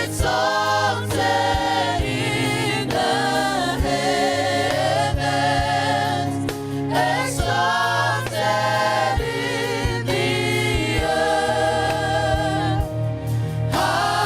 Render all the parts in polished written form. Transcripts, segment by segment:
Exalted in the heavens, exalted in the earth. Hallelujah.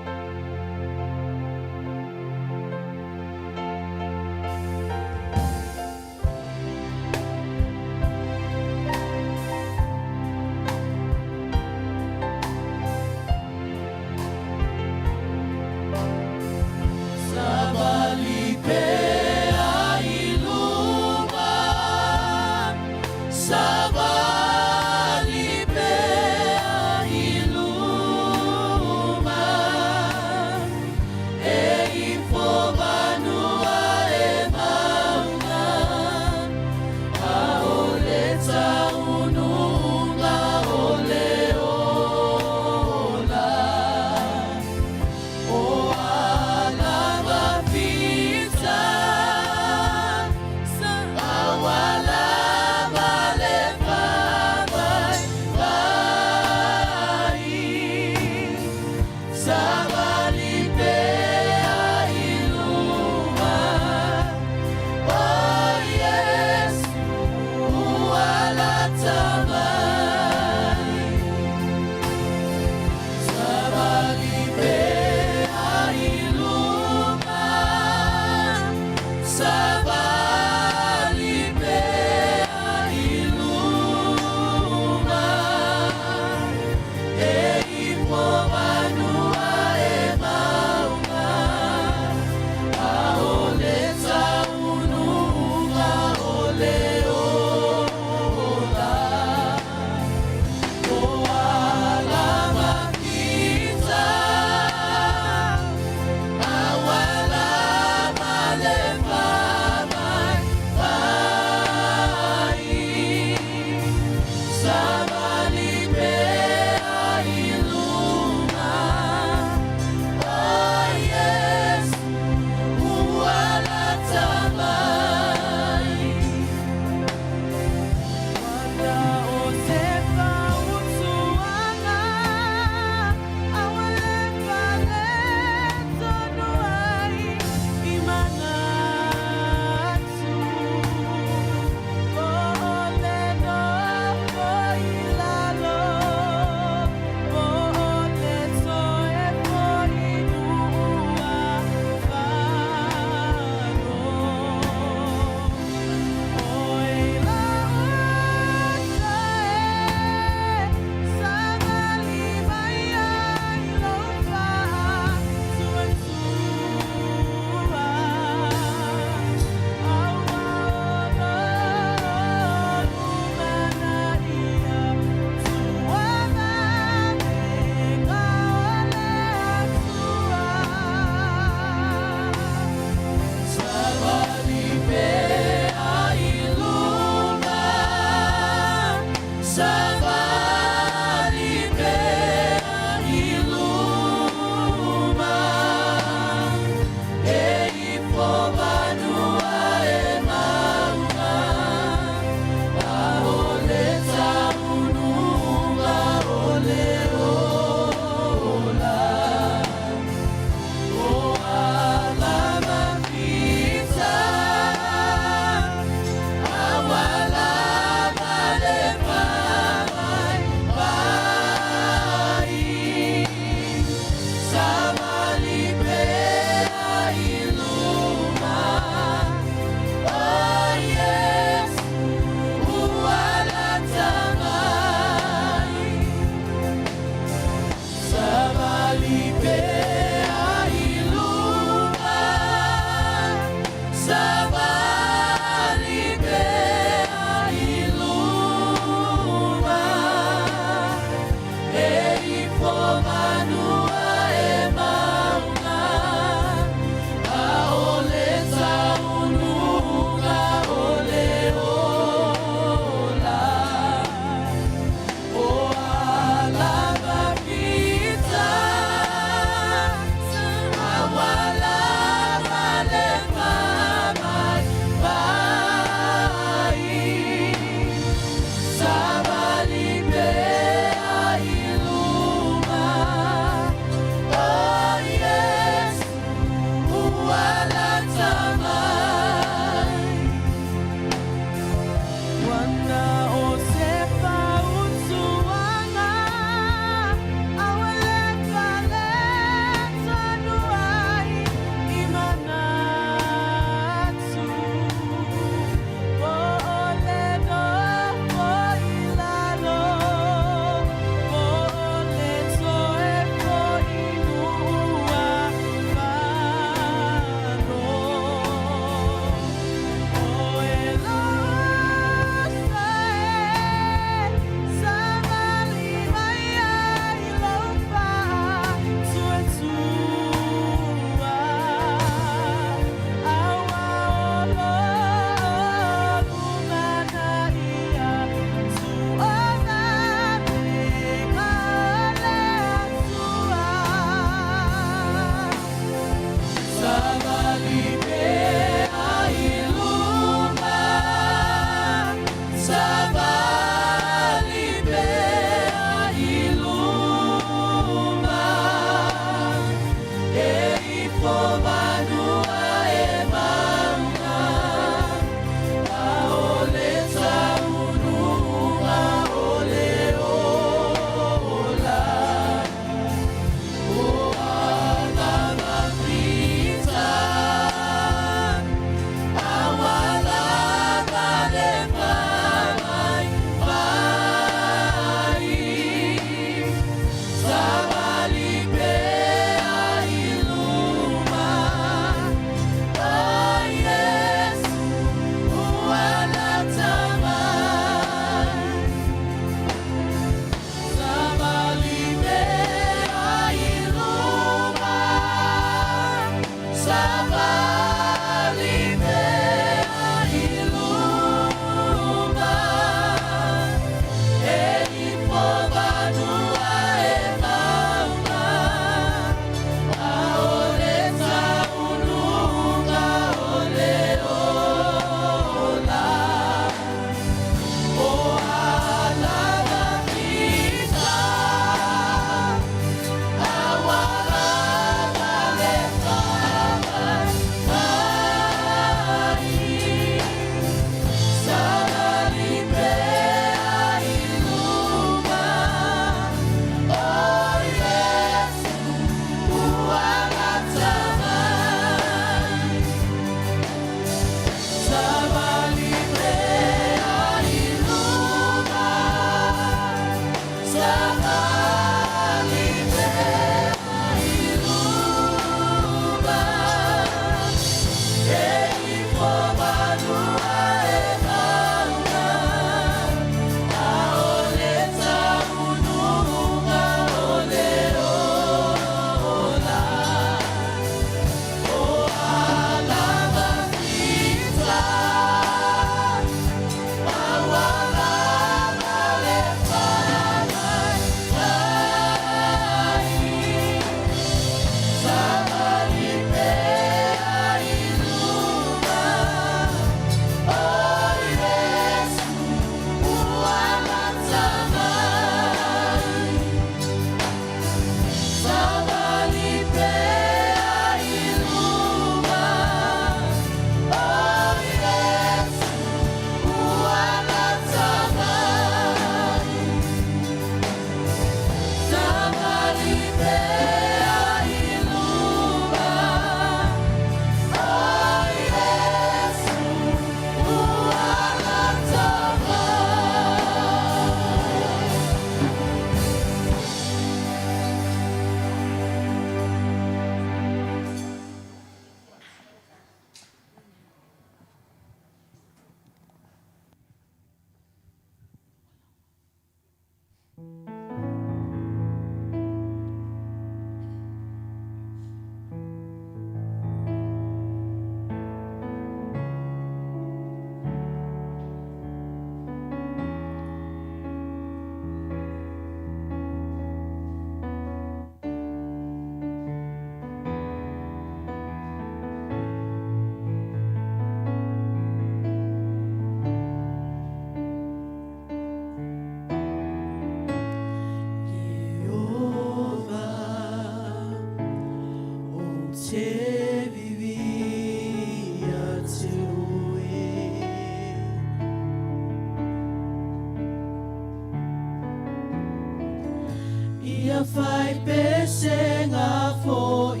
Ia fai pesega foi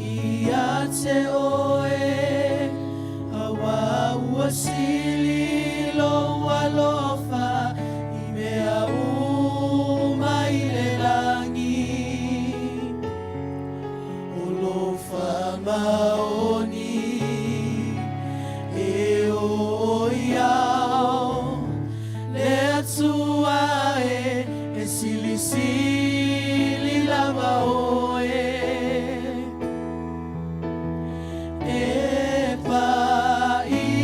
ia te oe, Auā ua sili lou alofa i mea uma i le lagi. O lou faamaoni e oo i ao, le Atua e, e silisili lava oe. E paia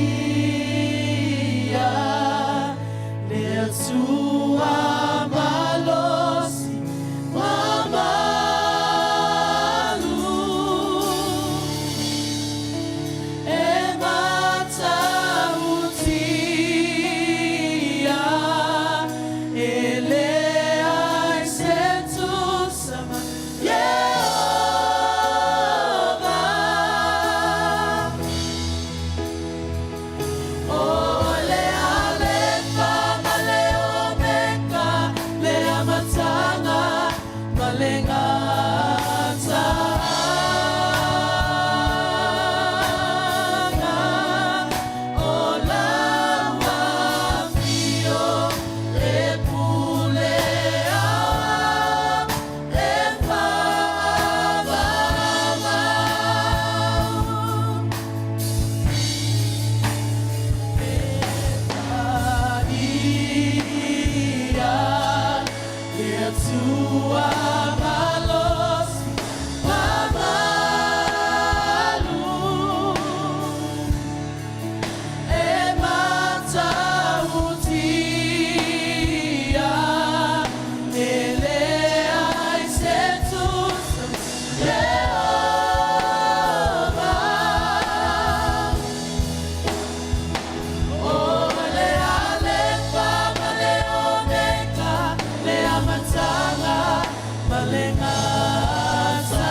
le Atua malosi mamalu. E matautia, e leai se tusa ma Ieova. O le Alefa ma le Omeka, le Amataga ma le Gataaga. O lau afio e pule aoao e faavavau. E paia le Atua malosi mamalu. E matautia, e leai se tusa Ieova. O le Alefa ma le Omeka, le Amataga ma le Gataaga.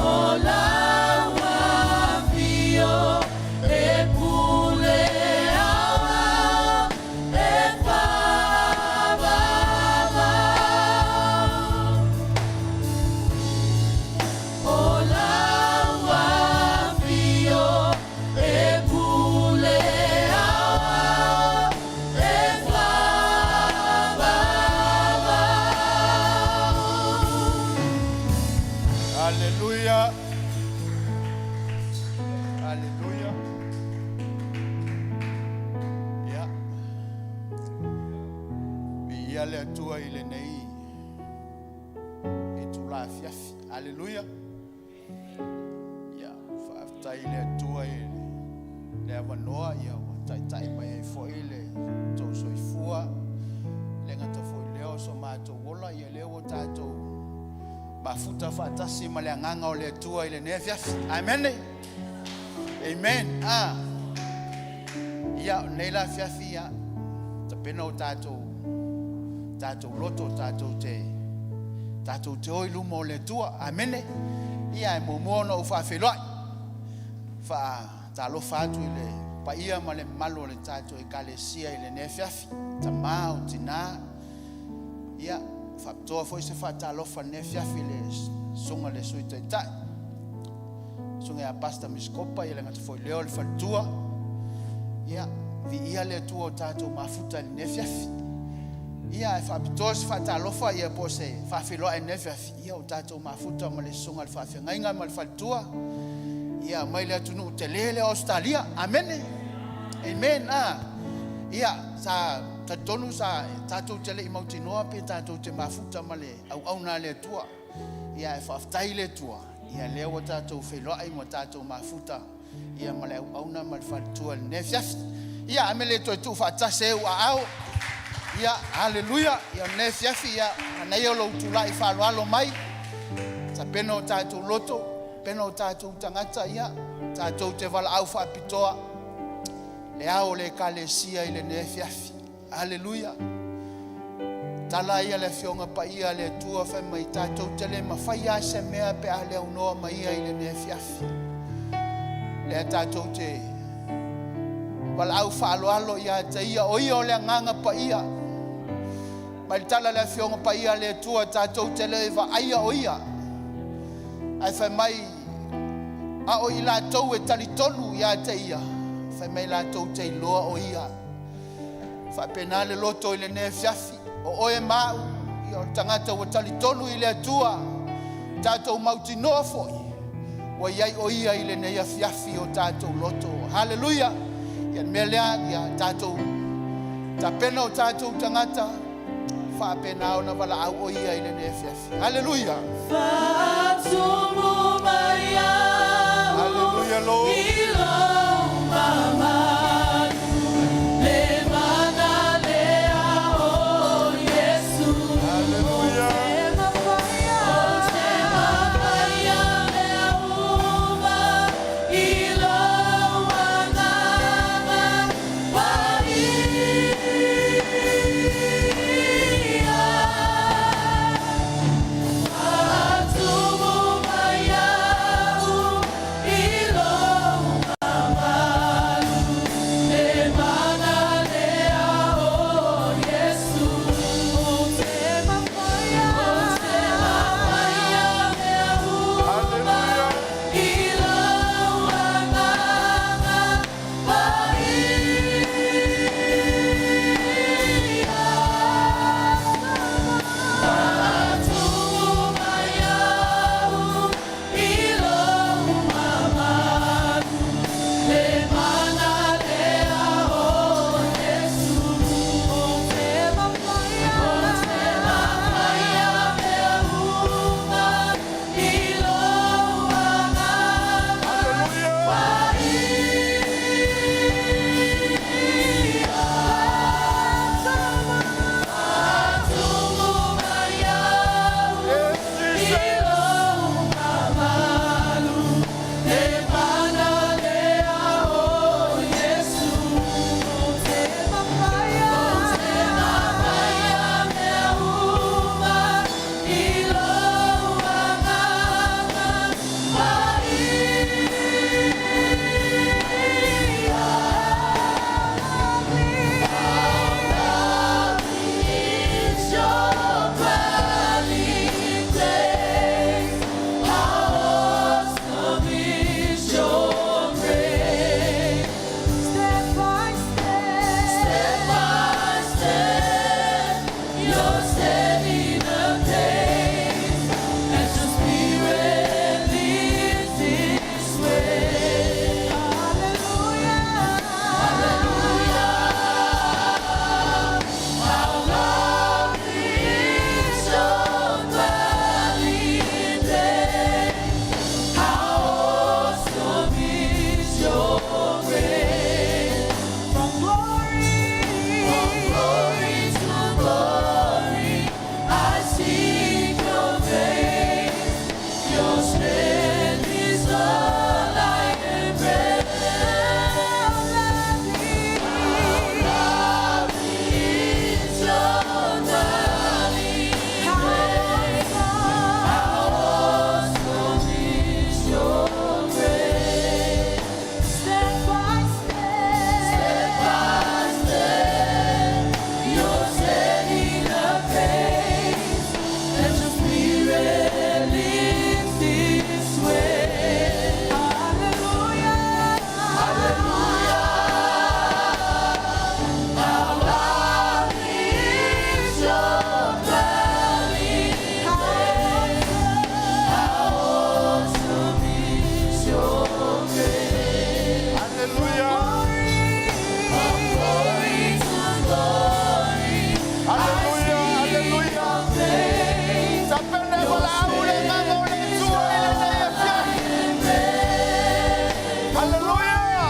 O lau afio e pule aoao e faavavau. O lau afio e pule aoao e faavavau. Hallelujah. Hallelujah. Ia. Viia le Atua i lenei itula afiafi. Hallelujah. Ia, faafetai i le Atua i le avanoa ia ua taitai mai ai foi le tou soifua. Le gata foi lea o so matou ola ia lea ua tatou mafuta faatasi ma le agaga o le Atua i lenei afiafi. Amen. Amen. Ah. Ia, nei la afiafi ia tapena o tatou tatou loto tatou te o i luma o le Atua. Amene. Ia e muamua ona ou faafeiloai. Faatalofa atu i le paia ma le mamalu o le tatou ekalesia i lenei afiafi. Tama o tina. Ia, faapitoa foi se faatalofa i lenei afiafi i le susuga i le Sui Taitai, susuga ia Pastor Miskopa, ia le gata foi lea o le faletua. Ia, viia le Atua o tatou mafuta i lenei afiafi. Ia, e faapitoa se faatalofa ia po o se faafeiloai i lenei afiafi, ia o tatou mafuta ma le susuga i le faafeagaiga ma le faletua, ia mai le atunuu tele lea o Ausetalia. Amene. Amen. Ah. Ia, sa talitonu sa tatou te le i mautinoa pe tatou te mafuta ma le auauna a le Atua. Ia, e faafetai i le Atua, ia lea ua tatou feiloai ma tatou mafuta ia ma le auauna ma le faletua i lenei afiafi. Ia, a mea le toe tuufaatasi ai ou aao. Ia, haleluia. Ia, o lenei afiafi, ia, manaia lou tulai faaaloalo mai. Tapena o tatou loto, tapena o tatou tagata, ia, tatou te valaau faapitoa le ao o le Ekalesia i lenei afiafi. Haleluia. Tala ia le Afioga Paia a le Atua fai mai tatou te le mafai lava se mea pe a le aunoa ma Ia i lenei afiafi. Lea tatou te Valaau faaaloalo ia te ia, o ia o le agaga paia. Mai le tala le Afioga Paia a le Atua tatou te le vaaia o ia. Ae fai mai a o i latou e talitonu ia te ia, fai mai latou te iloa o ia. Faapena le loto i lenei afiafi, o oe ma au, ia o le tagata ua talitonu i le Atua, tatou mautinoa foi, ua i ai o ia i lenei afiafi o tatou loto. Haleluia! Ia le mea lea, ia tatou tapena o tatou tagata, faapena ona valaau o ia i lenei afiafi. Haleluia! Faatumu mai au Hallelujah, Lord. I lou mamalu le mana lea o Iesu. Hallelujah. Ou te mafaia mea uma i lou agaga paia. Faatumu mai au i lou mamalu le mana lea o Iesu. Ou te mafaia mea uma i lou agaga paia. Faatumu mai au i lou mamalu le mana lea o Iesu. Ou te mafaia mea uma i lou agaga paia. Faatumu mai au i lou mamalu le mana lea o Iesu. Ou te mafaia mea uma i lou agaga paia. Is your dwelling place? How awesome is your grace? Step by step, step by step, you're setting the pace as your Spirit leads this way. Hallelujah, hallelujah. How lovely is your dwelling place? How awesome is your grace? From glory to glory, I seek your face. Your strength is all I embrace. How lovely is your dwelling place? How awesome is your grace? Step by step, step by step, you're setting the pace. Let your Spirit lead this way. Hallelujah, hallelujah. How lovely is your dwelling place? How awesome is your grace? Hallelujah. From glory to glory, Hallelujah. Hallelujah. face. Tapena valaau le agaga o le Atua i lenei afiafi. Hallelujah.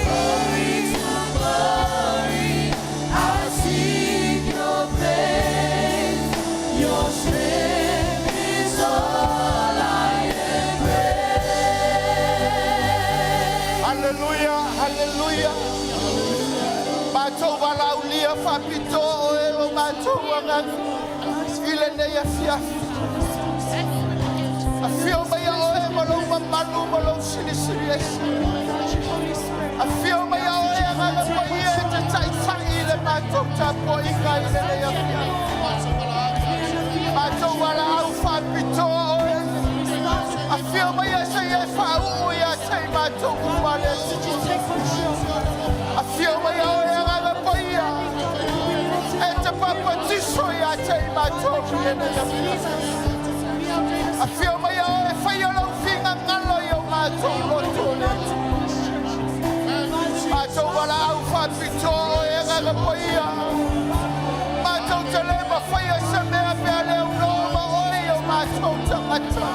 Glory to glory, I seek your face. Your strength is all I embrace. Hallelujah, hallelujah. Matou valaaulia faapitoa o e o matou agaga i lenei afiafi. Afio mai ia oe ma lou mamalu ma lou silisili ese. Afio mai ia matou tapuaiga i lenei afiafi. Matou valaau faapitoa oe. Afio mai se i e faauu ia te i matou uma le Afio mai oe Agaga Paia. E te papatiso ia te i matou i lenei afiafi. Afio mai oe faia lou finagalo i o matou loto le Atua. Matou valaau faapitoa oe Agaga Paia. Matou te le mafaia se mea pe a le aunoa ma oe i o matou tagata.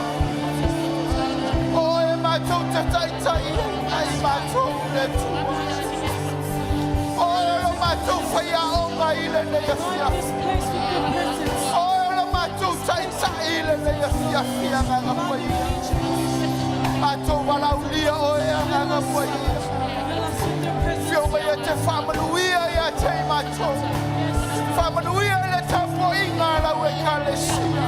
Oe matou te taitai ai matou le Atua. Oe lo matou faiaoga i lenei afiafi. Oe lo matou taitai i lenei afiafi Agaga Paia. Matou valaaulia oe Agaga Paia. Fio mai e te faamanuia ia te i matou. Faamanuia i le tapuaiga a lau ekalesia.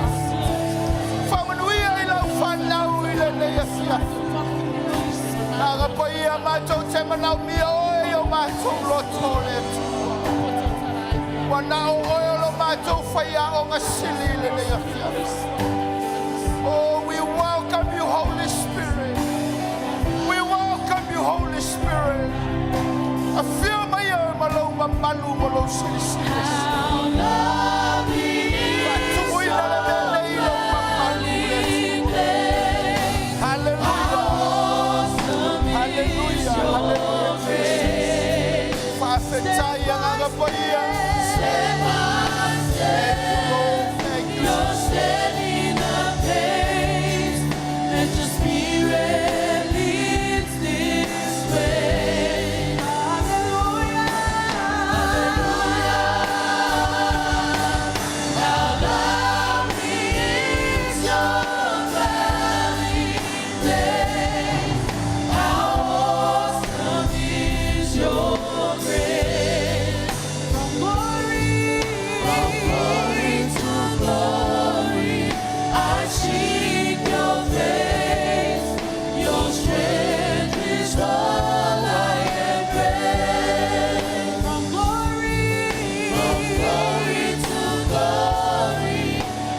Faamanuia i lau fanau i lenei afiafi. Agaga Paia matou te manaomia oe i o matou loto le Atua. Ua na o oe o lo matou faiaoga sili i lenei afiafi. Oh, we welcome you, Holy Spirit. We welcome you, Holy Spirit. Afio mai e ma lou mamalu ma lou silisili. Faatumuina le mea nei i lou mamalu le Atua. Hallelujah. Hallelujah. Hallelujah. Faafetai Agaga Paia. Thank you, Lord. Thank you. You're steady the pace, let your spirit leads this way. Hallelujah, hallelujah. How lovely is your dwelling place. How awesome is your grace. From glory to glory, I seek your face. Your strength is all I embrace. From glory to glory,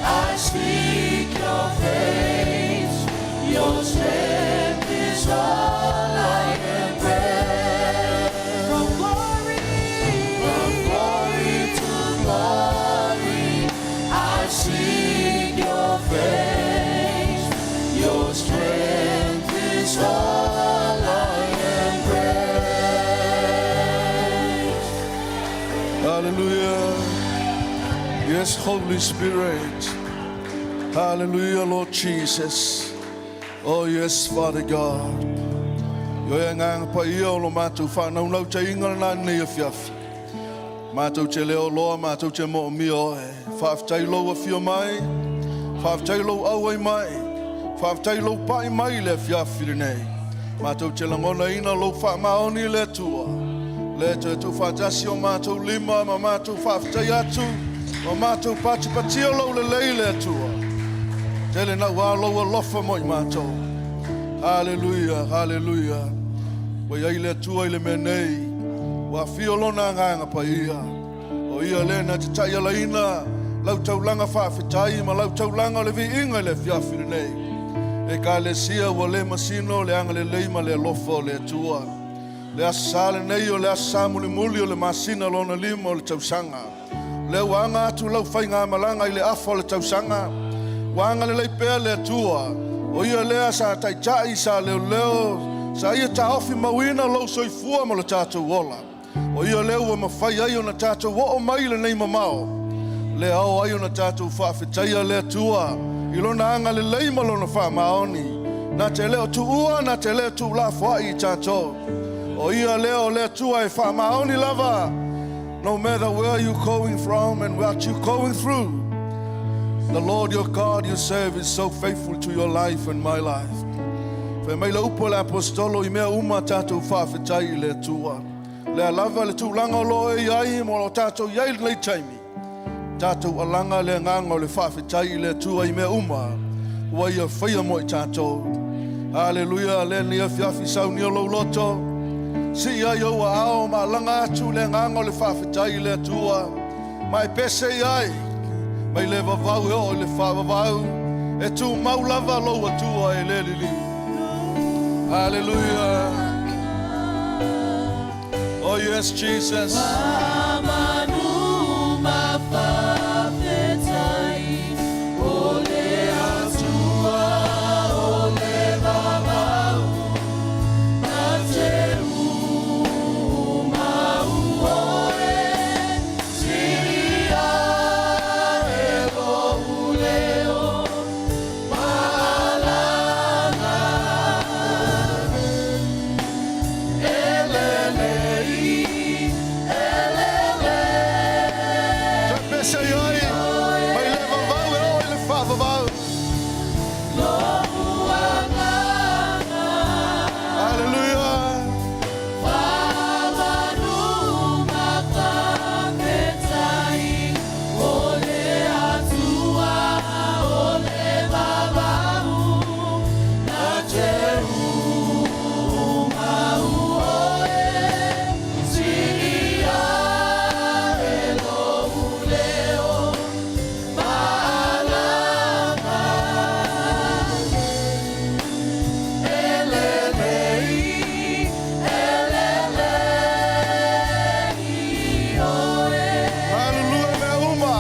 I seek your face. Your strength is all I embrace. From glory to glory, I seek your face. Your strength is all I embrace. Hallelujah. Yes, Holy Spirit. Hallelujah, Lord Jesus. Oh, yes, Father God. Ioe Agaga Paia o lo matou faanaunautaiga lena nei afiafi. Matou te le oloa, matou te moomia oe. Faafetai lou afio mai. Faafetai lou auai mai. Faafetai lou pai mai le afiafi lenei. Matou te lagonaina lou faamaoni le Atua. Le toe tuufaatasi o matou lima ma matou faafetai atu. Ma matou patipatia lou lelei le Atua. Tele naua lou alofa mo i matou. Hallelujah, hallelujah. Ua i ai le Atua i le mea nei. Ua afio lona Agaga Paia. O ia le na te taialaina lau taulaga faafetai ma lau taulaga o le viiga i le afiafi lenei. Ekalesia ua le masino le agalelei ma le alofa o le Atua. Le aso Sa lenei o le aso Sa mulimuli o le masina lona 5 o le tausaga. Le ua aga atu lau faigamalaga i le afa o le tausaga. Ua agalelei pea le Atua. O ia lea sa taitai, sa leoleo, sa ia taofi mauina lou soifua ma lo tatou ola. O ia lea ua mafai ai ona tatou oo mai lenei mamao. Le ao ai ona tatou faafetaia le Atua i lona agalelei ma lona faamaoni. Na te leo tuua, na te leo tuulafoai i tatou. O ia lea o le Atua e faamaoni lava. No matter where you're going from and what you're going through, the Lord your God you serve is so faithful to your life and my life. Fai mai le upu a le apostolo i mea uma tatou faafetai i le Atua. Le lava le tulaga o lo e iai mo lo tatou iai lenei taimi. Tatou alaga le agaga o le faafetai i le Atua i mea uma. Ua ia faia mo i tatou. Hallelujah, le ni afiafi saunia lou loto. Sii ai ou aao ma alaga atu le agaga o le faafetai i le Atua. Ma e pese i ai, mai le vavau e oo i le faavavau, e tumau lava lou Atua e le liliu. Hallelujah. Oh yes, Jesus. Toe pese i ai, mai le vavau e oo i le faavavau. Hallelujah. Hallelujah mea uma.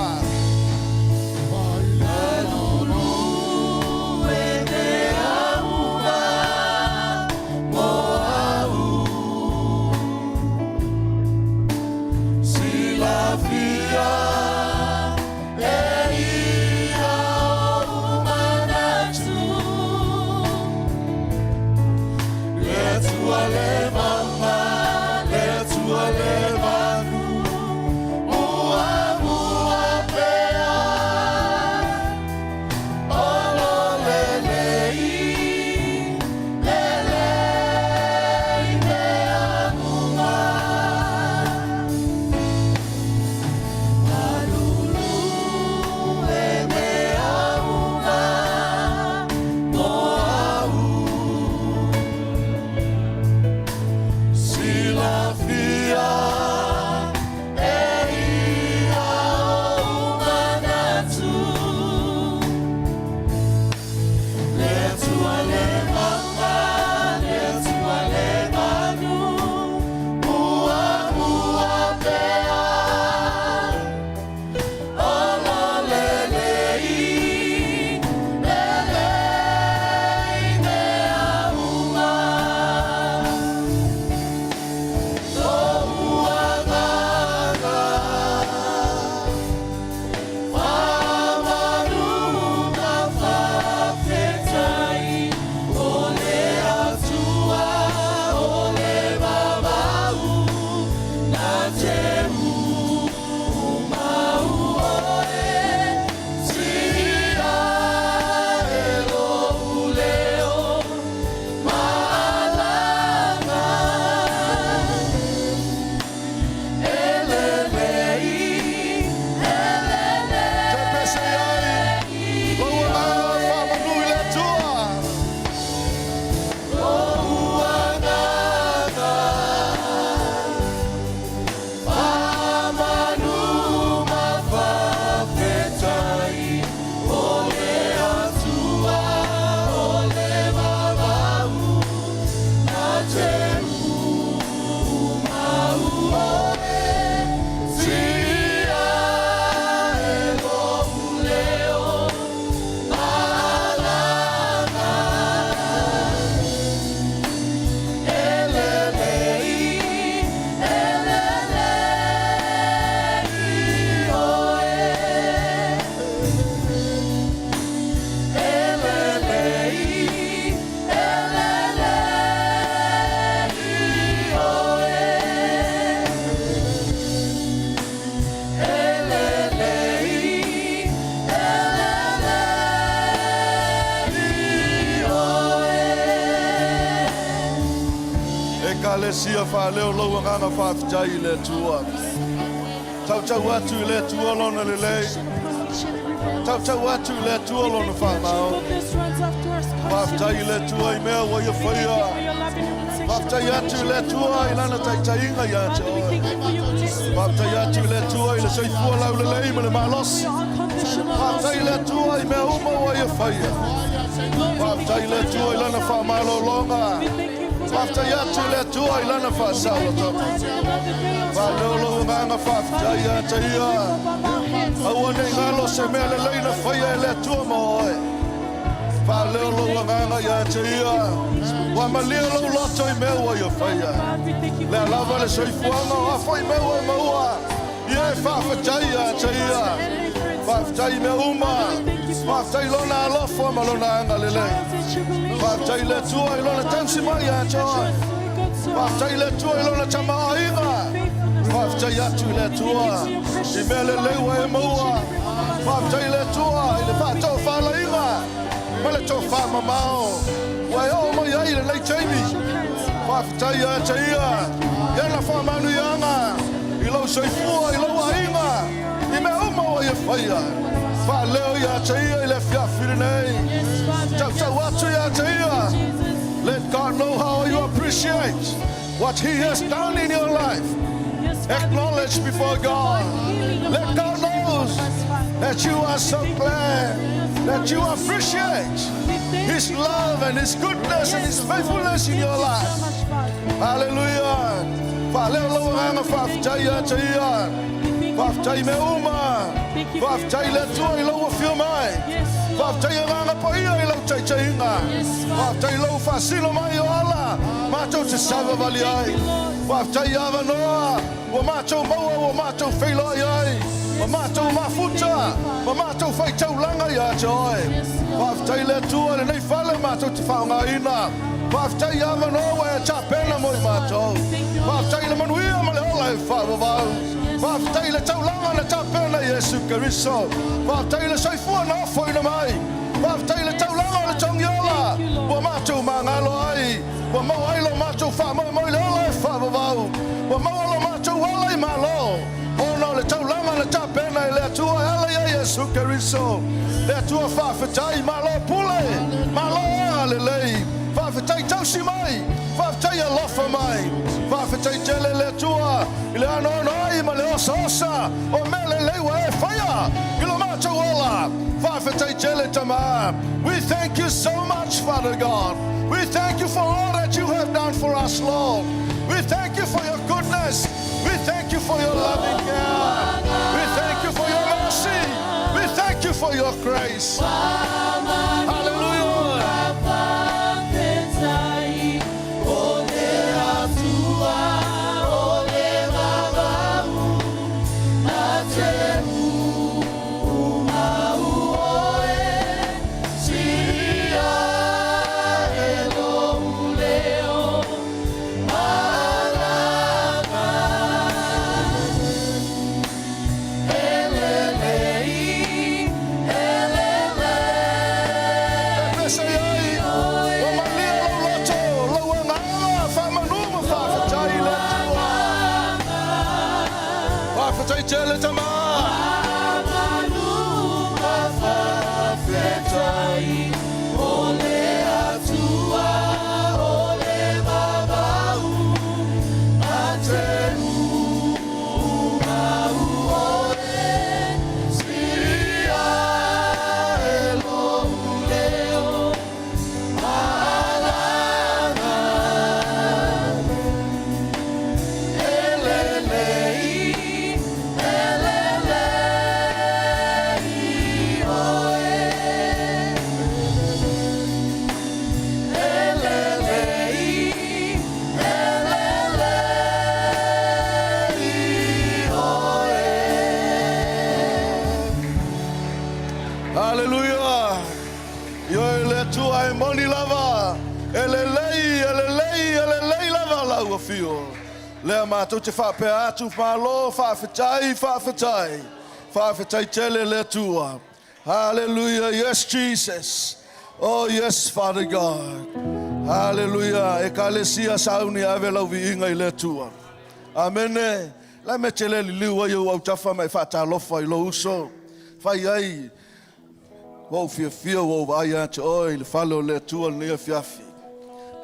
Silafia e ia ou manatu Le Atua le mama, le Atua le manu Muamua pea Olo le lei, le lei mea uma. E mea uma mo au. Silafia e ia ou manatu Le Atua le mama, le Atua le manu Muamua pea Olo le lei, le lei mea uma. Lou agaga, faamanu ma faafetai, o le Atua, o le vavau, na te umau oe, sii ae lou leo, ma alaga. E lelei, e Toe pese i ai, lou agaga faamanu i le Atua. Lou agaga, faamanu ma faafetai, o le Atua, o le vavau, na te umau oe, sii ae lou leo, ma alaga. E lelei, e lelei oe. E lelei, e lelei oe. E lelei, e lelei oe. Ekalesia faaleo lou agaga faafetai i le Atua. Tautau atu i le Atua lona lelei. Tautau atu i le Atua lona faamao. Faafetai i le Atua i mea ua ia faia. Protection Faafetai upon atu each i and le every Atua one i of lana us, Lord. taitaiga ia te Father, we oe. thank you for your blessings Faafetai upon atu i us. le Atua i le soifua laulelei ma le For malosi. your unconditional love. Faafetai i le Atua i mea uma ua ia faia. Lord, we thank Faafetai you i le for Atua i your lana faamalologa. We thank you for Faafetai atu i le Atua i lana Thank you for faasaolotoga. adding another day on Faaleo lou agaga faafetai ia te ia. Aua nei galo se mea lelei na faia e le Atua mo oe. Faaleo lou agaga ia te ia. Ua malia lou loto i mea ua ia faia. Lea lava le soifuaga o a foi mea ua e maua. Ia e faafetai ia te ia. Faafetai i mea uma. Faafetai i lona alofa ma lona agalelei. Faafetai i le Atua i lona tausi mai ia te oe. Faafetai i le Atua i lona tamaoaiga. Faafetai atu i le Atua i mea lelei ua e maua. Faafetai i le Atua i le faatofalaiga ma le tofamamao ua e oo mai ai i lenei taimi. Faafetai ia te ia i ana faamanuiaga i lou soifua i lou aiga i mea uma ua ia faia. Faaleo ia te ia i le afiafi lenei. Tautau atu ia te ia. Let God know how you appreciate what He has done in your life. Acknowledge before God. Let God know that you are so glad that you appreciate His love and His goodness and His faithfulness in your life. Hallelujah. Faaleo lau agaga faafetai ia te ia. Faafetai mea uma. Faafetai i le Atua i lau afio mai. Faafetai agaga paia i lau taitaiga. Faafetai i lau faasino mai o ala. Matou te savavali ai. Faafetai avanoa. Ua matou maua, ua matou feiloai ai. Ua matou mafuta. Ma matou faitaulaga ia te oe. Faafetai le Atua lenei fale matou te faaaogaina. Faafetai avanoa ua e tapena mo i matou. Faafetai le manuia ma le ola e faavavau. Faafetai le taulaga na tapena Iesu Keriso. Faafetai le soifua na ofoina mai. Faafetai le taulaga o le togiola. Ua matou magalo ai. Ua maua ai lo matou faamoemoe i le ola e faavavau. Ua maua lo matou ala i Malo. Ona o le taulaga na tapena e le Atua e ala ia Iesu Keriso. Le Atua faafetai, malo pule, malo agalelei. Faafetai tausi mai, faafetai alofa mai. Faafetai tele le Atua i le anoano ai ma le osaosa o mea lelei ua e faia i lo matou ola. Faafetai tele Tama. We thank you so much, Father God. We thank you for all that you have done for us, Lord. We thank you for your goodness. We thank you for your loving care. We thank you for your mercy. We thank you for your grace. Hallelujah. Faafetai o le Atua o le vavau na te umau oe sia e lou leo malaga elelei elelei Pese ai, ua malia lau loto, lau agaga, faamanu ma faafetai le Atua. Faafetai tele Tama. Manu faafetai o le Atua o le vavau na te umau oe sia e lou leo malaga elelei elelei oe elelei elelei oe. Hallelujah. Ioe le Atua e moni lava. E lelei, e lelei, e lelei lava lau afio. Lea matou te faapea atu malo, faafetai, faafetai. Faafetai tele le Atua. Hallelujah. Yes, Jesus. Oh, yes, Father God. Hallelujah. Ekalesia sauni ave lau viiga i le Atua. Amene. La me te le liliu ai au autafa mai faatalofa i lou uso. Fai ai ua ou fiafia ua ou vaai ia te oe i le fale o le Atua lenei afiafi.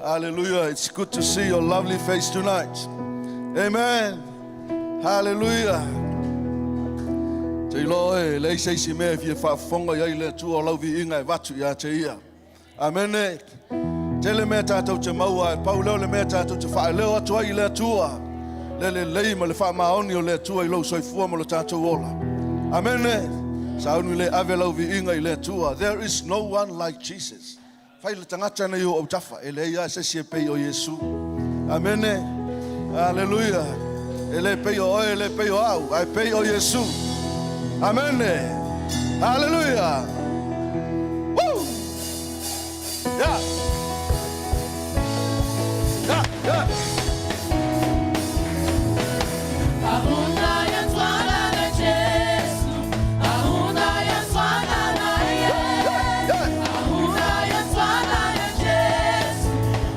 Hallelujah. It's good to see your lovely face tonight. Amen. Hallelujah. Te iloa e leai se isi mea e fia faafofoga i ai le Atua o lau viiga e avatu ia te ia. Amene. Tele mea tatou te maua ae pau lea o le mea tatou te faaleo atu ai i le Atua. Le lelei ma le faamaoni o le Atua i lou soifua ma lo tatou ola. Amene. Sauni le ave lau viiga i le Atua. There is no one like Jesus. Fai le tagata nei o autafa, e leai lava se isi e pei o Iesu. Amene. Aleluia. E le pei o oe, e le pei o au, ae pei o Iesu. Amene. Aleluia. Woo! Yeah. Yeah, yeah. Hakuna yetfana na Jesu, hakuna yetfana na ye. Hakuna yetfana na Jesu,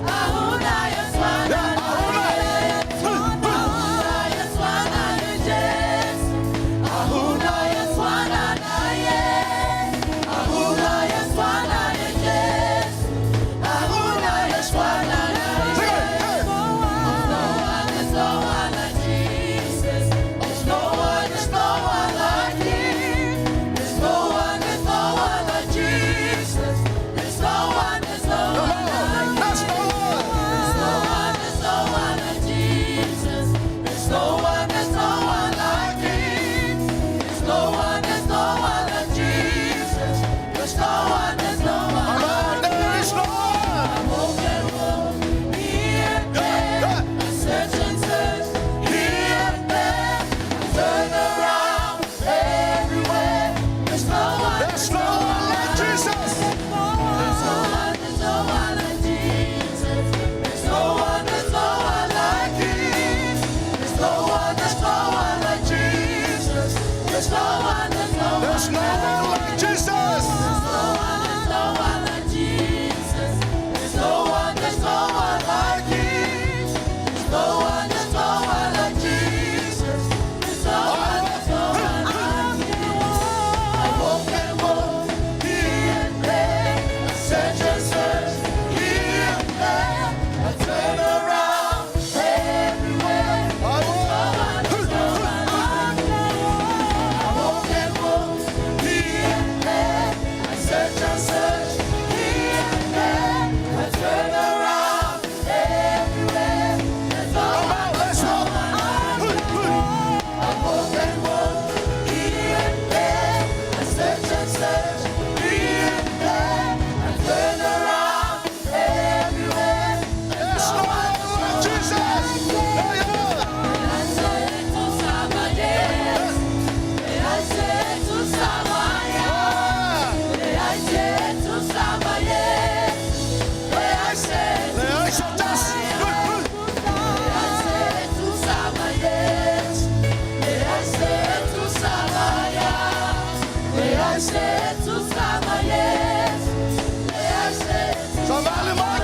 hakuna yetfana na ye. Hakuna yetfana na Jesu, hakuna yetfana na ye. Hakuna yetfana na Jesu, hakuna yetfana na ye. There's no one like Jesus. There's no one, there's no one like Him. There's no one, there's no one like Jesus. There's no one, there's no one like Him. There's no one. There's no one, there's no one like Jesus. There's no one, there's no one like Him. There's no one, there's no one like Jesus. There's no one, there's no one like There is no one. Here and there, I search and search. Here and there, I turn around everywhere. There's no one, There's no one like Jesus. There's no one, there's no one like Jesus. There's no one, there's no one like Him. There's no one, there's no one like Jesus. There's no one, there's no one. There's no one like Jesus. There's no one, there's no one like Jesus. There's no one, there's no one like Him. There's no one, there's no one like Jesus. There's no one, there's no one like Him. I walk and walk here and there. I search and search here and there. I turn around everywhere. There's no one, there's no one like Him. I walk and walk here and there. I search and search here and there. I turn around everywhere. There's no one, Let's there's no one like Him. I walk and walk here and there. I search and search here and there. I turn around everywhere. There's no one like Jesus. Yeah, yeah. Le ai tas. Savali mai.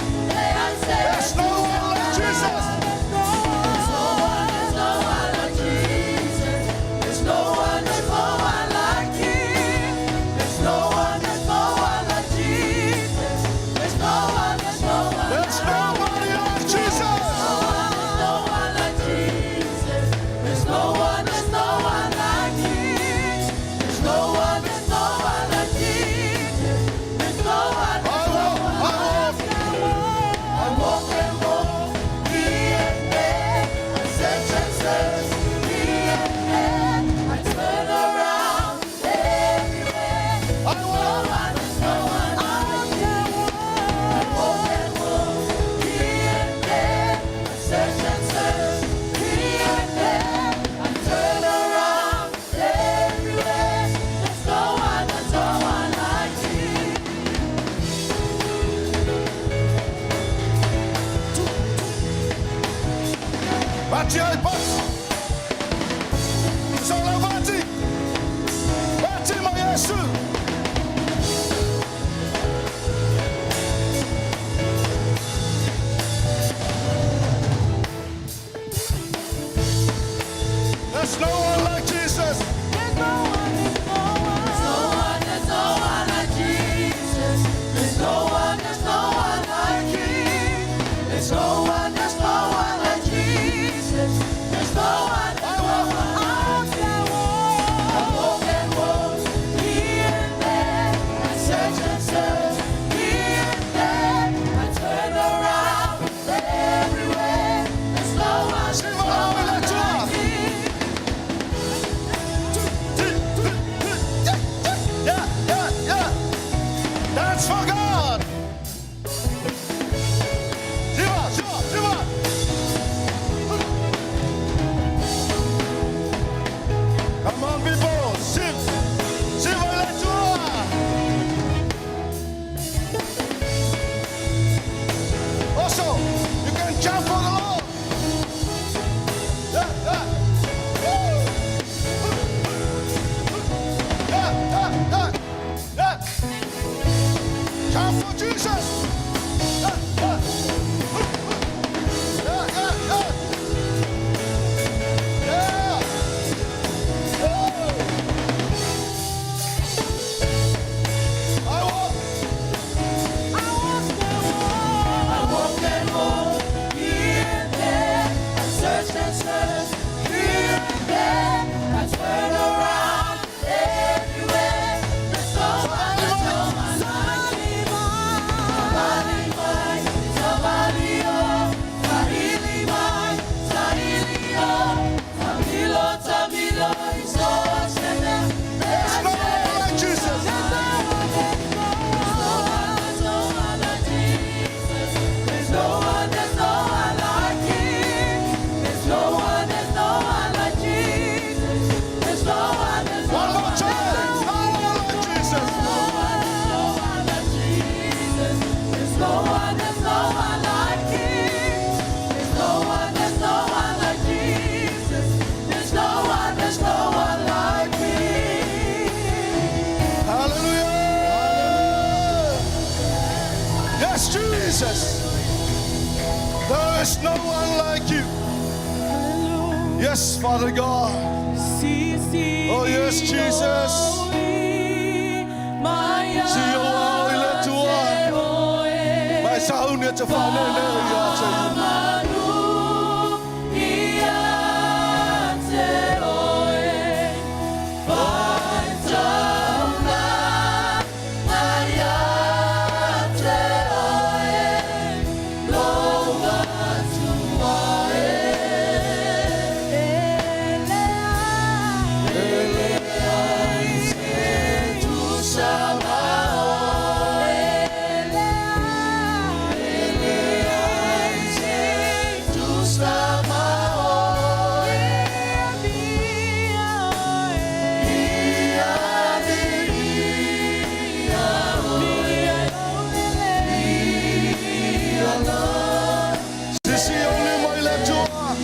There's no one like Jesus. There's no one, there's no one like Jesus. There's no one, there's no one like Him. There's no one, there's no one like Jesus. There's no one, there's no one. There's nobody like Jesus. There's no one like Jesus. There's no one, there's no one like Him. There's no one, there's no one like Jesus. There's no one, I there's no walk, one. I walk. I walk and walk here and there. I search and search here and there. I turn around everywhere. I There's no walk. one, there's no one like you. I walk and walk here and there. I search and search here and there. I turn around everywhere. There's no one, there's no one like you. Pati ai pas. Iesu. There's no one like Jesus. There's no one, there's no one like Jesus. There's no one, there's no one like Him. There's no one, there's no one like Jesus. There's no one, there's no one like Him. I walk and walk here and there. I search and search here and there. I turn around everywhere. There's no one, there's no one like Him. Yeah, yeah, yeah. Dance for God. Siva, siva, siva. Come on, people. Sing. Siva le Atua. Also, you can jump for the Lord. Yeah, yeah. Woo. Yeah, yeah, yeah. Yeah. Jump for Jesus. Yeah, yeah. Yeah, yeah, yeah. Yeah. Woo. I walk. I walk and walk here and there. I search and search here and there. I turn around everywhere. There's no one, there's no one like Him. Somebody mai, somebody oh, Sahili mai, Sahili oh, Tamilo, Tamilo, so There's no one like Jesus. There's no one like Jesus. There's no one, there's no one like Him. There's no one, there's no one like Jesus. There's no one, there's no One more one time. No one like Jesus. no one like Jesus. There's no one, there's no one like Him. There's no one, there's no one like Jesus. There's no one, there's no one like Him. Hallelujah. Yes, Jesus. There is no one like you. Yes, Father God. Oh, yes, Jesus. Si o au i le Atua. Mai sauni e te whanene ia te. Manu ia te oe Faitauna ia te oe Lou matua e Ele ai se tusa ma oe Ele ai se tusa ma oe Ia ia oe Sisi o lima i le Atua.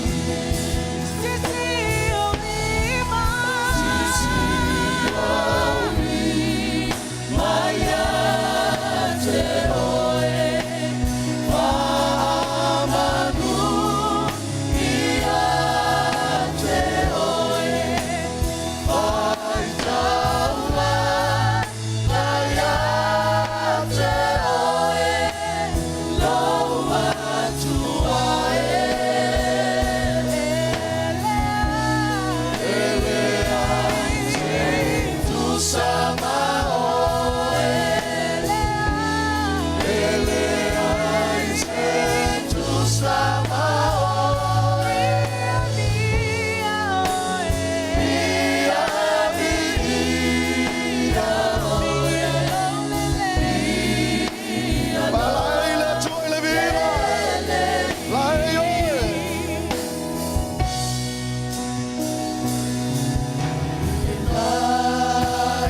Sisi o lima ia te oe Faamanu ia te oe Faitaua ia te oe Lou matua e Ele ai se tusa ma oe Ele ai se tusa ma oe Ia ia oe Palai le Atua i le viva. Lai oe.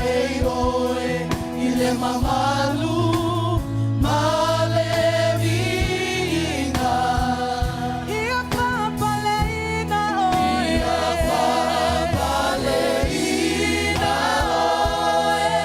E oe i le mamalu ma le viiga. Ia faapaleina oe. Ia faapaleina oe.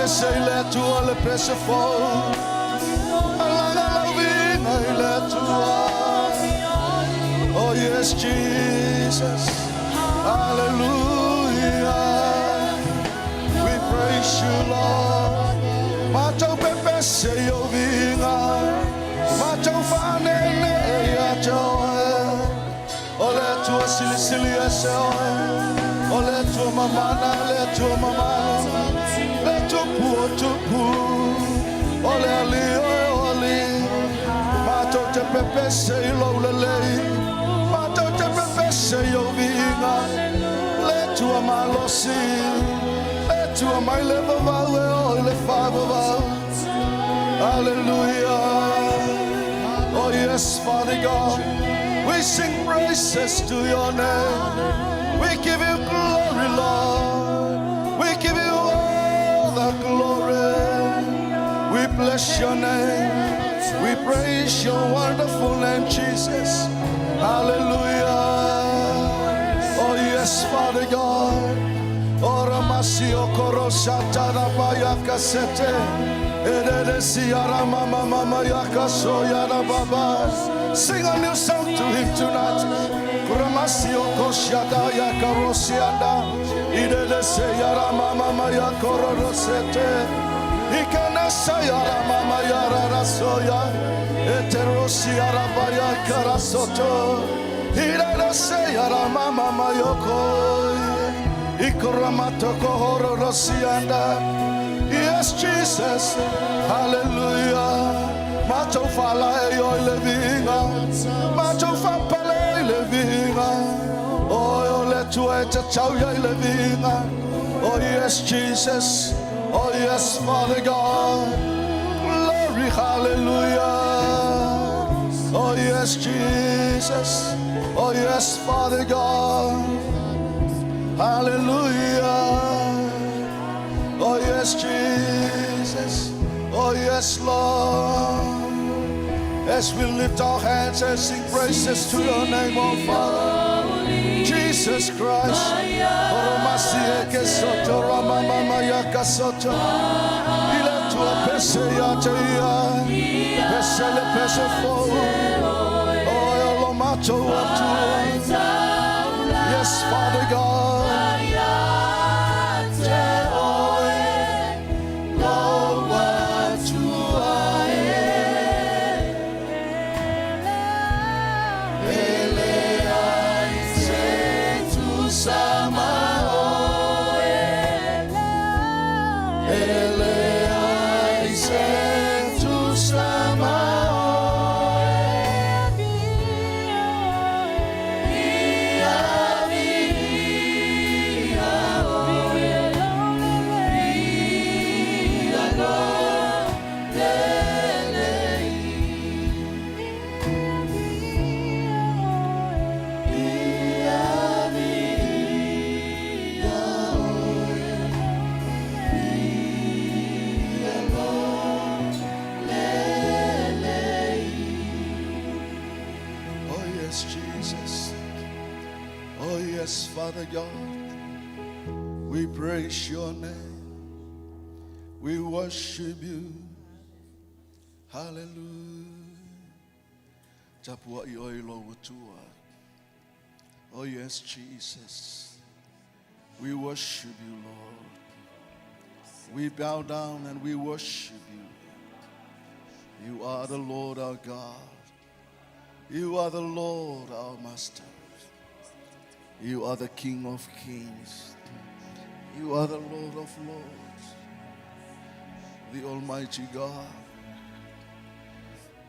pepese i le Atua le pese fou. Alaga lau viiga i le Atua. Oh yes, Jesus. Hallelujah. We praise you, Lord. Matou pepese i ou viiga. Matou faaneenee ia te oe. O le Atua silisili ese oe. O le Atua mamana, le Atua mamalu. Le Tupu o tupu. O le Alii oe o alii. Matou te pepese i lou lelei. Matou te pepese i ou viiga. Le Atua malosi. Le Atua mai le vavau e oo i le faavavau. Hallelujah. Oh yes, Father God. We sing praises to your name. We give you glory, Lord. We give you all the glory. We bless your name. We praise your wonderful name, Jesus. Hallelujah. Oh yes, Father God. Ora masio koro satana bayaka sete. Edede siara mama mama yaka soyana baba. Sing a new song to him tonight. Ramasio koshada yaka rosianda. Idede seyara mama maya koro rosete. Ikana sayara mama yara rasoya. Eterosiara baya karasoto. Idede seyara mama mayoko. Ikoramato kohoro rosianda. Yes, Jesus. Hallelujah. Matou fala e oi le viga. Matou fapale i le viga. Oh, o le Atua e tatau i ai le viiga. Oh, yes, Jesus. Oh, yes, Father God. Glory, hallelujah. Oh, yes, Jesus. Oh, yes, Father God. Hallelujah. Oh, yes, Jesus. Oh, yes, Lord. As we lift our hands and sing praises to your name, oh Father. Jesus Christ. Oromasie ke soto rama mama ya kasoto. Ile tua pese ya te ia. Pese le pese fo. Oh, olomato atua. Yes, Father God. Te oe, lo atua e. Ele ai se tu sama oe. Ele ai se tu sama oe. Ia viiga oe. Viiga lo lelei. Ia viiga oe. Viiga lo lelei. Oh yes, Jesus. Oh yes, Father God. We praise your name. We worship you. Hallelujah. Tapua i oi lo atua. Oh yes, Jesus. We worship you, Lord. We bow down and we worship you. You are the Lord our God. You are the Lord our Master. You are the King of kings. You are the Lord of lords. The Almighty God.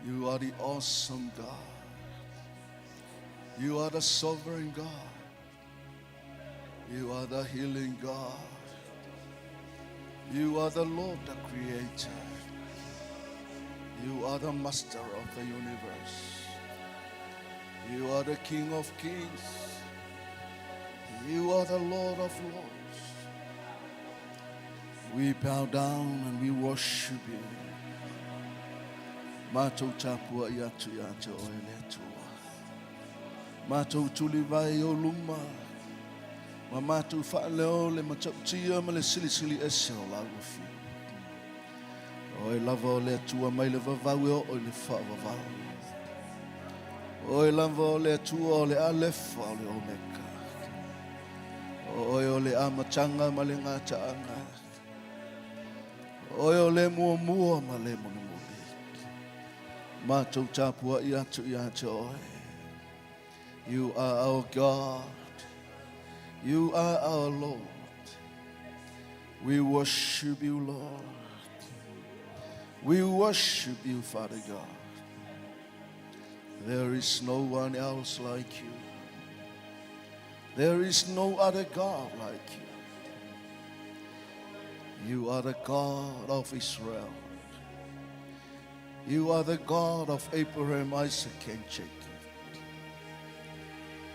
You are the awesome God. You are the sovereign God. You are the healing God. You are the Lord, the Creator. You are the Master of the universe. You are the King of kings. You are the Lord of lords. We bow down and we worship you. Matou tapuai atu ia te oe le Atua. Matou tulivae i ou luma. Ma matou faaleo le matautia ma le silisili ese o lau afio. Oe lava o le Atua mai le vavau e oo i le faavavau. Oe lava o le Atua o le Alefa o le Omeka. O oe o le amataga ma le gataaga. O oe o le muamua ma le mulimuli. Matou tapuai atu ia te oe. You are our God. You are our Lord. We worship you, Lord. We worship you, Father God. There is no one else like you. There is no other God like you. You are the God of Israel. You are the God of Abraham, Isaac, and Jacob.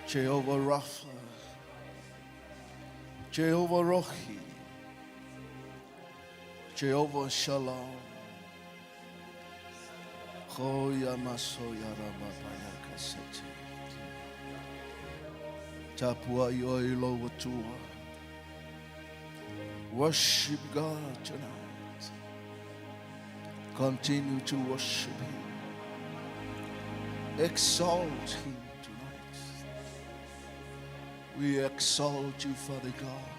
Jehovah Rapha, Jehovah Rohi, Jehovah Shalom. Koya masoya rama paya kasete. Tapuai oe i lou Atua. Worship God tonight. Continue to worship Him. Exalt Him tonight. We exalt you, Father God.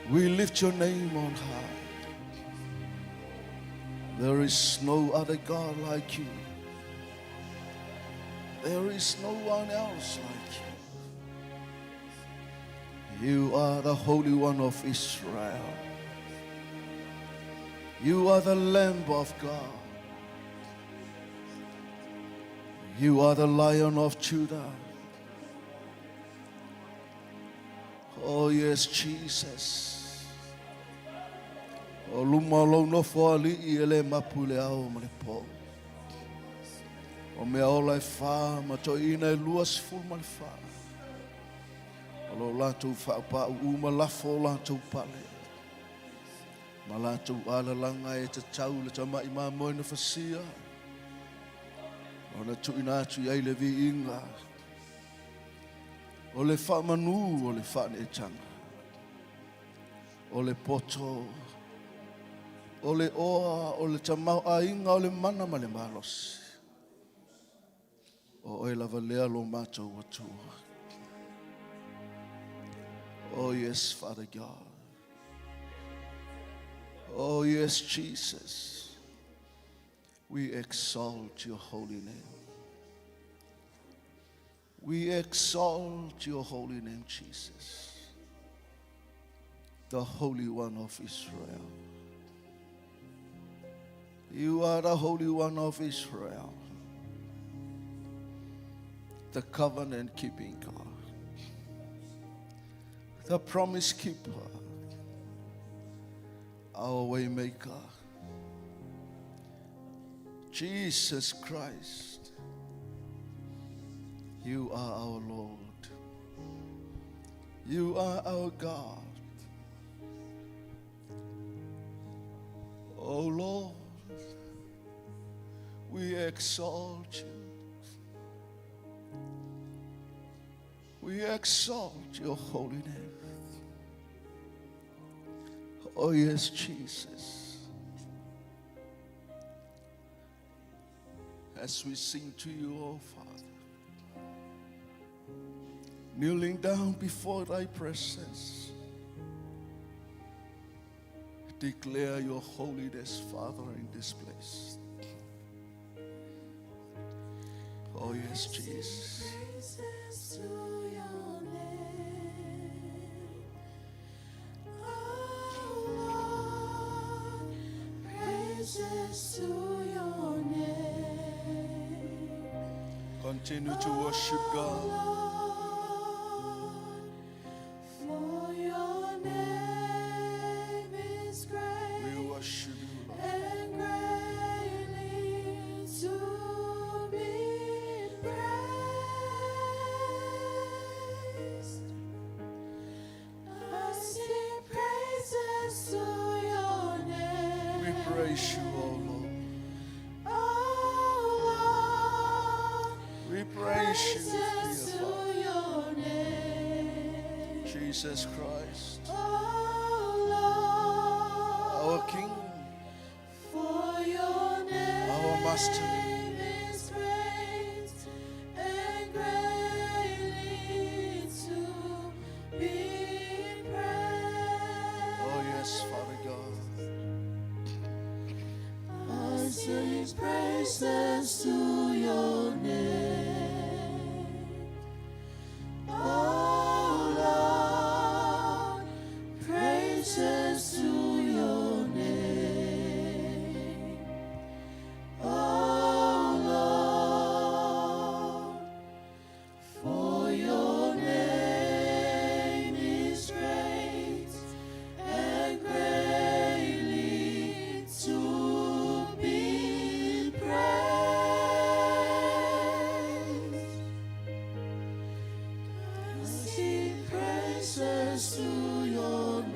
We lift your name on high. There is no other God like you. There is no one else like you. You are the Holy One of Israel. You are the Lamb of God. You are the Lion of Judah. Oh, yes, Jesus. O luma o lou nofoalii e le mapu i le ao ma le po. O mea ola e fa ma toeaiina e 24. O lo latou faapauu ma lafo o latou pale. Ma latou alalaga e tatau i le tamai mamoe na fasia. Ona tuuina atu i ai le viiga. O le faamanu o le faaneetaga. O le poto, o le oa, o le tamaoaiga, o le mana ma le malosi. O oe lava lea lo matou Atua. Oh yes, Father God. Oh yes, Jesus. We exalt your holy name. We exalt your holy name, Jesus, the Holy One of Israel. You are the Holy One of Israel, the covenant keeping God, the promise keeper, our way maker, Jesus Christ. You are our Lord. You are our God. Oh Lord, we exalt you. We exalt your holy name. Oh, yes, Jesus. As we sing to you, oh Father, kneeling down before thy presence, declare your holiness, Father, in this place. Oh, yes, Jesus. Praises to your name. Oh Lord, praises to your name. Continue to worship God. Lord, for your name is great. We worship you, Lord. And greatly to be praised. I sing praises to your name. We praise you, oh Lord. Oh Lord, We praise you, praises dear to Father. your name. Jesus Christ, Oh Lord, our King. Master. Name is great and greatly to be praised. Oh, yes, Father God. I sing praises to your name. Oh Lord, praises to your name. Oh Lord, for your name is great and greatly to be praised. I sing praises to your name.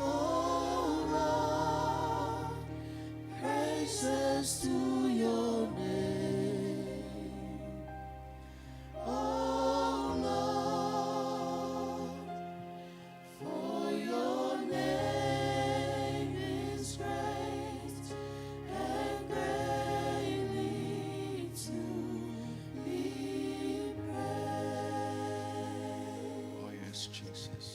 Oh Lord, praises to your name. Oh Lord, for your name is great and greatly to be praised. Oh, yes, Jesus.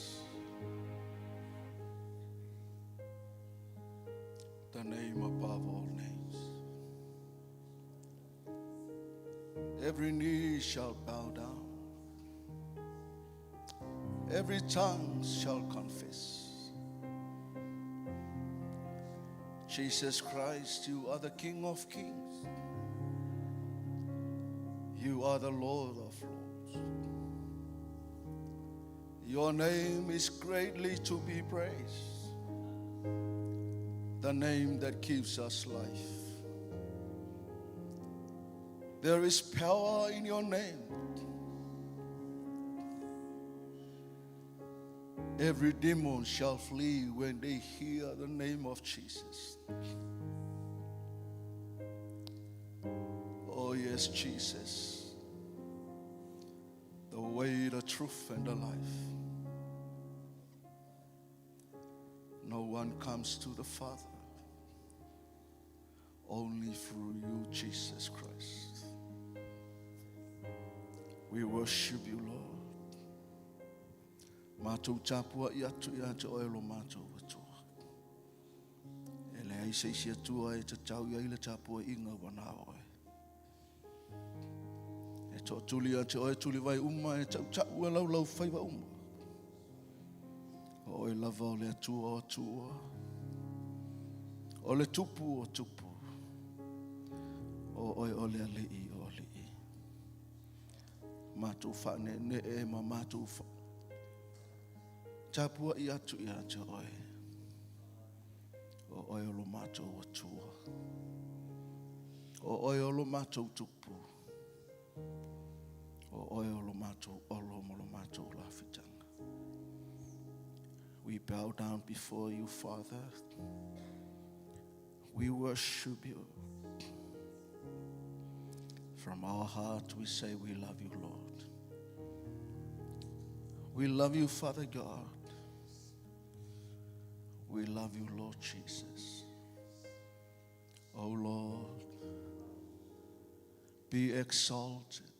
The name above all names. Every knee shall bow down, every tongue shall confess. Jesus Christ, you are the King of kings. You are the Lord of lords. Your name is greatly to be praised. The name that gives us life. There is power in your name. Every demon shall flee when they hear the name of Jesus. Oh, yes, Jesus. The way, the truth, and the life. No one comes to the Father only through you, Jesus Christ. We worship you, Lord. Matou tapua'i atu ia te oe lo matou Atua. E leai se isi Atua e tatau i ai le tapua'iga ua na oe. E to'atuli ia te oe tulivai uma e ta'uta'u e laulau faiva uma. O oe lava o le Atua o Atua. O le Tupu o Tupu. O oe o le Ali'i o Ali'i. Matou fa'ane'ene'e ma matou fa. Tapua'i atu ia te oe. O oe o lo matou Atua. O oe o lo matou Tupu. O oe o lo matou Olo ma lo matou Lafitaga. We bow down before you, Father. We worship you. From our heart, we say we love you, Lord. We love you, Father God. We love you, Lord Jesus. Oh, Lord, be exalted.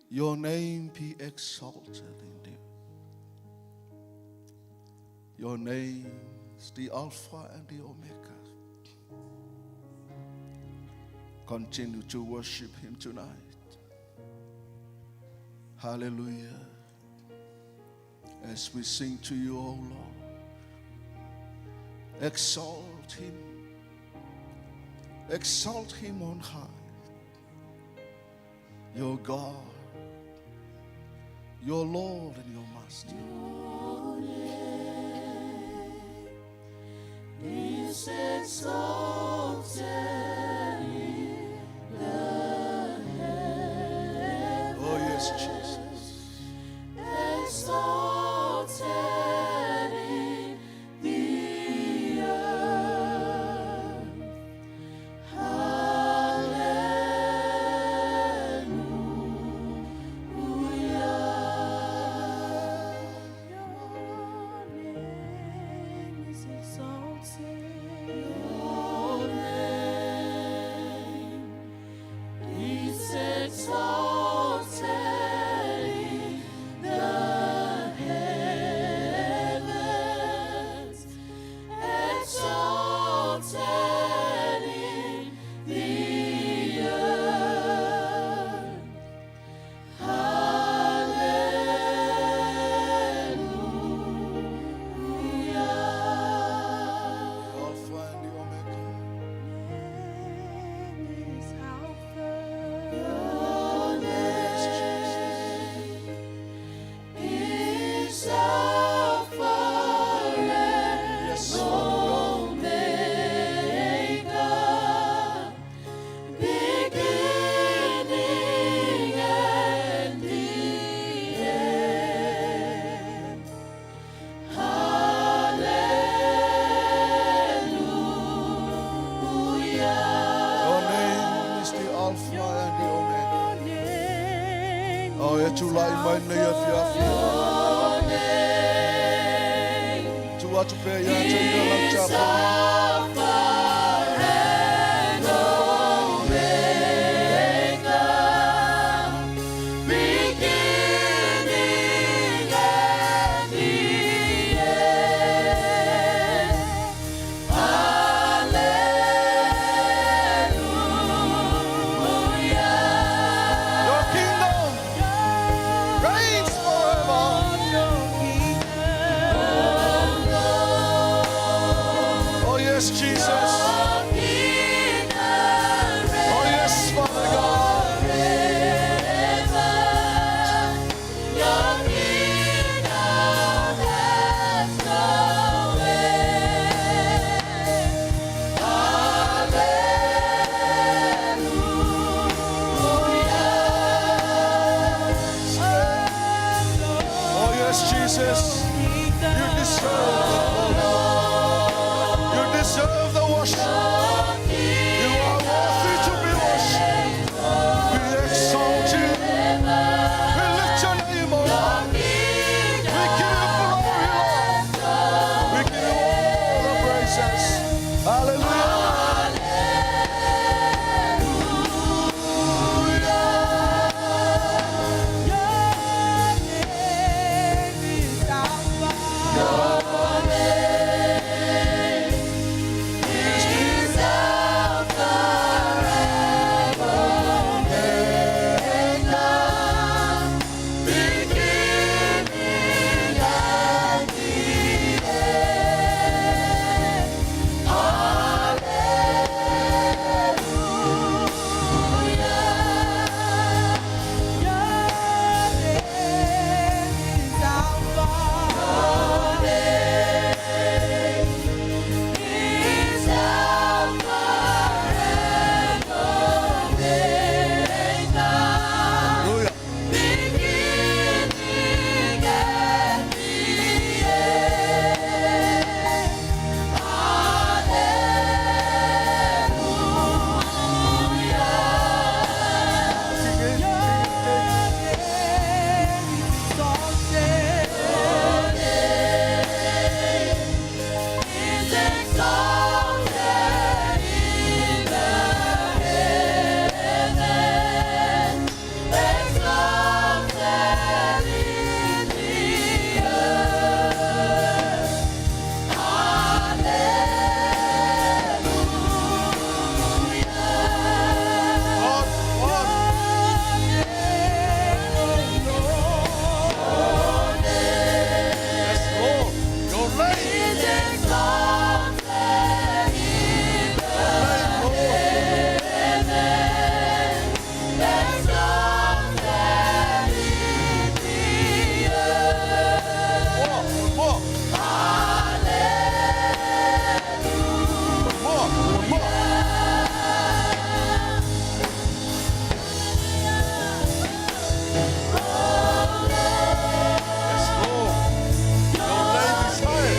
Your name be exalted in the Your name is the Alpha and the Omega. Continue to worship Him tonight. Hallelujah. As we sing to you, O Lord, exalt Him. Exalt Him on high. Your God, your Lord and your Master. Is exalted in the heavens. Oh, yes, Jesus. Exalted in the earth. Hallelujah. Your name is exalted. O e tulai mai lenei afiafi. Tuu atu pea ia te ia lau tapuaiga. Your kingdom reigns forever. Oh yes, Jesus. Oh yes, Father God. Oh yes, Jesus. You deserve the glory. You deserve the worship. You are worthy to be worshipped. We exalt you. We lift your name on high. We give you glory, Lord. We give you all the praises. Hallelujah. Hallelujah. Lord, Lord. Yes, Lord. Your name. Your name, Lord. More, more. More, more. Yes, Lord. Your name is higher.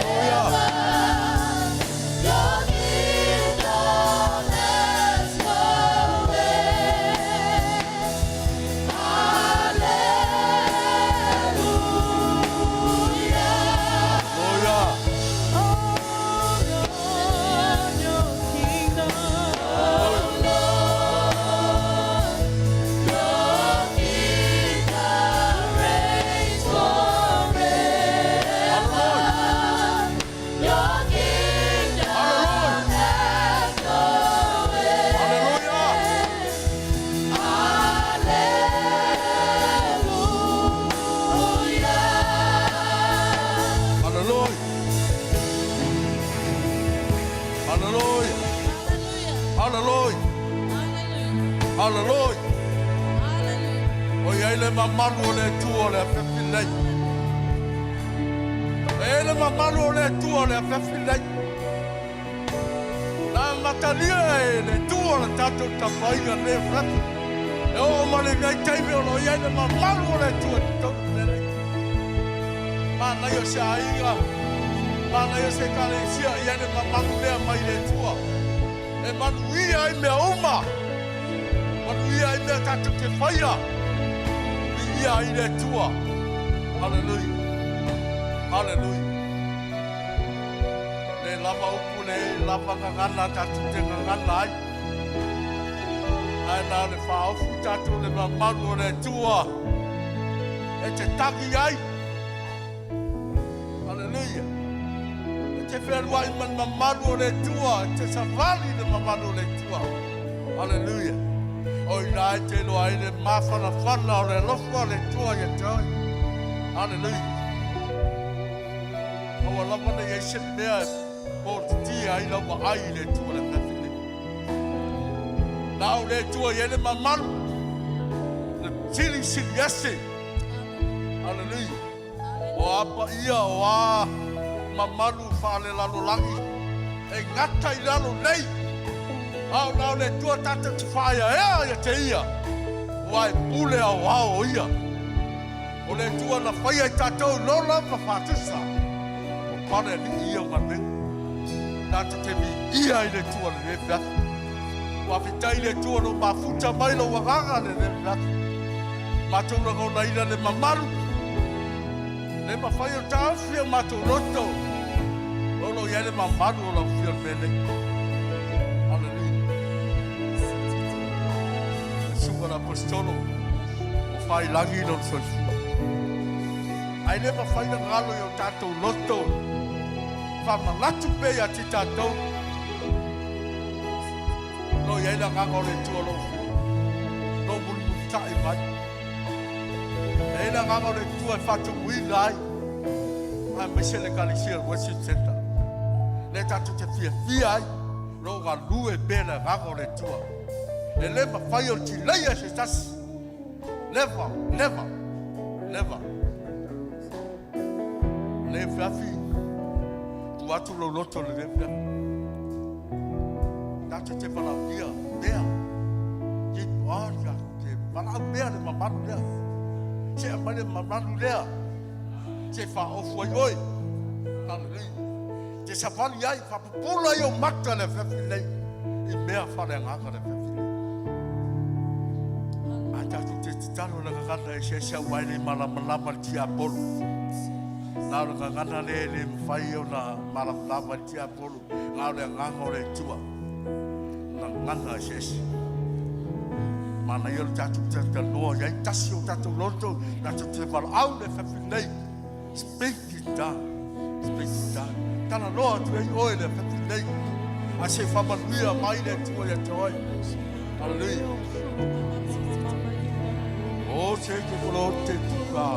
Hallelujah. Hallelujah. Hallelujah. Hallelujah. Hallelujah. Hallelujah. Hallelujah. O iai le mamalu o le Atua o le afiafi lenei. E iai le mamalu o le Atua o le afiafi lenei. Na amatalia e le Atua le tatou tapuaiga lenei afiafi. E oo mai lenei taimi o lo o iai le mamalu o le Atua i totonu lenei. Manaia o se aiga, manaia o se ekalesia i ai le mamalu lea mai le Atua. E manuia ai mea uma. Manuia ai mea tatou te faia. Viia ai le Atua. Haleluia. Haleluia. Le lava upu le lava gagana tatou te gagana ai. Ae na o le faaofu tatou le mamalu o le Atua e te tagi ai. Haleluia. E te fealuai ma le mamalu o le Atua, e te savali le mamalu o le Atua. Haleluia. O ina e te iloa ai le mafanafana o le alofa o le Atua ia te oe. Haleluia. Aua lava ne i ai se mea e potitia ai lau vaai i le Atua le afiafi nei. Na o le Atua i ai le mamalu, le silisili ese. Haleluia. O a paia, o a mamalu faalelalolagi e gata i lalo nei, a o na o le Atua tatou te faaeaea ia te ia, aua e pule aoao o ia. O le Atua na faia i tatou i lona ma faatusa, o pale alii ia o galuega. Tatou te viia i le Atua lenei afiafi. Faafetai i le Atua na mafuta mai lou agaga lenei afiafi. Matou lagonaina le mamalu, le mafai o taofi o matou loto, o lo o i ai le mamalu o lau Afioga i le mea nei. Haleluia. Le susuga i le Aposetolo, ua fai lagi lona soifua. Ae le mafai ona galo i o tatou loto, faamanatu pea ia te tatou, lo i ai le agaga o le Atua o lo mulimulita'i mai. E ai le agaga o le Atua e faatumuina ai, aemaise le Ekalesia Worship Center. Le tatou te fiafia ai, lo galue pea le agaga o le Atua. E le mafai o le tileia se tasi. Never, never, never. Le afiafi, tu atu lou loto le afiafi. Tatou te valaaulia pea. Keep on, te valaau pea le mamalu lea. Se aumai le mamalu lea. Se faaofu ai oe. Hallelujah. Te savali ai, faapupula ai ou mata le afiafi nei. I mea faaleagaga le afiafi nei. A tatou te tatalo le gagana e eseese aua e le malamalama le tiapolo. Na o le gagana lea e le mafai ona malamalama le tiapolo. Na o le agaga o le Atua. Gagana eseese. Manaia le tatou talanoa i ai tasi o tatou loto, tatou te valaau le afiafi nei. Speak it down. Speak it down. Talanoa atu ai oe le afiafi nei. A se faamanuia mai le Atua ia te oe. Hallelujah. O se te kolo te tuka.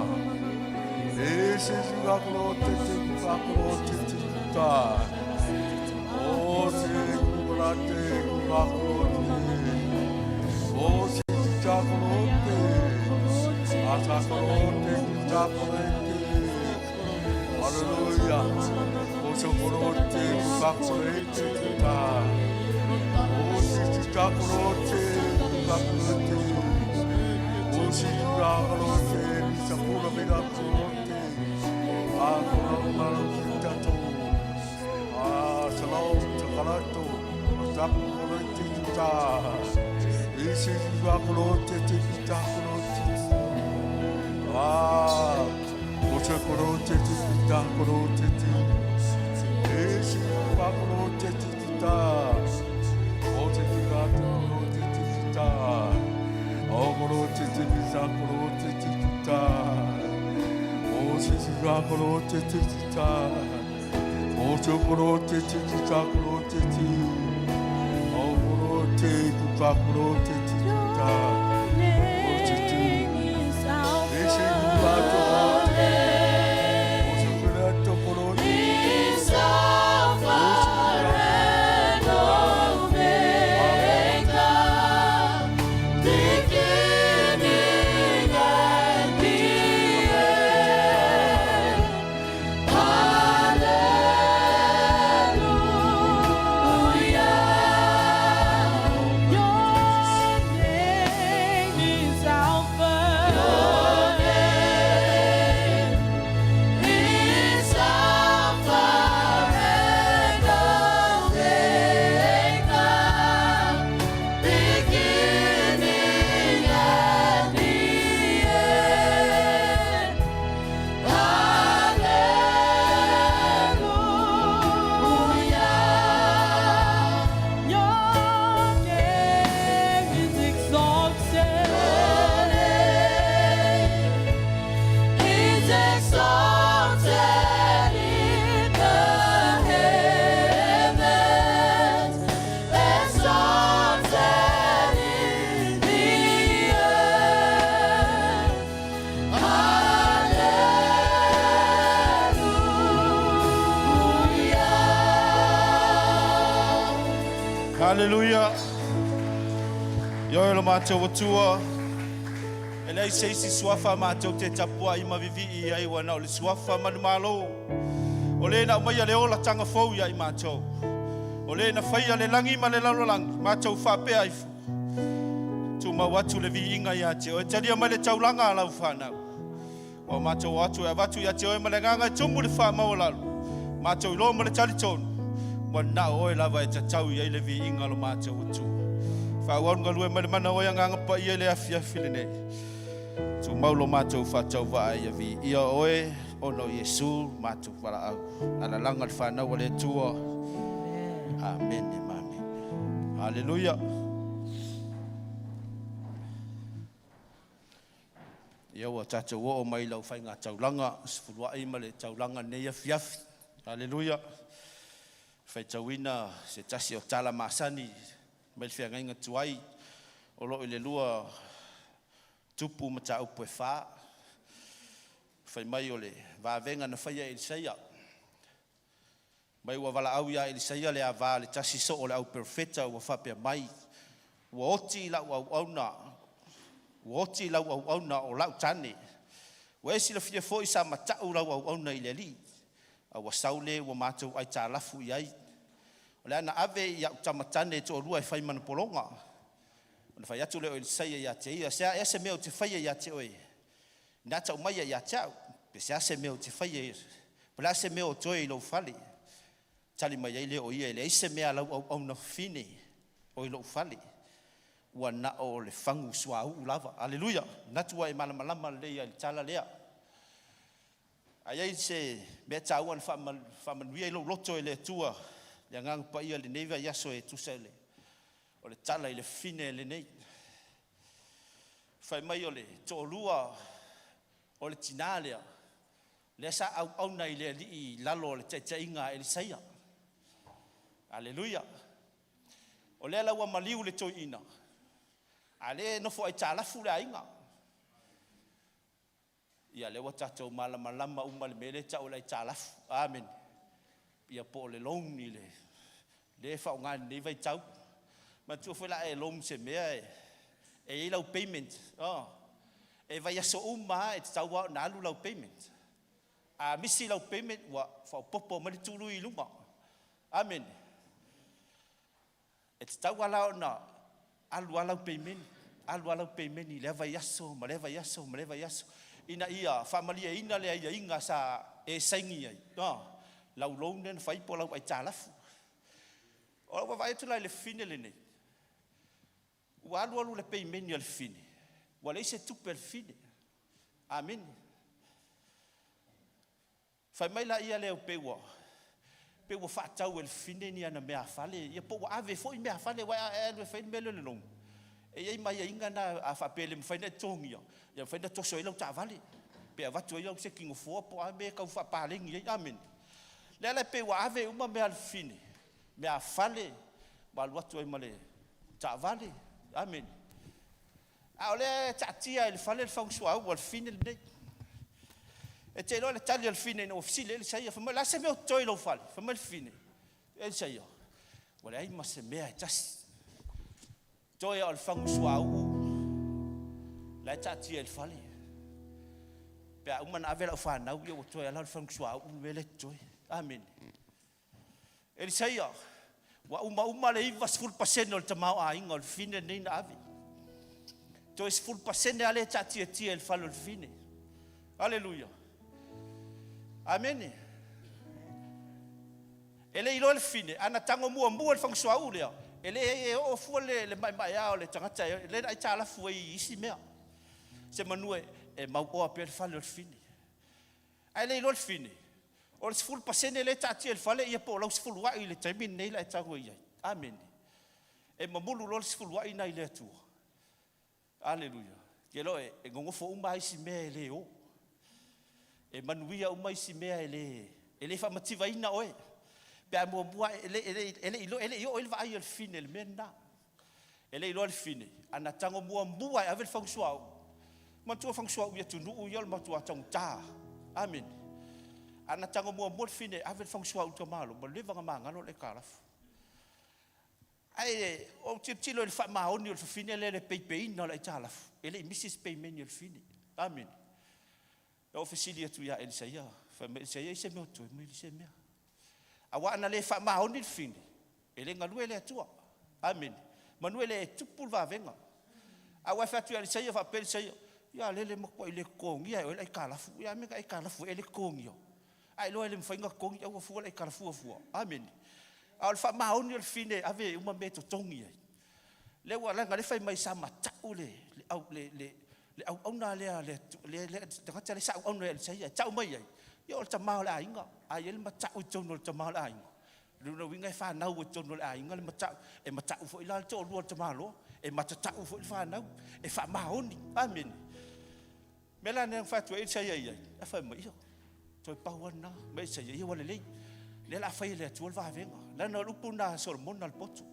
E se tuka kolo te tuka kolo te tuka. O se kula te kula kolo te. O se tuka kolo te. Ata kolo te tuka kolo te. Hallelujah. O se kolo te tuka kolo te tuka. O se tuka kolo te tuka kolo te. O se tuka kolo te sa kula vega kolo te. A kolo malo kita to. A salau te kalato. Tapu kolo te tuka. E se tuka kolo te te tuka kolo te. A o se kolo te te tuka kolo te te. E se tuka kolo te te tuka. O te tuka kolo te te tuka. O kolo te te tuka kolo te te tuka. O se tuka kolo te te tuka. O te kolo te te tuka kolo te te. O kolo te tuka kolo te te tuka. O te te. E se tuka kolo te. O se tuka kolo te. Is Alpha and Omega, beginning and the end. Hallelujah. Your name Haleluia. Ioe lo matou Atua. E leai se isi suafa matou te tapuai ma vivii i ai ua na o le suafa manumalo. O le na aumaia le olataga fou ia i matou. O le na faia le lagi ma le lalolagi, matou faapea ifo. Tumau atu le viiga ia te oe, talia mai le taulaga a lau fanau. Ua matou o atu e avatu ia te oe ma le agaga e tumu le faamaualalo. Matou iloa ma le talitonu, ua na o oe lava e tatau i ai le viiga o lo matou Atua. Faaauau le galue mai le mana o oe Agaga Paia i le afiafi lenei. Tumau lo matou faatauvaa ia viia oe ona o Iesu matou valaau. Alalaga le fanau a le Atua. Amene ma amene. Haleluia. Ia ua tatou oo mai i lau faigataulaga sefuluai ma le taulaga lenei afiafi. Haleluia. Faitauina se tasi o tala masani mai le feagaiga tuai o lo o i le lua Tupu Mataupu e 4. Fai mai o le vavega na faia e Elisaia. Mai ua valaau ia Elisaia le ava a le tasi soo o le au perofeta ua faapea mai, ua oti lau auauna, ua oti lau auauna o lau tane. Ua e silafia foi sa matau lau auauna i le Alii, a ua sau le ua matou aitalafu i ai. O le a na ave i au tama tane e toalua e fai ma na pologa. Ona fai atu lea o Elisaia ia te ia, se a ea se mea ou te faia ia te oe, na tau mai ia te au, pe se ase mea ou te faia, po o le a se mea o toe i lou fale. Tali mai ai lea o ia, e leai se mea a lau auauna fafine o i lou fale, ua na o le fagu suauu lava. Aleluia. Manatu ua e malamalama lelei ai i le tala lea. A i ai se mea taua na faamanuia i lou loto e le Atua, le Agaga Paia i lenei vaiaso e tusa o le tala i le fafine lenei. Fai mai o le toalua o le tinā lea, lea sa auauna i le Alii i lalo o le taitaiga a Elisaia. Aleluia. O lea la ua maliu le toeaina, a lea e nofo aitalafu le aiga. Ia lea ua tatou malamalama uma i le mea lea e tau o le aitalafu. Amene. Ia po o le loan i le lea e faaaoga i lenei vaitau. Manatua foi la a e loan i se mea e i ai lau payment. E vaiaso uma lava e tatau lava ona alu lau payment. A misi lau payment ua faaopoopo mai le tului i luga. Amene. E tatau lava la ona alu lava lau payment, alu lava lau payment i lea vaiaso ma lea vaiaso ma lea vaiaso, ina ia faamalieina le aiaiga sa e saini ai, lau loan lea na fai po o lau aitalafu. O lau vaavaai atu la i le fafine lenei, ua alu alu le payment a le fafine, ua leai se tupe a le fafine. Amene. Fai mai laia lea pei ua faatau e le fafine ni ana meafale, ia po ua ave foi meafale, aua a e alu e fai le mea lea o le loan, e i ai ma aiaiga na, a faapea e le mafai ona e totogia, ia mafai ona toso ai lau taavale, pe avatu ai au seki nofoa po o a mea e tau faapaleni ai. Amene. Lea la e pei ua ave uma mea a le fafine, meafale, ua alu atu ai ma le taavale. Amene. A o lea e taatia i le fale le fagu suauu a le fafine lenei. E te iloa le tali a le fafine ina ua fesili ai Elisaia, fai mai, o le a se mea o totoe i lou fale? Fai mai le fafine, Elisaia, ua leai ma se mea e tasi. Toe lava o le fagu suauu la e taatia i le fale. Pe a uma ona ave lau fanau, ia ua toe lava la o le fagu suauu le mea lea e totoe. Amene. Elisaia, ua uma le 90% o le tamaoaiga o le fafine lenei na ave. Toe 10% lava lea e taatiatia i le fale o le fafine. Aleluia. Amene. E le iloa le fafine, ana tago muamua i le fagu suauu lea, e le e oo fua le maemaea o le tagata e le na aitalafu ai i isi mea. Se manu e mauoa pea le fale o le fafine. Ae le iloa le fafine, o le 10% lea e taatia i le fale, ia po o lau sefuluai i le taimi lenei la e tago i ai. Amene. E mamulu loa le sefuluai na i le Atua. Aleluia. Te loa e nonofo uma isi mea e le o. E manuia uma isi mea e le faamativaina oe. Pe a muamua e le i oo i le vaai a le fafine i le mea lena. E le iloa le fafine, ana tago muamua e ave le fagu suauu. Manatua fagu suauu i atunuu ia o le matua taugata. Amene. Ana tago muamua le fafine e ave le fagu suauu i le tamaloa, ua leva ona magalo le aitalafu. Ae ou tilotilo i le faamaoni o le fafine lea i le peipeiina o le aitalafu, e le i misi se peimeni a le fafine. Amene. Na ou fesili atu ia Elisaia, fai mai Elisaia, e i ai se mea o totoe? Fai mai, e leai se mea. Aua ana le faamaoni le fafine, e le galue le Atua. Amene. Manu e le tupu le vavega. Ae ua e fai atu ia Elisaia, faapea Elisaia, ia a lele e matuai le totogia e oe le aitalafu. Ia a mea na aitalafu ai ea e le totogia? A e iloa e le mafai ona totogi, aua fua le aitalafua fua. Amene. A o le faamaoni o le fafine e ave uma mea e totogi ai, lea ua, leaga o lea e fai mai sa matau le, le, au, le, le, le auauna lea a le, le, le tagata lea sa auauna ia Elisaia, e tau mai ai, ia o le tama o le aiga. A i ai le matau i totonu o le tama o le aiga, o lona uiga e fanau ai i totonu o le aiga le matau, e matau foi la le toalua o le tamaloa, e matatau foi le fanau, e faamaoni. Amene. O le mea la lena na fai atu ai Elisaia i ai, ae fai mai, ia, toe pau lava lena. Fai mai Elisaia, ia ua lelei, o lea o le a fai e le Atua le vavega. Leaga o le upu lena a Solomona le poto.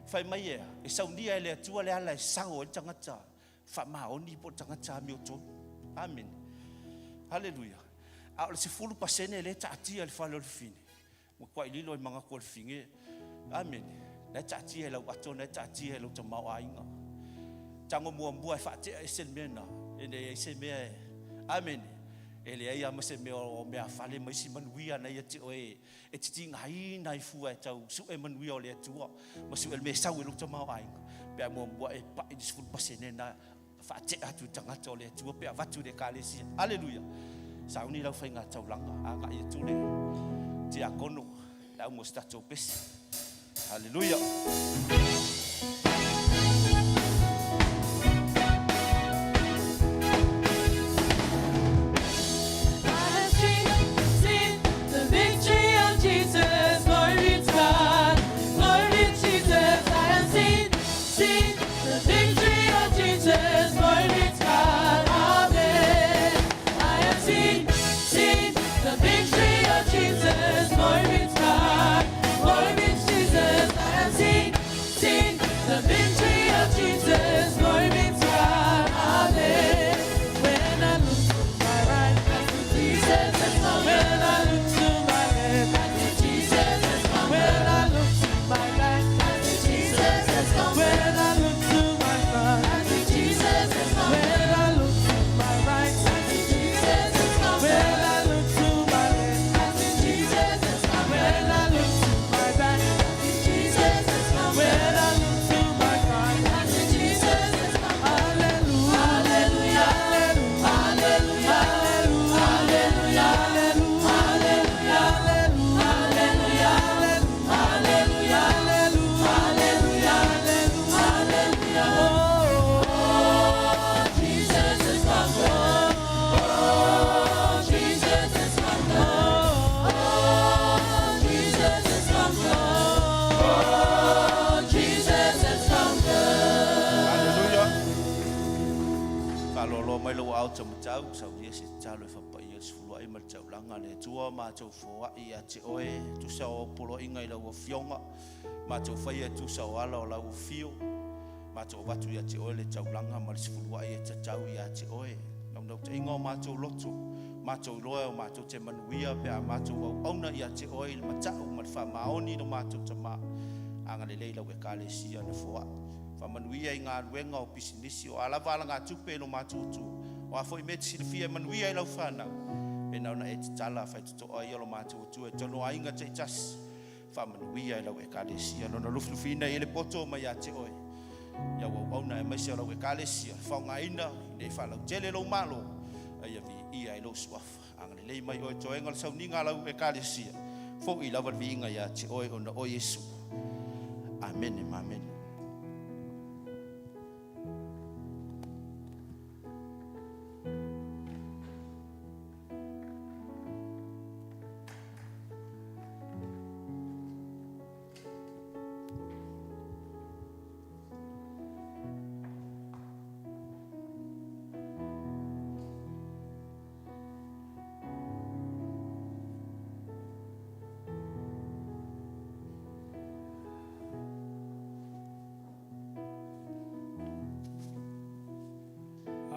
Fai mai e a? E saunia e le Atua le ala e sao ai le tagata faamaoni po o le tagata amiotonu. Amene. Haleluia. A o le 10% lea e taatia i le fale o le fafine, Matuai lilo i manatu o le fine. Amene. La e taatia i lau ato, la e taatia i lou tamaoaiga. Tago muamua e faatea ese le mea lena, e leai se mea e... Amene. E leai lava ma se mea o meafale ma isi manuia na ia te oe e te tigaina ai fua e tau sue manuia o le Atua ma sue le mea e sau i lou tamaoaiga. Pe a muamua e pai le 10% lena faatea atu i tagata o le Atua pe avatu i le Ekalesia. Aleluia! Sauni lau faiga taulaga, agai atu le tiakono, le auga o se tatou pese. Aleluia! Faaloaloa mai lou aao taumatau, saunia se tatalo e faapaia le sefuluai ma le taulaga a le Atua, matou foai ia te Oe, tusa o au poloaiga i lau Afioga, matou faia e tusa o ala o lau afio, matou avatu ia te Oe le taulaga ma le sefuluai e tatau ia te Oe. Naunautaiga o matou loto, matou iloa e o matou te manuia pe a matou auauna ia te Oe i le matau ma le faamaoni i lo matou Tama. Agalelei lau Ekalesia na foai. Faamanuia i galuega o pisinisi, o a lava alagatupe i lo matou Atua, o a foi mea e te silafia e manuia ai lau fanau, pena ona e tatala faitotoa ia lo matou Atua e tanoaiga taitasi. Faamanuia i lau Ekalesia, lona lufilufiina i ai le poto mai ia te oe, i au auauna aemaise o lau Ekalesia, faaaogaina ina ia faalautele lou Malo, a ia viia ai lou Suafa. Agalelei mai oe toega o le sauniga a lau Ekalesia, foi lava le viiga ia te oe ona o Iesu. Amene ma amene.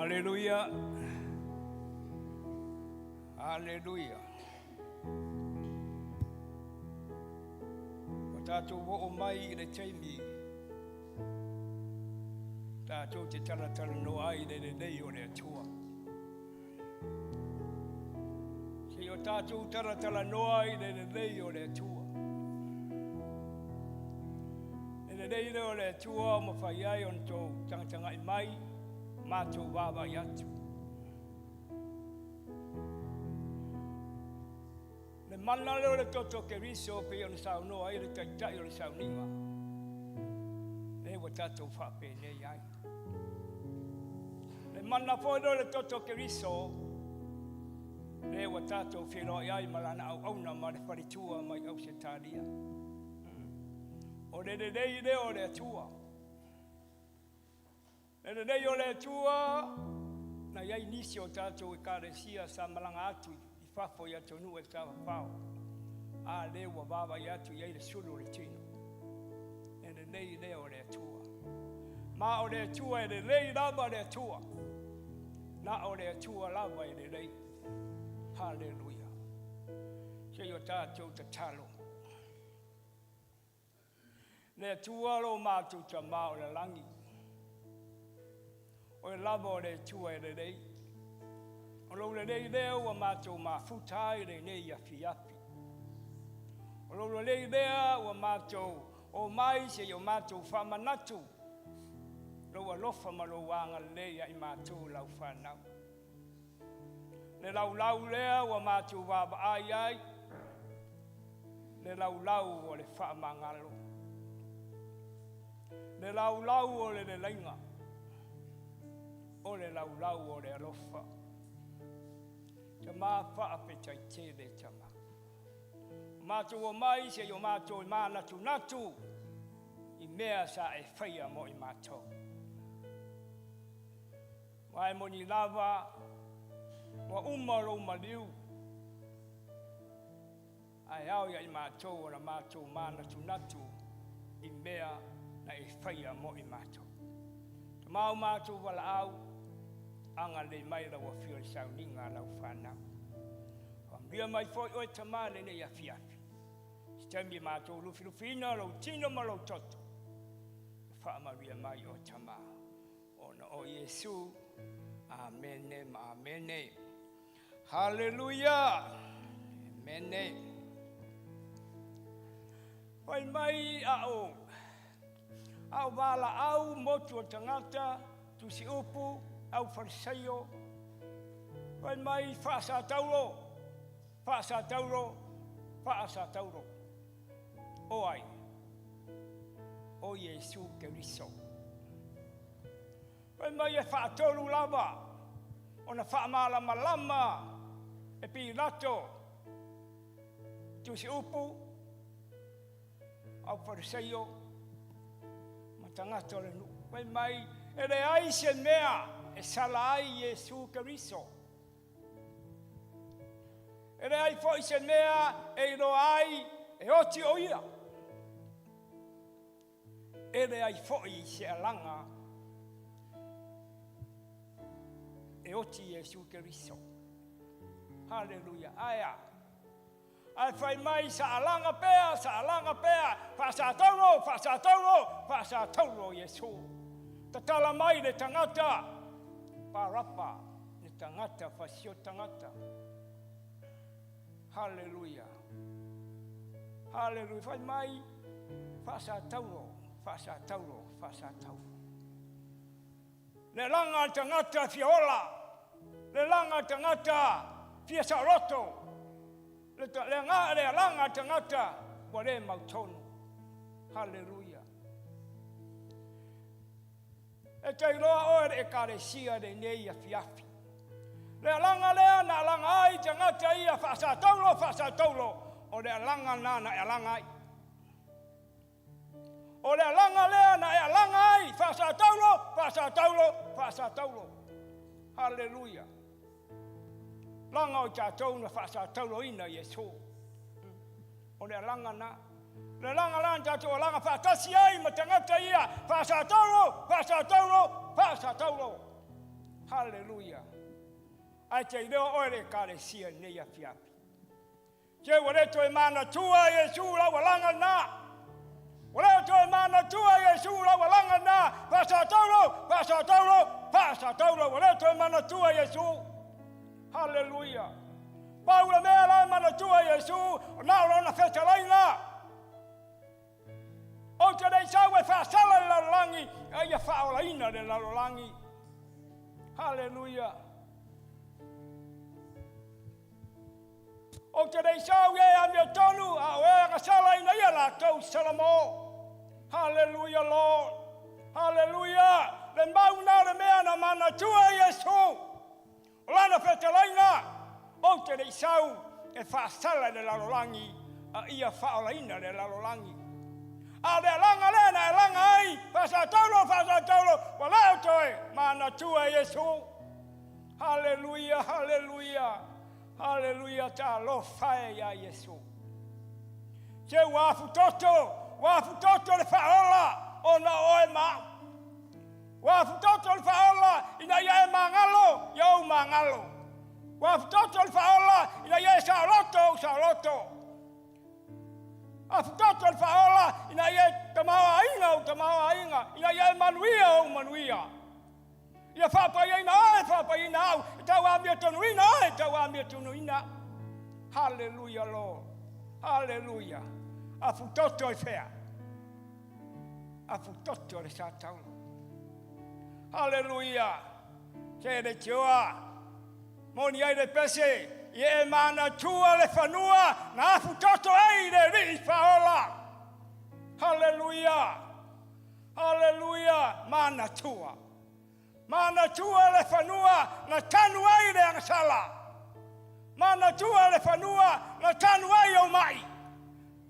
Aleluia. Aleluia. Tatou oo mai i le taimi tatou te talatalanoa ai i le lelei o le Atua. Se i o tatou talatalanoa i le lelei o le Atua. Le lelei lea o le Atua ua mafai ai ona tou tagatagai mai, matou vaavaai atu. Le mana lea o le toto o Keriso pei ona saunoa ai le Taitai o le sauniga, lea ua tatou faapenei ai. Le mana foi lea o le toto o Keriso, lea ua tatou feiloai ai ma lana auauna ma le faletua mai Ausetalia. O le lelei lea o le Atua. Le lelei o le Atua, na i ai nisi o tatou Ekalesia sa malaga atu i fafo i atunuu e tafafao, a lea ua vaavaai atu i ai le sulu o le tino. Le lelei lea o le Atua. Ma o le Atua e lelei lava le Atua. Na o le Atua lava e lelei. Haleluia. Se i o tatou tatalo. Le Atua lo matou Tama o le lagi, Oe lava o le Atua e lelei. O lou lelei lea ua matou mafuta ai lenei afiafi. O lou lelei lea ua matou omai se i o matou faamanatu lou alofa ma lou agalelei ia i matou lau fanau. Le laulau lea ua matou vaavaai ai, le laulau o le faamagalo, le laulau o le leleiga, o le laulau o le alofa. Tama faafetai tele Tama. O matou omai se i o matou manatunatu i mea sa e faia mo i matou. Aua e moni lava ua uma lou maliu, ae ao ia i matou ona matou manatunatu i mea na e faia mo i matou. Tamau matou valaau, agalelei mai lau afio i le sauniga a lau fanau. Faamanuia mai foi oe Tama i lenei afiafi. Se taimi e matou lufilufiina lou tino ma lou toto, faamanuia mai oe Tama. Ona o Iesu, amene ma amene. Haleluia, amene. Fai mai a o valaau motu o tagata, tusi upu, au Farisaio, fai mai faasatauro, faasatauro, faasatauro. O ai? O Iesu Keriso. Fai mai e faatolu lava ona faamalamalama e Pilato, tusi upu, au Farisaio, ma tagata o le nuu. Fai mai e leai se mea e sala ai Iesu Keriso. E leai foi se mea e iloa ai e oti o ia. E leai foi se alaga e oti Iesu Keriso. Haleluia. Ae a? Ae fai mai sa alaga pea, sa alaga pea, faasatauro, faasatauro, faasatauro Iesu. Tatala mai le tagata, Parapa, le tagata fasio tagata. Haleluia. Haleluia. Fai mai faasatauro, faasatauro, faasatauro. Le laga le tagata fia ola, le laga le tagata fia saoloto, le le laga le tagata ua le mautonu. Haleluia. E te iloa oe le Ekalesia lenei afiafi. Le alaga lea na alaga ai tagata ia faasatauro, faasatauro, o le alaga na na e alaga ai. O le alaga lea na e alaga ai, faasatauro, faasatauro, faasatauro. Haleluia. Laga o tatou na faasatauroina Iesu. O le alaga na. Le laga la na tatou alaga faatasi ai ma tagata ia, faasatauro, faasatauro, faasatauro. Haleluia. Ae te iloa oe le Ekalesia lenei afiafi. Se ua le toe manatua Iesu lau alaga na. Faasataulo, Faasataulo, ua le toe manatua Iesu. Haleluia. Pau le mea la e manatua Iesu, na o lona fetalaiga. Ou te le i sau e faasala le lalolagi, a ia faaolaina le lalolagi. Haleluia. Ou te le i sau i e amiotonu, a o e agasala ina ia latou salamo. Haleluia, Lord. Haleluia. Le mau na o le mea na manatua Iesu. O lana fetalaiga, ou te le i sau e faasala i le lalolagi, a ia faaolaina le lalolagi. A o le alaga lea na e laga ai, faasataulo, faasataulo, ua le o toe manatua e Iesu. Haleluia, haleluia, haleluia, talofa e iā Iesu. Se ua afutoto, ua afutoto le faaola ona o oe ma au. Ua afutoto le faaola ina ia e magalo ia ou magalo. Ua afutoto le faaola ina ia e saoloto ou saoloto. Afutoto le faaola ina ia e tamaoaiga ou tamaoaiga, ina ia e manuia ou manuia. Ia faapaiaina oe, faapaiaina au, e tau amiotonu oe, e tau amiotonu au. Haleluia, Lord. Haleluia. Afutoto i fea? Afutoto le sa taulo. Haleluia. Se le tioa. Moni ai le pese, i e manatua le fanua, na afutoto ai le alii faaola. Haleluia. Haleluia. Manatua. Manatua le fanua na tanu ai le agasala. Manatua le fanua na tanu ai ou mai.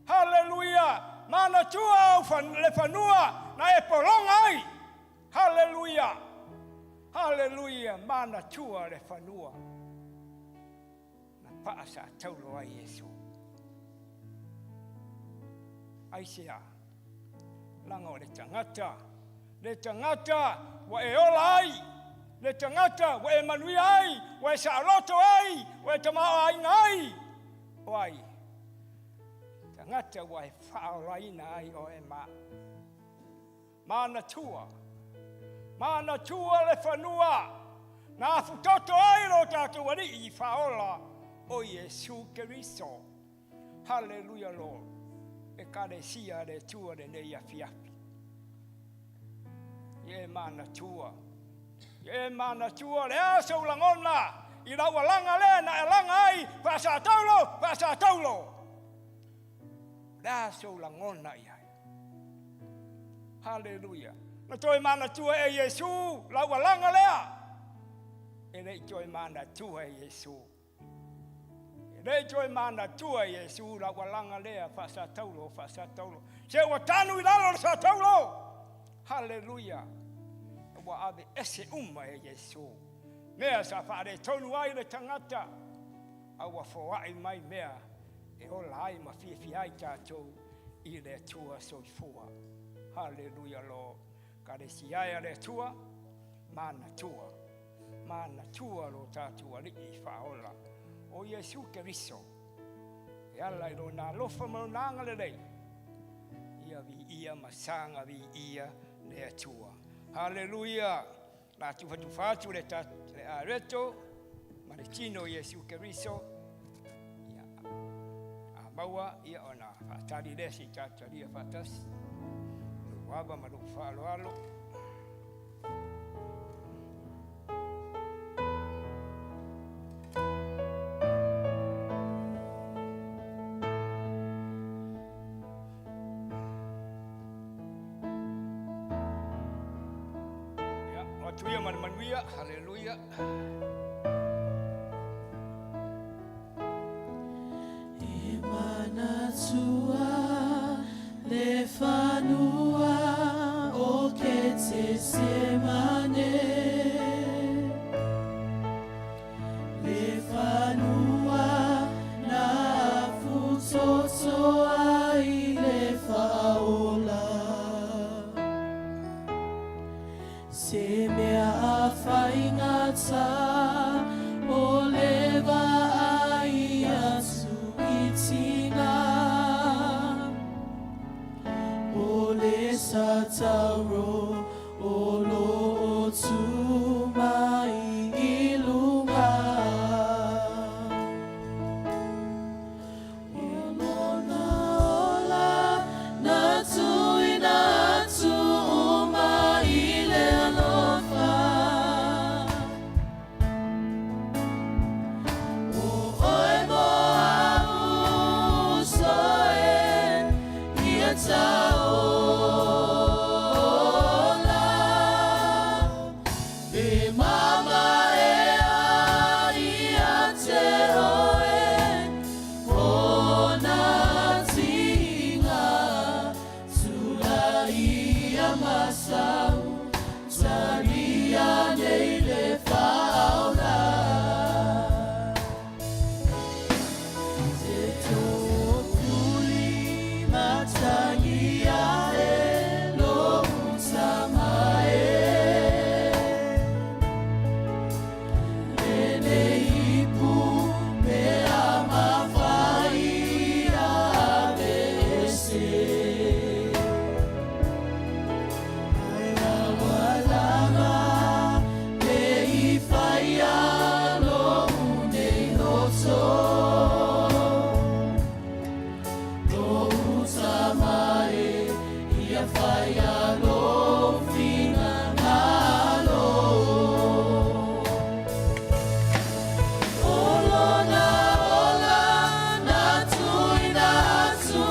Haleluia. Manatua au le fanua na e pologa ai. Haleluia. Haleluia. Manatua le fanua na paa sa taulo ai Iesu. Aisea? Laga o le tagata, le tagata ua e ola ai, le tagata ua e manuia ai, ua e saoloto ai, ua e tamaoaiga ai, o ai? Tagata ua e faaolaina ai oe ma manatua, manatua le fanua na afutoto ai lo tatou alii faaola o Iesu Keriso. Haleluia, Lord. Ekalesia a le Atua lenei afiafi. Ia e manatua, ia e manatua le a sou lagona i lau alaga lea na e alaga ai, faasataulo, faasataulo. Le a sou lagona i ai. Haleluia. Na toe manatua e Iesu lau alaga lea. E le i toe manatua e Iesu. E le i toe manatua e Iesu lau alaga lea, faasataulo, faasataulo. Se ua tanu i lalo le sataulo. Haleluia. Ua ave ese uma e Iesu. Mea sa faaletonu ai le tagata, a ua foai mai mea e ola ai ma fiafia ai tatou i le Atua soifua. Haleluia, Lord. Ekalesia e a le Atua, manatua, manatua lo tatou alii faaola o Iesu Keriso. E ala i lona alofa ma lona agalelei, ia viia ma saga viia le Atua. Haleluia. La tufatufa atu le, ta, le areto ma le tino Iesu Keriso. Ia, a maua ia ona faatali lea se i tatou talia faatasi. Lou ava ma lou faaaloalo. Ia, o atu ia ma le manuia. Haleluia. E manatua le fanua o Ketesemane, le fanua na afutoto ai le faaola. Se mea afaigata o le vaai atu i tina o le satauro o lo o. Lotu mai i luga. O lona ola na tuuina atu uma i le alofa. O oe mo au soe ia taola. E mama e a ia te oe o nā tinga tula ia masau talia nei le whaola. Te tōpuli matangi e lo utama e. Lele ipu pe a mawhai a ese. Ai awalanga pe i whai lo unei loto. Lo utama e ia whai a lo whina ngā lo. O lona ola na tuina atu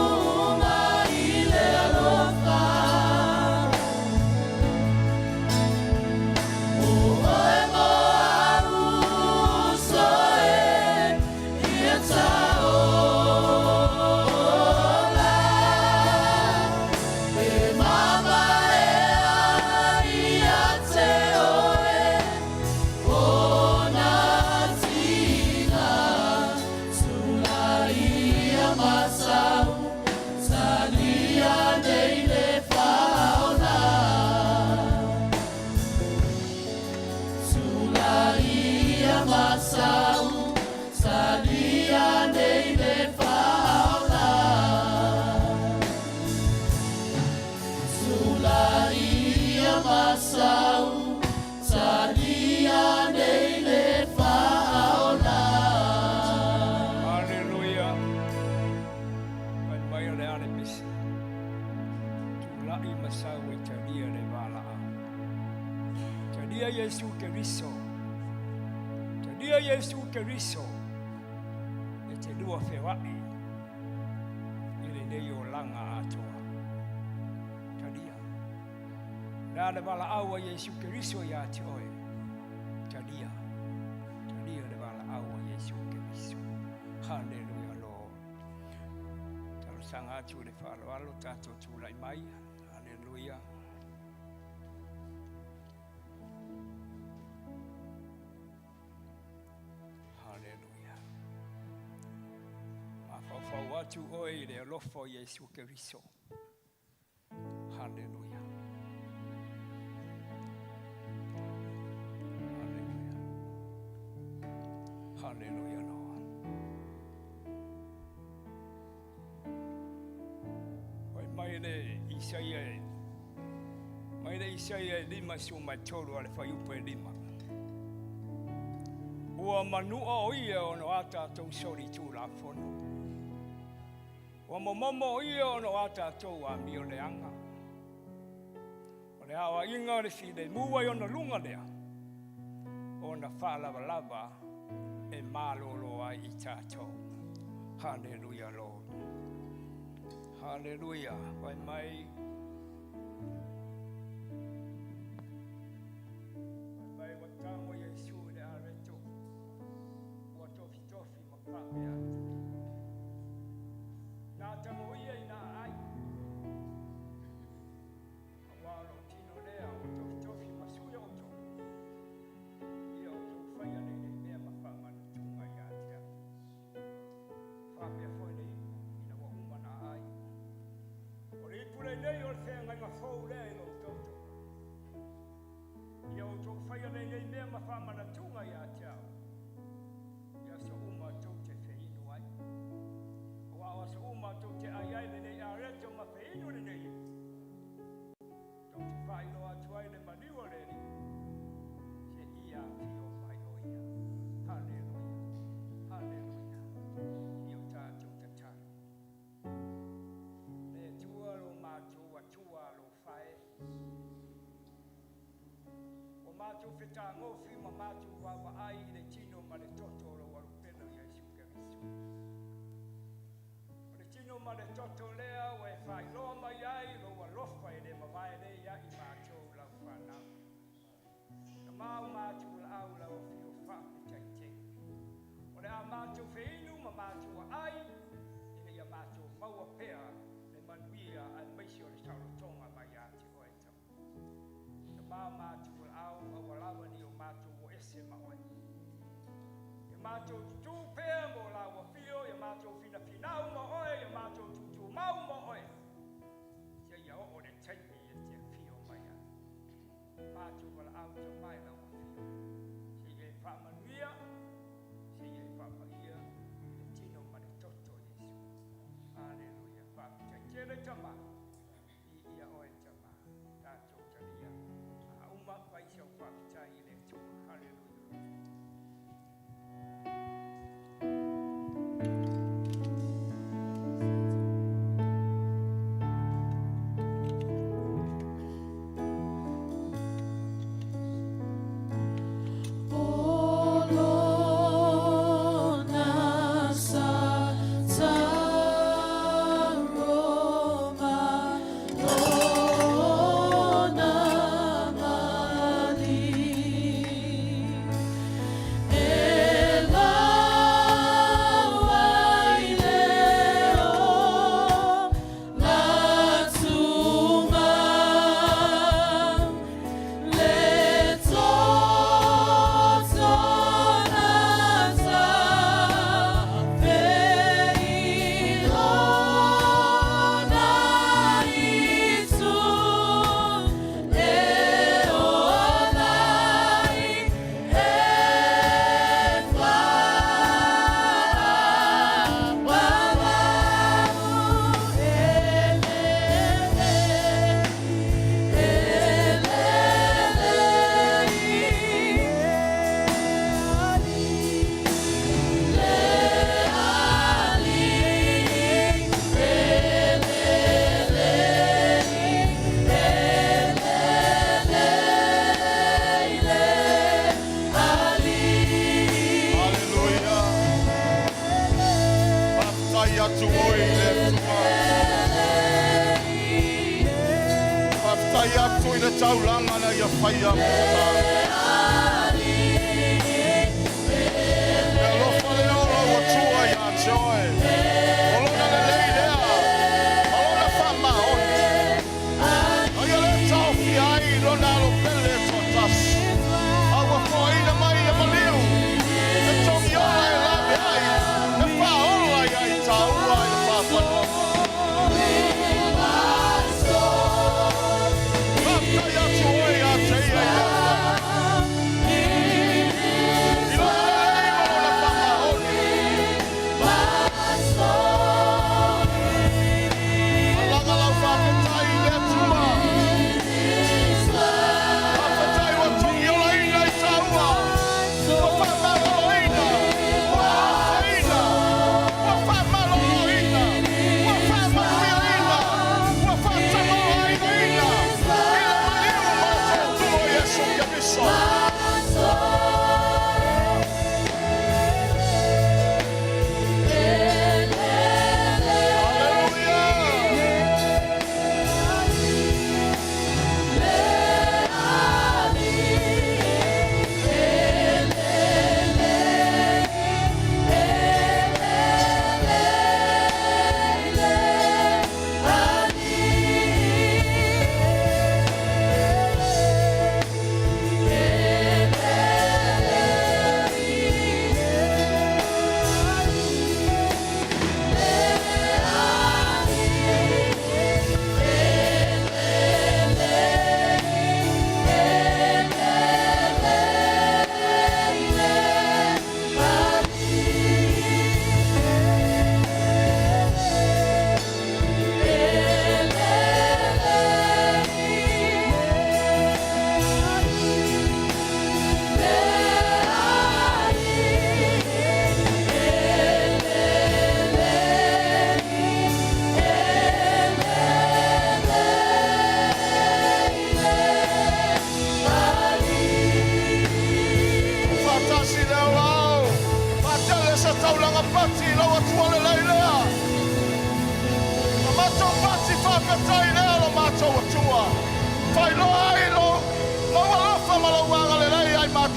mai le alofa. O oe mo au soe ia taola. E mama e a ia te oe o nā tina tula ia masau talia nei le whaola. Tula ia masau talia nei le whaola. Tula ia masau talia nei le whaola. Haleluia. Mai mai o le ale pesi. Tula'i masau e talia le valaau. Talia Iesu Keriso. Talia Iesu Keriso. E te lua fewa'i i lenei olaga atoa. Talia. La le valaau a Iesu Keriso ia te oe. Talia. Talia le valaau a Iesu Keriso. Haleluia Lord. Talosaga atu i le faaaloalo tatou tulai mai. Haleluia. Haleluia. Mafaufau atu oe i le alofa o Iesu Keriso. Haleluia. Haleluia. Haleluia Lord. Fai mai le Isaia e mai le Isaia e 53 a le fuaiupu e 5. Ua manua o ia ona o a tatou solitulafono. Ua momomo o ia ona o a tatou amio leaga. O le aoaiga o le filemu ai ona luga lea, ona faalavalava e malolo ai i tatou. Haleluia Lord. Haleluia. Fai mai fai mai ua tago Iesu i le areto, ua tofitofi ma faapea atu. Na tago ia i na ai, auā o lou tino lea ua tofitofi ma sui outou. Ia outou faia lenei mea ma faamanatuga ia te au. Faapea foi le ipu ina ua uma na ai. O le ipu lenei o le feagaiga fou lea i lou toto. Ia outou faia lenei mea ma faamanatuga ia te au, i aso uma tou te feinu ai. Auā o aso uma tou te ai ai lenei areto ma feinu lenei ipu, tou te faailoa atu ai le maliu o le Alii. fetagofi ma matou vaavaai i le tino ma le toto o lou alupelo Iesu Keriso. O le tino ma le toto lea ua e faailoa mai ai lou alofa e le mavae lea ia i matou lau fanau. Tama o matou laau lau afio faafetai tele. O le a matou feinu ma matou aai ina ia matou maua pea le manuia aemaise o le saolotoga mai ia te oe Tama. Tama o matou laau aua lava ne i o matou o ese ma oe. Ia matou tutū pea mo lau afio, ia matou finafinau ma oe, ia matou tutumau ma oe. Seia oo le taimi e te afio mai ai. Matou valaau Tama i lau afio. Seia e faamanuia, seia e faapaia i le tino ma le toto o Iesu. Aleluia. Faafetai tele Tama. Viia oe Tama. Tatou talia. A uma fai sau faafetai i le Atua. Haleluia. Olona sa taroma lona mali e laua i le o latuma le toto na tafei lona itu e ola ai e fa'avalu e Hallelujah. Faafetai atu oe i le Atua. Faafetai atu i le taulaga na ia faia mo tatou. Le alofa lea o lau Atua ia te oe. O lona lelei lea, ma lona faamaoni. Aia le taofia ai lona alopele toatasi. A ua foaina mai e maliu, e togiola e laveai, e faaola ia i taua i le faafanoa. Faafetai atu oe ia te ia i le Atua.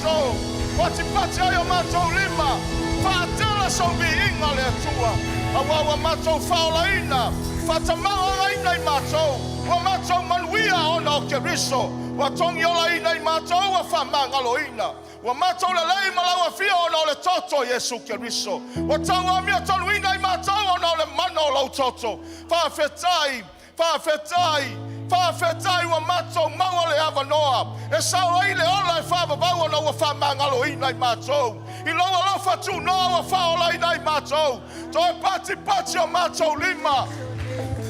matou, patipati ai o matou lima, faatela sau viiga le Atua, auā ua matou faaolaina, faatamaoagaina i matou, ua matou manuia ona o Keriso, ua togiolaina i matou, ua faamagaloina. Ua matou lelei ma lau afio ona o le toto o Iesu Keriso. Ua tauamiotoluina i matou ona o le mana o lou toto. Faafetai, faafetai, faafetai ua matou maua le avanoa e sao ai le ola e faavavau ona ua faamagaloina i matou. I lou alofa tunoa ua faaolaina ai matou. Toe patipati o matou lima.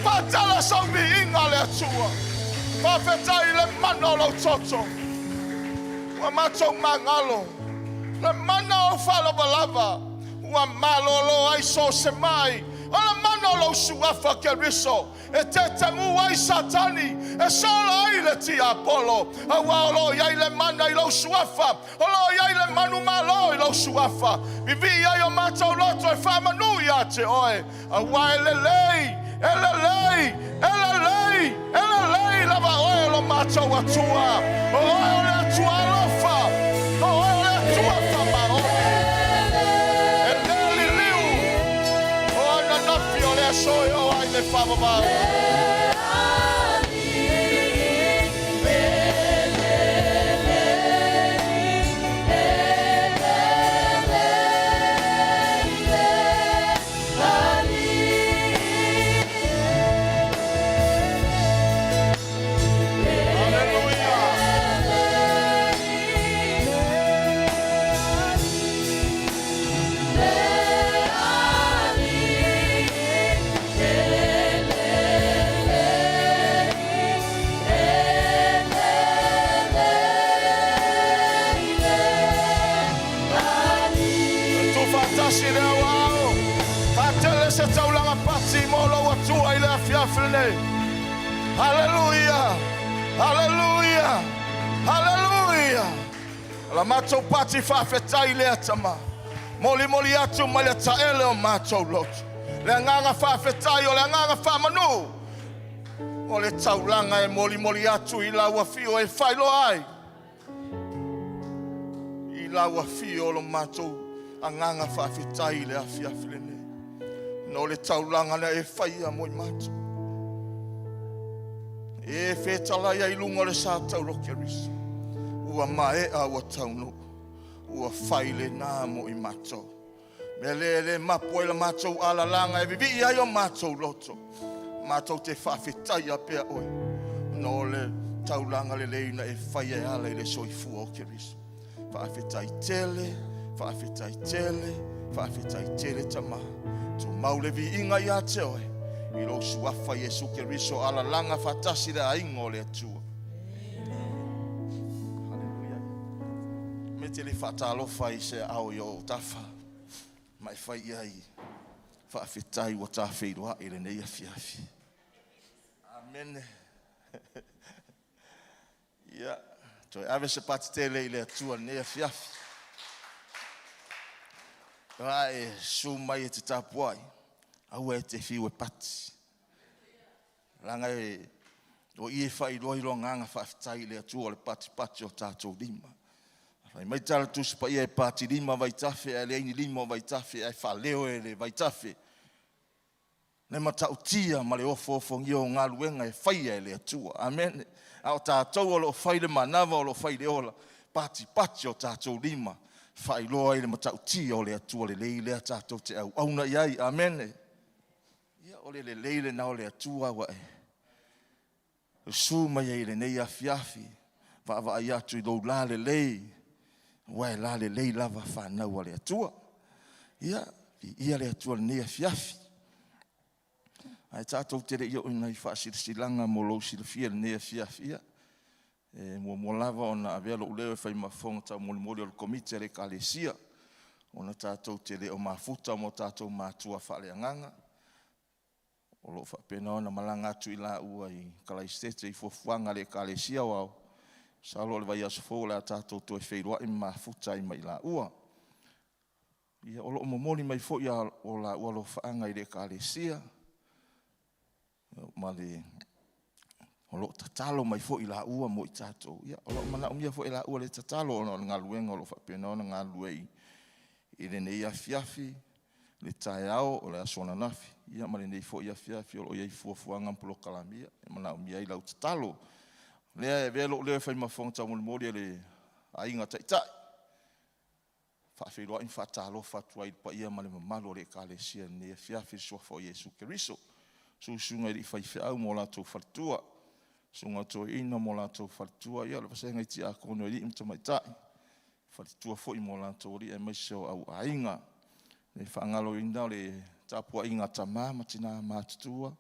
Faatala sau viiga le Atua. Faafetai i le mana o lou toto. Ua matou magalo. Le mana o ou faalavalava. Ua malolo ai so o se mai. O le mana o lou suafa Keriso. E tetemu ai Satani. E sola ai le tiapolo. Auā o lo o i ai le mana i lou suafa. O lo o i ai le manumalo i lou suafa. Vivii ai o matou loto e faamanu ia te oe, auā e lelei, e lelei, e lelei, e lelei lava oe e lo matou Atua. O oe o le Atua alofa, o oe o le Atua faamaoni. E le liliu o ananafi o le aso e oo ai le faavavau. Aleluia! Tuufaatasi le aoao, faatele se taulaga pati mo lou Atua i le afiafi lenei. Haleluia! Haleluia! Haleluia! O la matou pati faafetai lea tama. Molimoli atu mai le taele o matou loto. Le agaga faafetai o le agaga faamanu o le taulaga e molimoli atu i lau afio e faailoa ai i lau afio lo matou agaga faafetai i le afiafi lenei. No le taulaga na e faia mo i matou. E fetalai ai luga o le sa taulo Keriso. Ua maea ua taunuu. Ua fai lena mo i matou. Mea lea e le mapu ai la matou alalaga e vivii ai o matou loto. Matou te faafetaia pea oe ona o le taulaga lelei na e faia e ala i le soifua o Keriso. Faafetai tele, faafetai tele, faafetai tele Tama. Tumau le viiga ia te oe i lou suafa Iesu Keriso alalaga faatasi le aiga o le Atua. Haleluia. Me te le faatalofa i se ao i o tafa ma e fai i ai faafetai ua tafeiloai i lenei afiafi. Amene. Ia, toe ave se pati tele i le Atua lenei afiafi. A e susu mai e te tapuai, aua e te fiu e pati. Leaga e o i e faailoa i lo agaga faafetai i le Atua o le patipati o tatou lima. Fai mai tala Tusi Paia e pati lima vaitafe ae leai ni lima o vaitafe ae faaleo e le vaitafe le matautia ma le ofoofogia o galuega e faia e le Atua. Amene. A o tatou o lo o fai le manava o lo o fai le ola, patipati o tatou lima, faailoa ai le matautia o le Atua lelei lea tatou te auauna i ai. Amene. Ia o le lelei lena o le Atua ua e susu mai ai i lenei afiafi, vaavaai atu i lou lalelei, aua e lalelei lava fanau a le Atua. Ia, viia le Atua i lenei afiafi. Ae tatou te le i oo i nai faasilasilaga mo lou silafia i lenei afiafi, ia, e muamua lava ona avea lou leo e fai ma fofoga taumolimoli o le Komiti a le Ekalesia, ona tatou te le o mafuta ma o tatou matua faaleagaga, o lo o faapena ona malaga atu i laua i Kalaisete i fuafuaga a le Ekalesia Aoao. Masalo o le vaiaso fou o le a tatou toe feiloai ma mafuta ai ma i laua. Ia, o lo o momoli mai foi o laua alofaaga i le Ekalesia ma le O lo o tatalo mai foi laua mo i tatou. Ia, o lo o manaomia foi e laua le tatalo ona o le galuega o lo o faapena ona galulue i lenei afiafi, le taeao o le aso ananafi, ia ma lenei foi afiafi o lo o i ai fuafuaga ma polokalame, ia, e manaomia ai lau tatalo. O lea e avea lou leo e fai ma fofoga taumolimoli o le Aiga Taitai, faafeiloai ma faatalofa atu ai i le paia ma le mamalu o le Ekalesia i lenei afiafi i le Suafa o Iesu Keriso. Susu susuga i alii faifeau ma o latou faletua, susuga toeaina ma o latou faletua, ia o le vasega i tiakono i alii ma tamaitai, faletua foi ma o latou alii aemaise o auaiga. E le faagaloina le tapuaiga a tama ma tina matutua,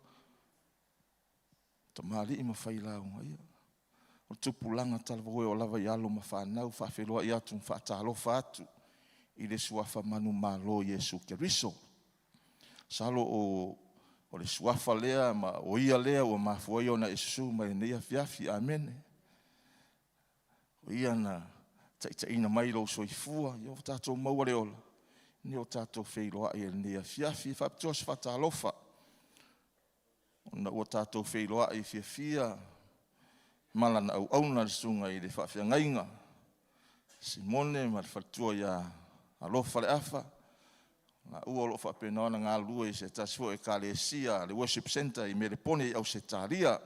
tamalii ma failauga, ia, o tupulaga talavou e oo lava i alo ma fanau. E faafeiloai atu ma faatalofa atu i le Suafa manumalo o Iesu Keriso. Masalo o le Suafa lea ma o Ia lea ua mafua ai ona e susu mai i lenei afiafi. Amene. O Ia na taitaiina mai lou soifua, ia ua tatou maua le ola, ia ua tatou feiloai i lenei afiafi. E faapitoa se faatalofa ona ua tatou feiloai fiafia ma lana auauna le susuga i le faafeagaiga Simone ma le faletua ia Alofa Leafa, laua o lo o faapena ona galulue i se tasi foi o Ekalesia, le Worship Centre i Melepone i Ausetalia.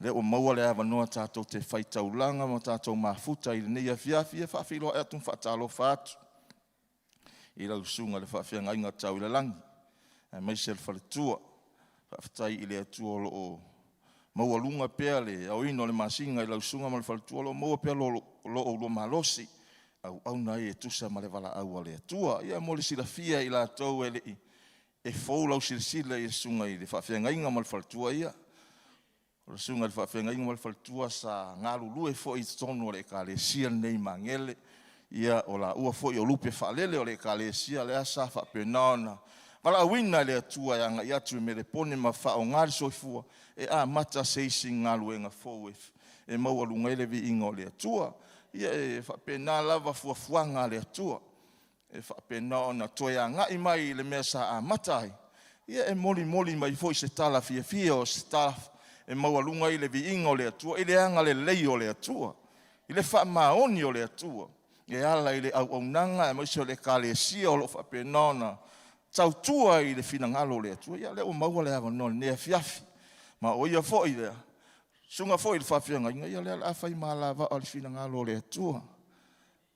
Lea ua maua le avanoa tatou te faitaulaga ma tatou mafuta i lenei afiafi, e faafeiloai atu ma faatalofa atu i lau susuga i le faafeagaiga tau i le lagi aemaise le faletua. Faafetai i le Atua o lo o maualuga pea le aoina o le masina i lau susuga ma le faletua, o lo o maua pea lo oulua malosi auauna ai e tusa ma le valaau a le Atua. Ia mo le silafia e i latou e le i e fou lau silasila i le susuga i le faafeagaiga ma le faletua, ia, o le susuga i le faafeagaiga ma le faletua sa galulue foi i totonu o le Ekalesia lenei i Magele. Ia, o laua foi o lupe faalele o le Ekalesia lea sa faapena ona valaauina e le Atua e agai atu i Melepone ma faaaoga le soifua e amata se isi galuega fou e maualuga ai le viiga o le Atua. Ia e faapena lava fuafuaga a le Atua, e faapena ona toe agai mai i le mea sa amata ai, ia e molimoli mai foi se tala fiafia o se tala e maualuga ai le viiga o le Atua i le agalelei o le Atua, i le faamaoni o le Atua e ala i le auaunaga aemaise o le Ekalesia o lo o faapena ona tautua i le finagalo o le Atua. Ia o lea ua maua le avanoa i lenei afiafi, ma o ia foi lea susuga foi i le faafeagaiga, ia o lea o le a fai ma alavaa o le finagalo o le Atua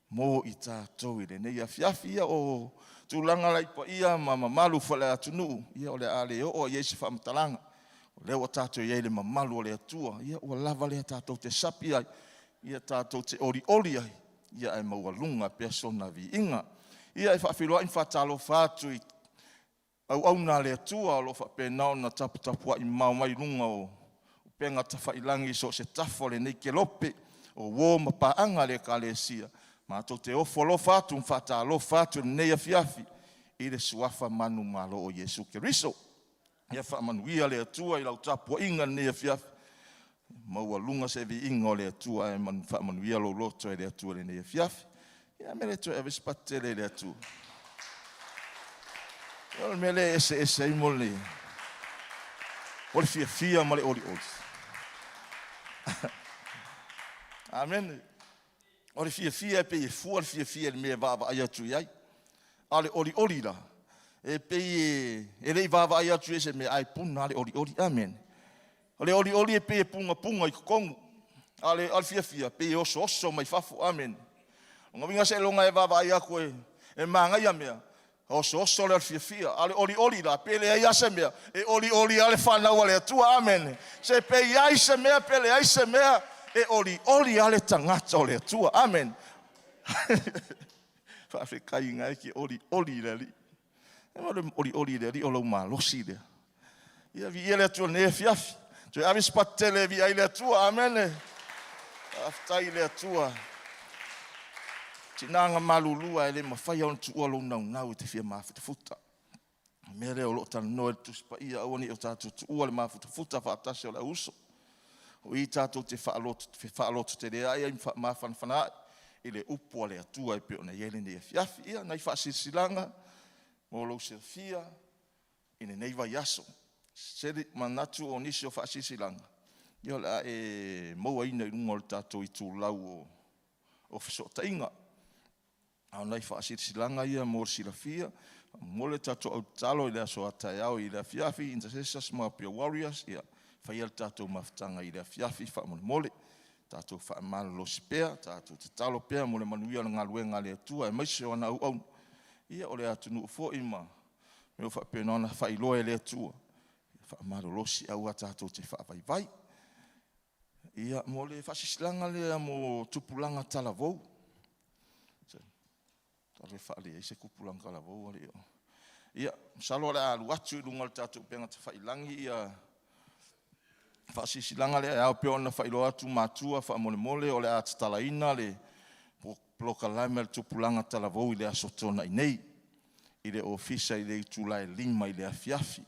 mo i tatou i lenei afiafi. Ia o tulaga la i paia ma mamalu faale-atunuu, ia o le a le oo i ai se faamatalaga, o lea ua tatou i ai i le mamalu o le Atua, ia ua lava lea tatou te sapi ai, ia tatou te olioli ai, ia ae maualuga pea sona viiga. Ia e faafeiloai ma faatalofa atu i auauna a le Atua o lo o faapena ona taputapuai mamao mai i luga o upega tafailagi i so o se tafa o lenei kelope o uo ma paaga a le Ekalesia. Matou te ofo alofa atu ma faatalofa atu i lenei afiafi i le Suafa manumalo o Iesu Keriso. Ia faamanuia le Atua i lau tapuaiga i lenei afiafi, maualuga se viiga o le Atua ae faamanuia lou loto e le Atua i lenei afiafi. Ia mea le toe ave se patele i le Atua. O le mea lea e eseese ai mo le o le fiafia ma le olioli. Amene. O le fiafia e pei e fua le fiafia i le mea e vaavaai atu i ai. A o le olioli la, e pei e le i vaavaai atu i se mea, ae puna lava le olioli. Amene. O le olioli e pei e pugapuga i totonu, a o le fiafia e pei e osooso mai fafo. Amene. O lona uiga seiloga e vaavaai atu e manaia mea, osooso lea o le fiafia. A o le olioli la, pe leai lava se mea, e olioli lava le fanau a le Atua. Amene. Se pe i ai se mea, pe leai se mea, e olioli lava le tagata o le Atua. Amene. Faafetai ina e te olioli i le Alii. E o le olioli i le Alii o lau malosi lea. Ia viia le Atua i lenei afiafi. Toe ave se patele e viia ai le Atua. Amene. Faafetai i le Atua. Tina na malulua e le mafai ona tuua lou naunau e te fia mafutafuta. O le mea lea o lo o talanoa i le Tusi Paia, aua ne i o tatou tuua le mafutafuta faatasi o le auuso. O i tatou te faalototeleai ai ma faamafanafana ai i le upu a le Atua e pei ona i ai lenei afiafi. Ia, nai faasilasilaga mo lou silafia i lenei vaiaso. Se manatu o nisi o faasilasilaga, Ia o le a e mauaina i luga o le tatou itulau o fesootaiga. A o nai faasilasilaga ia mo le silafia, faamolemole tatou au tatalo i le aso a taeao i le afiafi, Intercessors ma Apia Warriors, ia faia le tatou mafutaga i le afiafi faamolemole. Tatou faamalolosi pea, tatou tatalo pea mo le manuia o le galuega a le Atua aemaise o ana auauna, ia o le atunuu foi ma mea ua faapena ona faailoa e le Atua, faamalolosi aua tatou te faavaivai. Ia mo le faasilasilaga lea mo tupulaga talavou, masalo e faaleai se tupulaga talavou a o le i oo. Ia, masalo o le a alu atu i luga o le tatou upega tafailagi ia faasilasilaga lea e ao pea ona faailoa atu matua faamolemole o le a tatalaina le polokalame a le tupulaga talavou i le Aso Toonai nei i le Ofisa i le itula e 5 i le afiafi.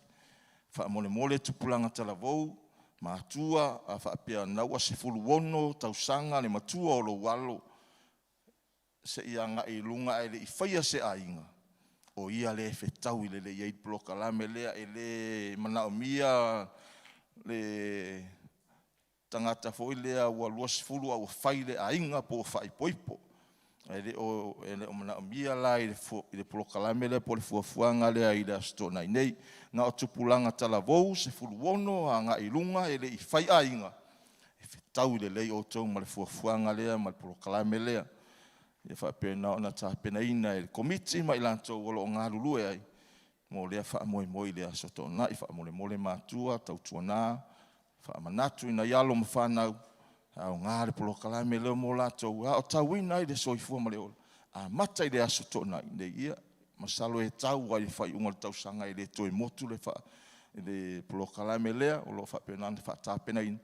Faamolemole tupulaga talavou, matua a faapea o lena ua 16 tausaga le matua o lou alo seia agai i luga ae le i faia se aiga, o ia lea e fetaui lelei ai le polokalame lea. E le manaomia le tagata foi lea ua 20 a ua fai le aiga po ua faaipoipo. E le o manaomia la i le polokalame lea po o le fuafuaga lea i le Aso Toonai nei. Na o tupulaga talavou 16 agai i luga e le i fai aiga, e fetaui lelei outou ma le fuafuaga lea ma le polokalame lea. Ia faapena ona tapenaina e le Komiti ma i latou o lo o galulue ai mo lea faamoemoe i le Aso Toonai. Faamolemole matua, tautuana faamanatu i nai alo ma fanau, e aoga le polokalame lea mo latou e aotauina ai le soifua ma le ola, amata i le Aso Toonai nei. Ia masalo e tau lava i le faaiuga o le tausaga e le toe motu le polokalame lea o lo o faapena ona faatapenaina,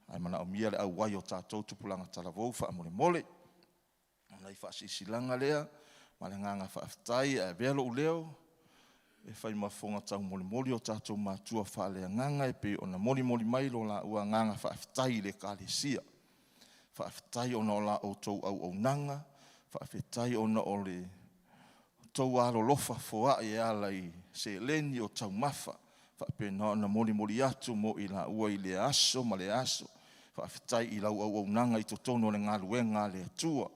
ae manaomia le auai o tatou tupulaga talavou faamolemole. O nai faasilasilaga lea ma le agaga faafetai ae avea lou leo e fai ma fofoga taumolimoli o tatou matua faaleagaga e pei ona molimoli mai lo laua agaga faafetai i le Ekalesia. Faafetai ona o la outou auaunaga, faafetai ona o le tou alolofa foai e ala i seleni o taumafa faapena ona molimoli atu mo i laua i lea aso ma lea aso. Faafetai i lau auaunaga i totonu o le galuega a le Atua.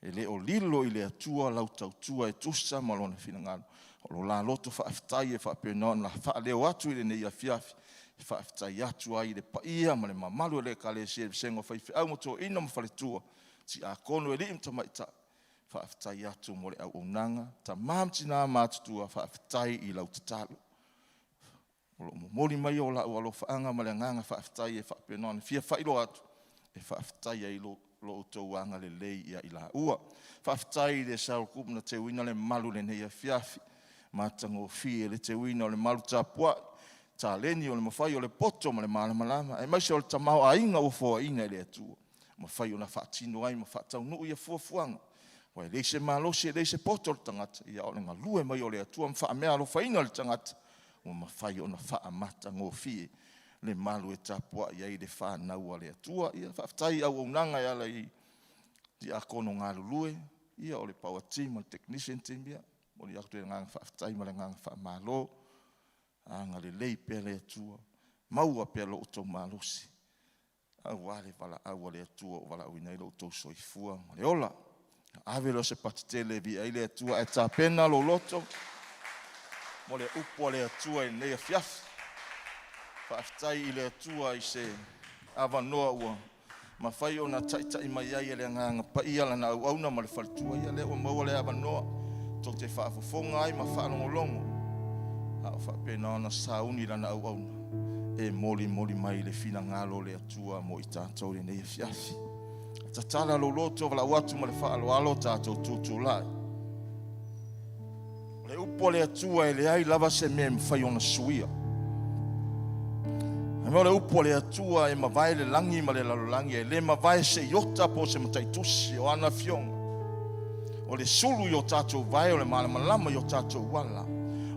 E le o lilo i le Atua lau tautua e tusa ma Lona finagalo. O lo la loto faafetai e faapena ona faaleo atu i lenei afiafi, e faafetai atu ai i le paia ma le mamalu o le Ekalesia i le Vasega o Faifeau ma Toeaina ma Faletua, Tiakono, Alii ma Tamaitai, faafetai atu mo le auaunaga. Tama ma tina matutua, faafetai i lau tatalo. O lo o momoli mai o lau alofaaga ma le agaga faafetai e faapena ona fia faailoa atu, e faafetai ai i lo outou agalelei ia i laua. Faafetai i le Sarah Group na teuina le malu i lenei afiafi, matagofie le teuina o le malu tapuai, taleni o le mafai o le poto ma le malamalama, aemaise o le tamaoaiga ua foaiina e le Atua, mafai ona faatino ai ma faataunuu ia fuafuaga. Aua e leai se malosi e leai se poto o le tagata, ia a o le galue mai o le Atua ma faameaalofaina le tagata ua mafai ona faamatagofie le malu e tapuai ai le fanau a le Atua. Ia faafetai i auaunaga e ala i tiakono galulue, ia o le power team ma le technician team, ia momoli atu le agaga faafetai ma le agaga faamalo. Agalelei pea le Atua, maua pea lo outou malosi aua le valaau a le Atua ua valaauina ai lo outou soifua ma le ola. Ave lea o se pati tele e viia ai le Atua ae tapena lou loto mo le upu a le Atua i lenei afiafi. Faafetai i le Atua i se avanoa ua mafai ona taitai mai ai e le Agaga Paia lana auauna ma le faletua. Ia lea ua maua le avanoa tou te faafofoga ai ma faalogologo a o faapena ona sauni lana auauna e molimoli mai le finagalo o le Atua mo i tatou i lenei afiafi. Tatala lou loto, valaau atu ma le faaaloalo, tatou tutulai. O le upu a le Atua e leai lava se mea e mafai ona suia. O le upu a le Atua e mavae le lagi ma le lalolagi, e le mavae se iota po o se mataitusi o ana afioga. O le sulu i o tatou vae, o le malamalama i o tatou ala.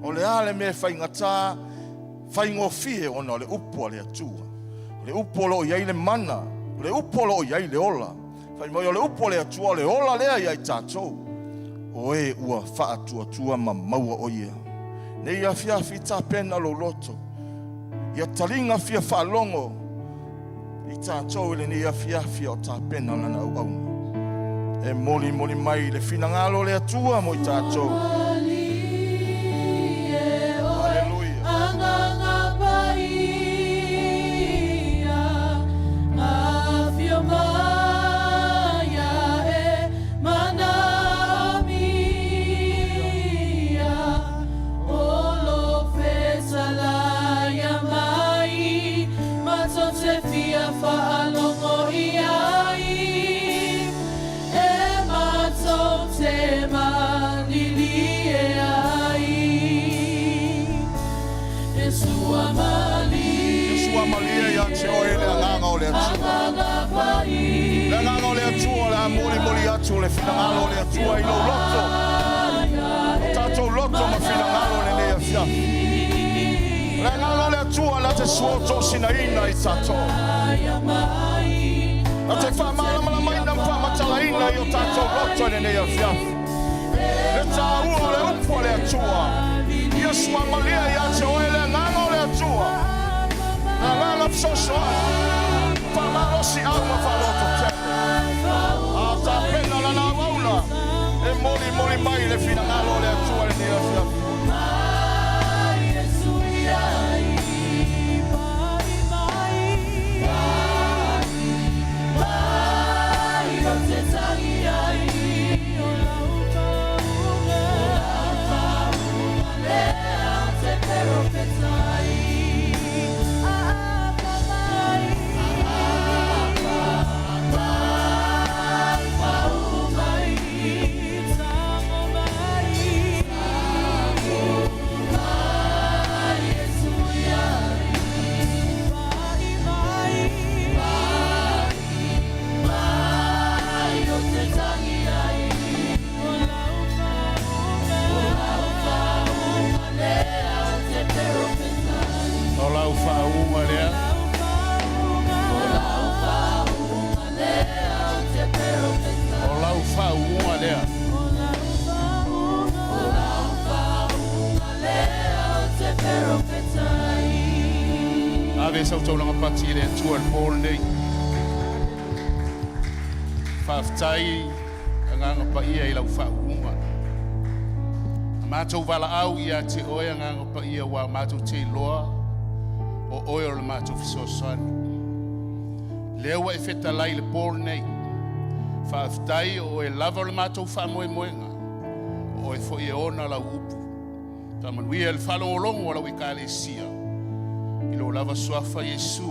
O le a le mea e faigata, faigofie ona o le upu a le Atua. O le upu o lo o i ai le mana, o le upu o lo o i ai le ola. Fai mai o le upu a le Atua, o le ola lea ia i tatou, o e ua faatuatua ma maua o ia. Nei afiafi tapena lou loto, ia taliga fia faalogo. I tātou i lenei afiafi o tapena lana auauna. E molimoli mai le finagalo o le Atua mo i tātou. Hallelujah. Agaga Paia, afio mai e manaomia, o lo fetalai mai, matou te fia faalogo i ai, e matou te malilie ai. Iesu malie, Iesua malie ia te oe le agaga o le Atua. Agaga Paia, Le agaga o le Atua o le a molimoli atu le finagalo o le Atua i lou loto. O tātou loto ma finagalo lenei afiafi. Le agaga o le Atua la te suotosinaina i tātou. La te faamalamalamaina ma faamatalaina i o tātou loto i lenei afiafi. Le tāua o le upu a le Atua. Iesua malie ia te oe le agaga o le Atua. Le agaga fesoasoani. Faamalosiau ma faalototele. A tapena lana auauna. E molimoli mai le finagalo o le Atua i lenei afiafi. Iesu iai, mai, mai, mai, o te tangi ai, o lau pauga, lea o te perofetai. Apa mai, mai, pau mai, tango mai, mai, Iesu iai, mai, mai, mai, o te tangi ai, o lau pauga, o lau pauga, lea o te perofetai. O lau faauga lea. O lau pauga, lea o te perofetai. O lau faauga lea. O lau pauga, o lau pauga, lea o te perofetai. Ave sau taulaga pati i le Atua le po lenei. Faafetai agaga paia i lau faauuga. A matou valaau ia te oe agaga paia ua matou te iloa o oe o le matou fesoasoani. Lea ua e fetalai le po lenei. Faafetai o oe lava o le matou faamoemoega. O oe foi e ona lau upu. Faamanuia le faalogologo a lau ekalesia. I lo lava suafa Iesu.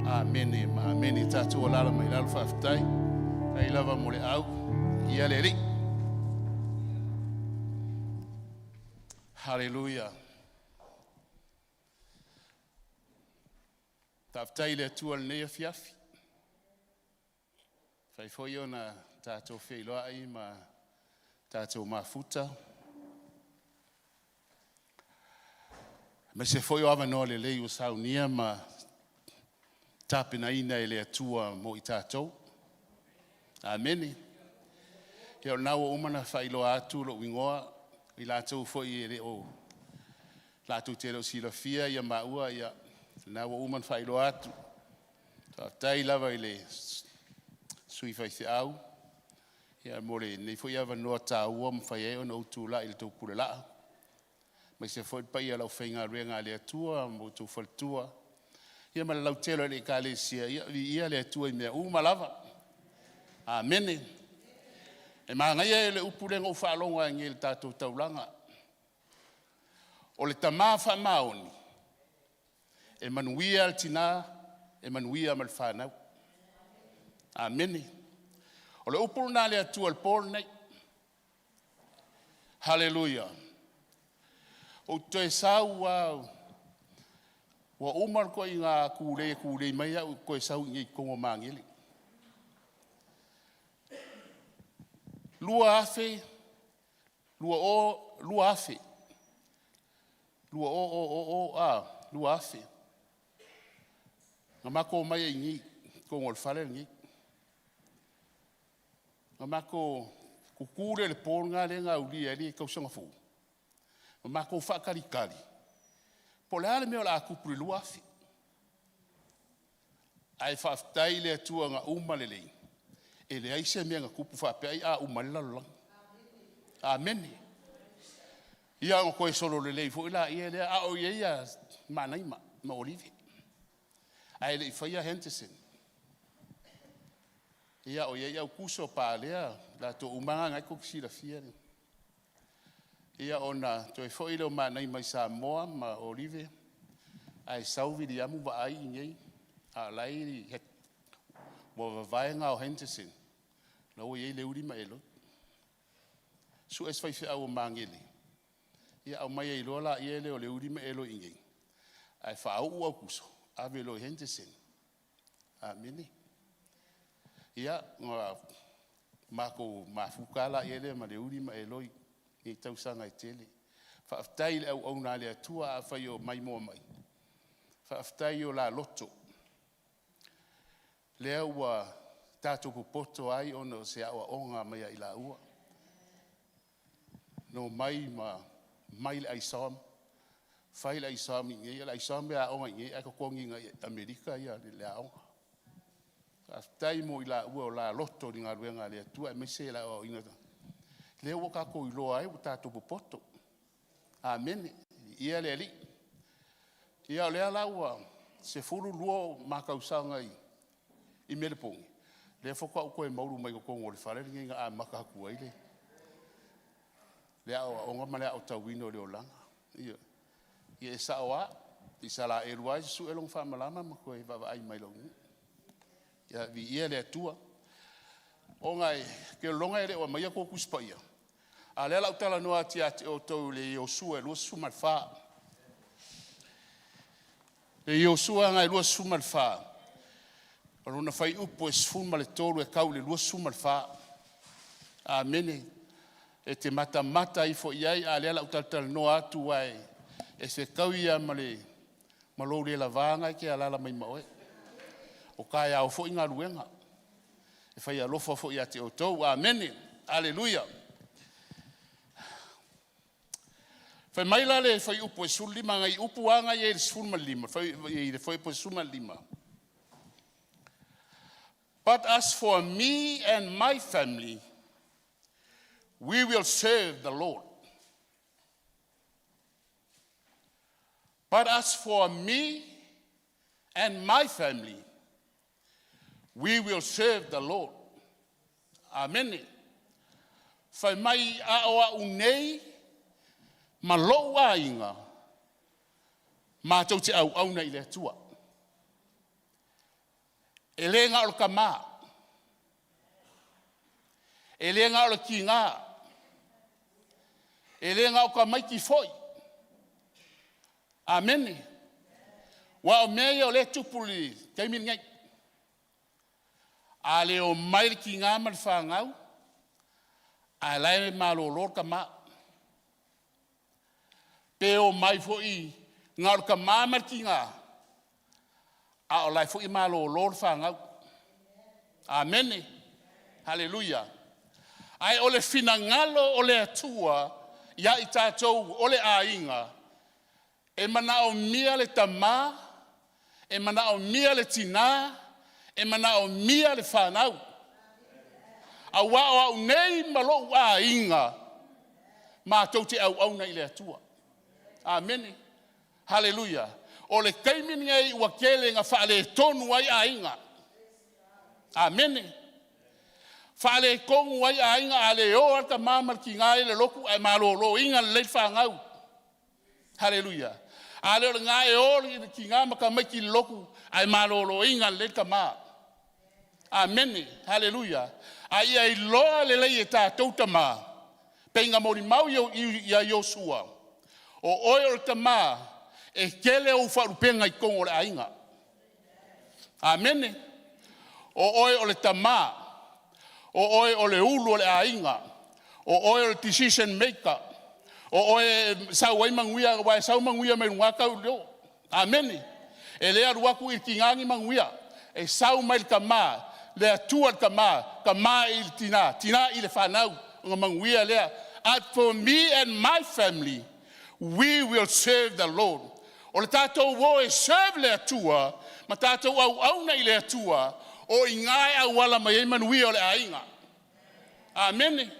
Amene ma amene tatou alala mai lalo faafetai. Tai lava mo le au. Ia le Alii. Hallelujah. Faafetai le Atua lenei afiafi. Fai foi ona tatou feiloai ma tatou mafuta. Aemaise foi o avanoa lelei ua saunia ma tapenaina e le Atua mo i tatou. Amene. Ia o lena ua uma ona faailoa atu lou igoa i latou foi e le o latou te le o silafia ia maua ia lena ua uma ona faailoa atu. Faafetai lava i le sui faifeau ia mo lenei foi avanoa taua ma fai ai ona ou tulai i le tou pulelaa. Aemaise foi le paia o le aufaigaluega a le Atua ma outou faletua. Ia ma le lautele o le ekalesia, ia viia le Atua i mea uma lava. Amene. E magaia e le upu lea na ou faalogo ai nei i le tatou taulaga. O le tamā faamaoni, e manuia le tinā, e manuia ma le fanau. Amene. O le upu lena a le Atua i le po lenei. Haleluia. Ou te toe sau lava, ua uma le ituaiga tulei e tulei mai au toe sau i inei i totonu o Magele. 2000, 20, 2000, 2000 a, 2000. Na matou omai ai i i totonu o le fale lenei. Na matou tutu lea i le po lena lea na aulia ai le tausaga fou, ma matou faatalitali po o le a le mea o le a tupu i le 2000. Ae faafetai i le Atua na uma lelei, e leai se mea na tupu faapea ai a uma ai le lalolagi. Amene. Ia ona toe sololelei foi lea lea, a o i ai ia Manaima ma Olive, ae le i faia Henderson. Ia o i ai Aukuso o Palea, latou uma lava na tou te silafia. Ia ona toe foi lea o Manaima i Samoa ma Olive, ae sau Viliamu vaai i inei, a o la e ua vavae na o Henderson, la ua i ai Leuli ma Eloi. Sue se faifeau o Magele, ia aumai ai loa lea o Leuli ma Eloi i inei, ae faauu Aukuso, ave loa i Henderson. Amene. Ia, na matou mafuta lava lea ma Leuli ma Eloi i tausaga e tele. Faafetai i le auauna a le Atua, afai o maimoa mai, faafetai i o la loto, lea ua tatou popoto ai ona o se aoaoga mai ia i laua. Na omai ma mai le aisa, fai le aisa i inei, o le aisa e aoga i inei ae totogi agai Amerika le aoga. Faafetai mo i laua o la loto i le galuega a le Atua aemaise le aoaoina lea ua tatou iloa ai ua tatou popoto. Amene. Viia le Alii. Ia o lea la ua 12 o ma tausaga i Melepona, lea faatoa ou toe maulu mai totonu o le fale lenei na amata atu ai le aoaoga ma le aotauina o le olaga. Ioe. Ia e sao lava, o Isaraelu lava e susue lona faamalama ma toe vaavaai mai i lou nuu. Ia viia le Atua. Ona ou te lagona e le o aumaia tou Tusi Paia, a o lea o le a ou talanoa atu ia te outou i le Iosua 24. Le Iosua 24, o lona fuaiupu e 13 e tau i le 24. Amene. E te matamata ifo i ai, a o lea o le a ou talatalanoa atu ai e fetaui lava ma lou le lava lena e te alaala mai ma oe. O taeao foi galuega, e fai alofa foi ia te outou. Amene. Aleluia. Fai mai la le fuaiupu 15 nai upu lava na i i le 15, i le fuaiupu 15. But as for me and my family, we will serve the Lord. But as for me and my family, we will serve the Lord. Amene. Fai mai a o au nei ma lou aiga, matou te auauna i le Atua. E le na o le tama, e le na o le tina, e le na o tamaiti foi. Amene. Aua o mea ia o lea e tupu i le taimi lenei. A le omai le tina ma le fanau, ae o la e malolo le tama. Pe omai foi na o le tama ma le tina, a o la e foi e malolo le fanau. Amene. Haleluia. Ae o le finagalo o le Atua ia i tatou o le aiga, e manaomia le tama, e manaomia le tina, e manaomia le fanau. Aua o au nei ma lou aiga, matou te auauna i le Atua. Amene. Haleluia. O le taimi lenei ua tele ina faaletonu ai aiga. Amene. Faaletonu ai aiga, a le o lava le tama ma le tina ia i le lotu ae maloloina lelei le fanau. Haleluia. A le o lena e o le tina ma tamaiti i le lotu ae maloloina lelei le tama. Amene. Haleluia. A ia iloa lelei e tatou tama, pei ona molimau ia Iosua, o oe o le tama, e tele ou faalupega i totonu o le aiga. Amene. O oe o le tama, o oe o le ulu o le aiga, o oe o le decision maker, o oe e sau ai manuia, aua e sau manuia mai luga tau i o. Amene. E le alu atu i le tina ni manuia, e sau mai le tama, le Atua i le tama, tama i le tina, tina i le fanau, ona manuia lea. As for me and my family, we will serve the Lord. O le tatou o e serve le Atua. Ma tatou auauna i le Atua, o i ina e auala mai ai manuia o le aiga. Amene.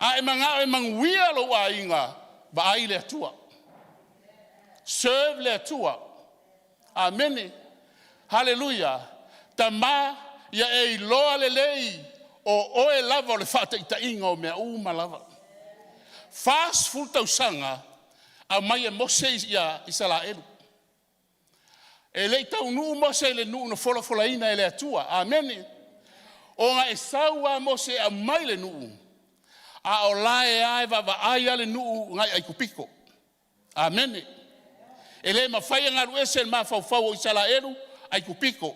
A e manao e manuia lou aiga, vaai i le Atua. Serve le Atua. Amene. Haleluia. Tama, ia e iloa lelei o oe lava o le faataitaiga o mea uma lava. 40 tausaga aumai e Mose ia Isaraelu. E le i taunuu Mose i le nuu na folafolaina e le Atua. Amene. Ona e sau lava Mose e aumai le nuu, a o la e lava e vaavaai lava le nuu agai Aikupito. Amene. E le mafai ona alu ese le mafaufau o Isaraelu, Aikupito.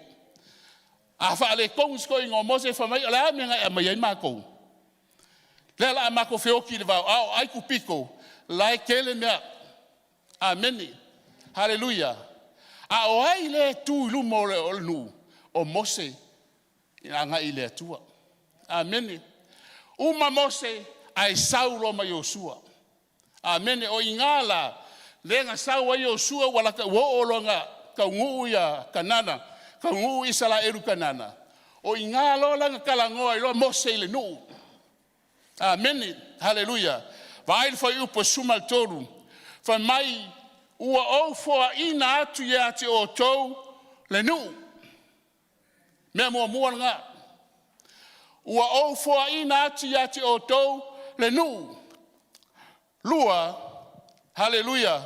A faaletonu si toeaina o Mose fai mai, o le a le mea na e aumai ai matou? Lea o le a matou feoti i le vao, a o Aikupito la e tele mea. Amene. Haleluia. A o ai lea e tu i luma o le nuu? O Mose e agai i le Atua. Amene. Uma Mose ae sau loa ma Iosua. Amene. O i ina la lea na sau ai Iosua ua lata ua oo loa ina taunuu ia Kanana, taunuu Isaraelu i Kanana, o i ina loa la na talanoa ai loa Mose i le nuu. Amene. Haleluia. Vaai le fuaiupu 13. Fai mai, “Ua ou foaina atu ia te outou le nuu.” Mea muamua lena. Ua ou foaina atu ia te outou le nuu. Lua, haleluia,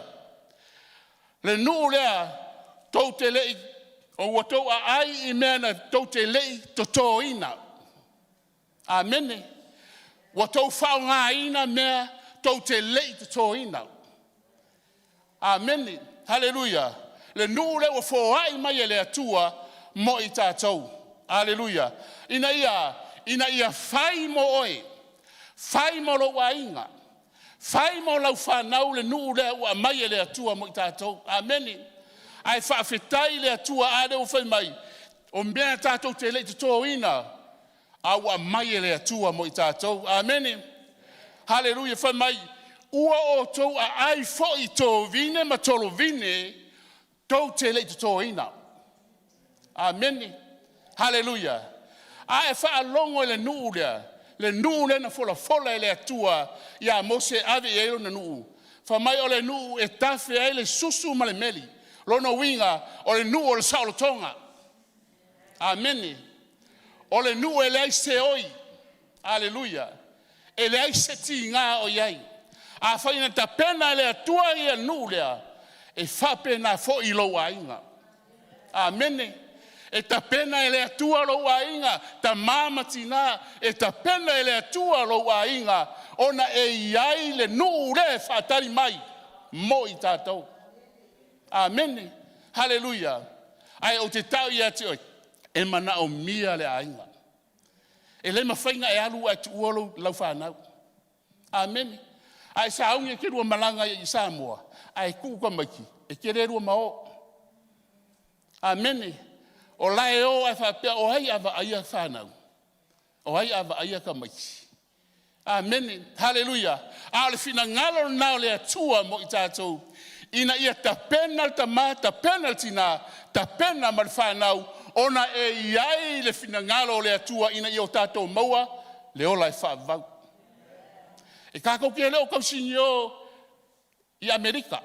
le nuu lea tou te le i o ua outou aai i mea na tou te le i totoina. Amene. Ua outou faaaogaina mea tou te le i totoina. Amene. Haleluia. Le nuu lea ua foai mai e le Atua mo i tatou. Haleluia. Ina ia, ina ia fai mo oe, fai mo lou aiga, fai mo lau fanau le nuu lea ua aumai e le Atua mo i tatou. Amene. Ae faafetai i le Atua, a lea ua fai mai, o mea tatou te le i totoina, a ua aumai e le Atua mo i tatou. Amene. Haleluia. Fai mai, ua outou aai foi i tovine ma tolovine tou te le i totoina. Amene. Haleluia. A e faalogo i le nuu lea, le nuu lea na folafola e le Atua ia Mose e ave i ai lona nuu, fai mai o le nuu e tafe ai le susu ma le meli. Lona uiga, o le nuu o le saolotoga. Amene. O le nuu e leai se oi. Aleluia. E leai se tiga o i ai. Afai na tapena e le Atua ia le nuu lea, e faapena foi i lou aiga. Amene. E tapena e le Atua lou aiga, tama ma tina, e tapena e le Atua lou aiga, ona e i ai le nuu lea e faatali mai mo i tatou. Amene. Haleluia. Ae ou te tau ia te oe, e manaomia le aiga. E le mafai ona e alu ae tuua lou, lau fanau. Amene. A e sauni e te lua malaga i Samoa, ae tuu tamaiti, e te le lua ma o. Amene. O la e o ae faapea, o ai a vaaia fanau? O ai a vaaia tamaiti? Amene. Haleluia. A o le finagalo lena o le Atua mo i tatou, ina ia tapena le tama, tapena le tina, tapena ma le fanau, ona e i ai le finagalo o le Atua ina ia o tatou maua le ola e faavavau. E tatou te le o tausinio i Amerika,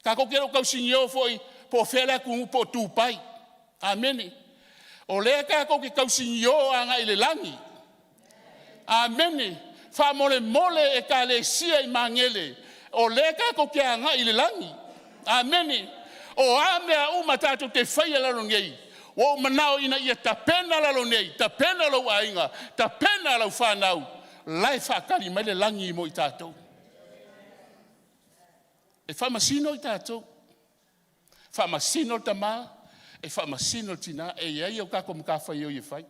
tatou te le o tausinio foi po o fea le atunuu po o Dubai. Amene. O lea tatou te tausinio agai i le lagi. Amene. Faamolemole ekalesia i Magele, o lea tatou te agai i le lagi. Amene. O a mea uma tatou te faia i lalo nei, ua ou manao ina ia tapena lalo nei, tapena lou aiga, tapena lau fanau, la e faatali mai le lagi mo i tatou. E faamasino i tatou, faamasino le tama, e faamasino le tina, e i ai au tatou matafaioi e fai.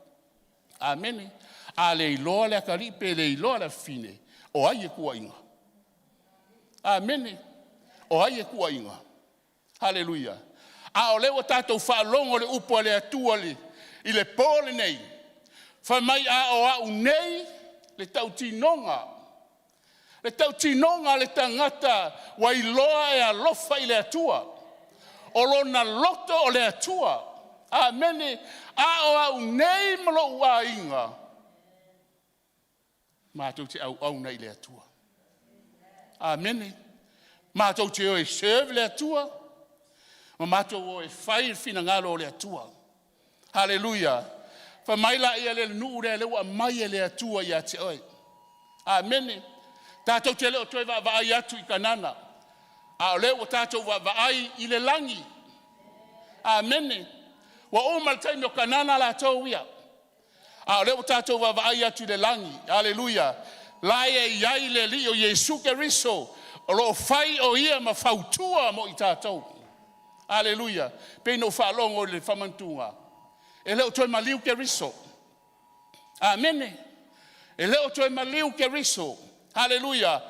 Amene. A le iloa le atalii pe le iloa le afafine, o ai e tuuaina? Amene. O ai e tuuaina? Haleluia. A o lea ua tatou faalogo i le upu a le Atua i le po lenei, fai mai a o au nei le tautinoga, le tautinoga a le tagata ua iloa e alofa i le Atua. O lona loto o le Atua. Amene. A o au nei ma lou aiga, matou te auauna i le Atua. Amene. Matou te o e serve le Atua, ma matou o e fai le finagalo o le Atua. Haleluia. Fai mai laia le nuu lea lea ua aumai e le Atua ia te oe. Amene. Tatou te le o toe vaavaai atu i Kanana, a o lea ua tatou vaavaai i le lagi. Amene. Ua uma le taimi o Kanana latou ia, a o lea ua tatou vaavaai atu i le lagi. Aleluia. La e i ai le Alii o Iesu Keriso o lo o fai o ia ma fautua mo i tatou. Aleluia. Pei ona ou faalogo i le faamanatuga, e le o toe maliu Keriso. Amene. E le o toe maliu Keriso. Aleluia.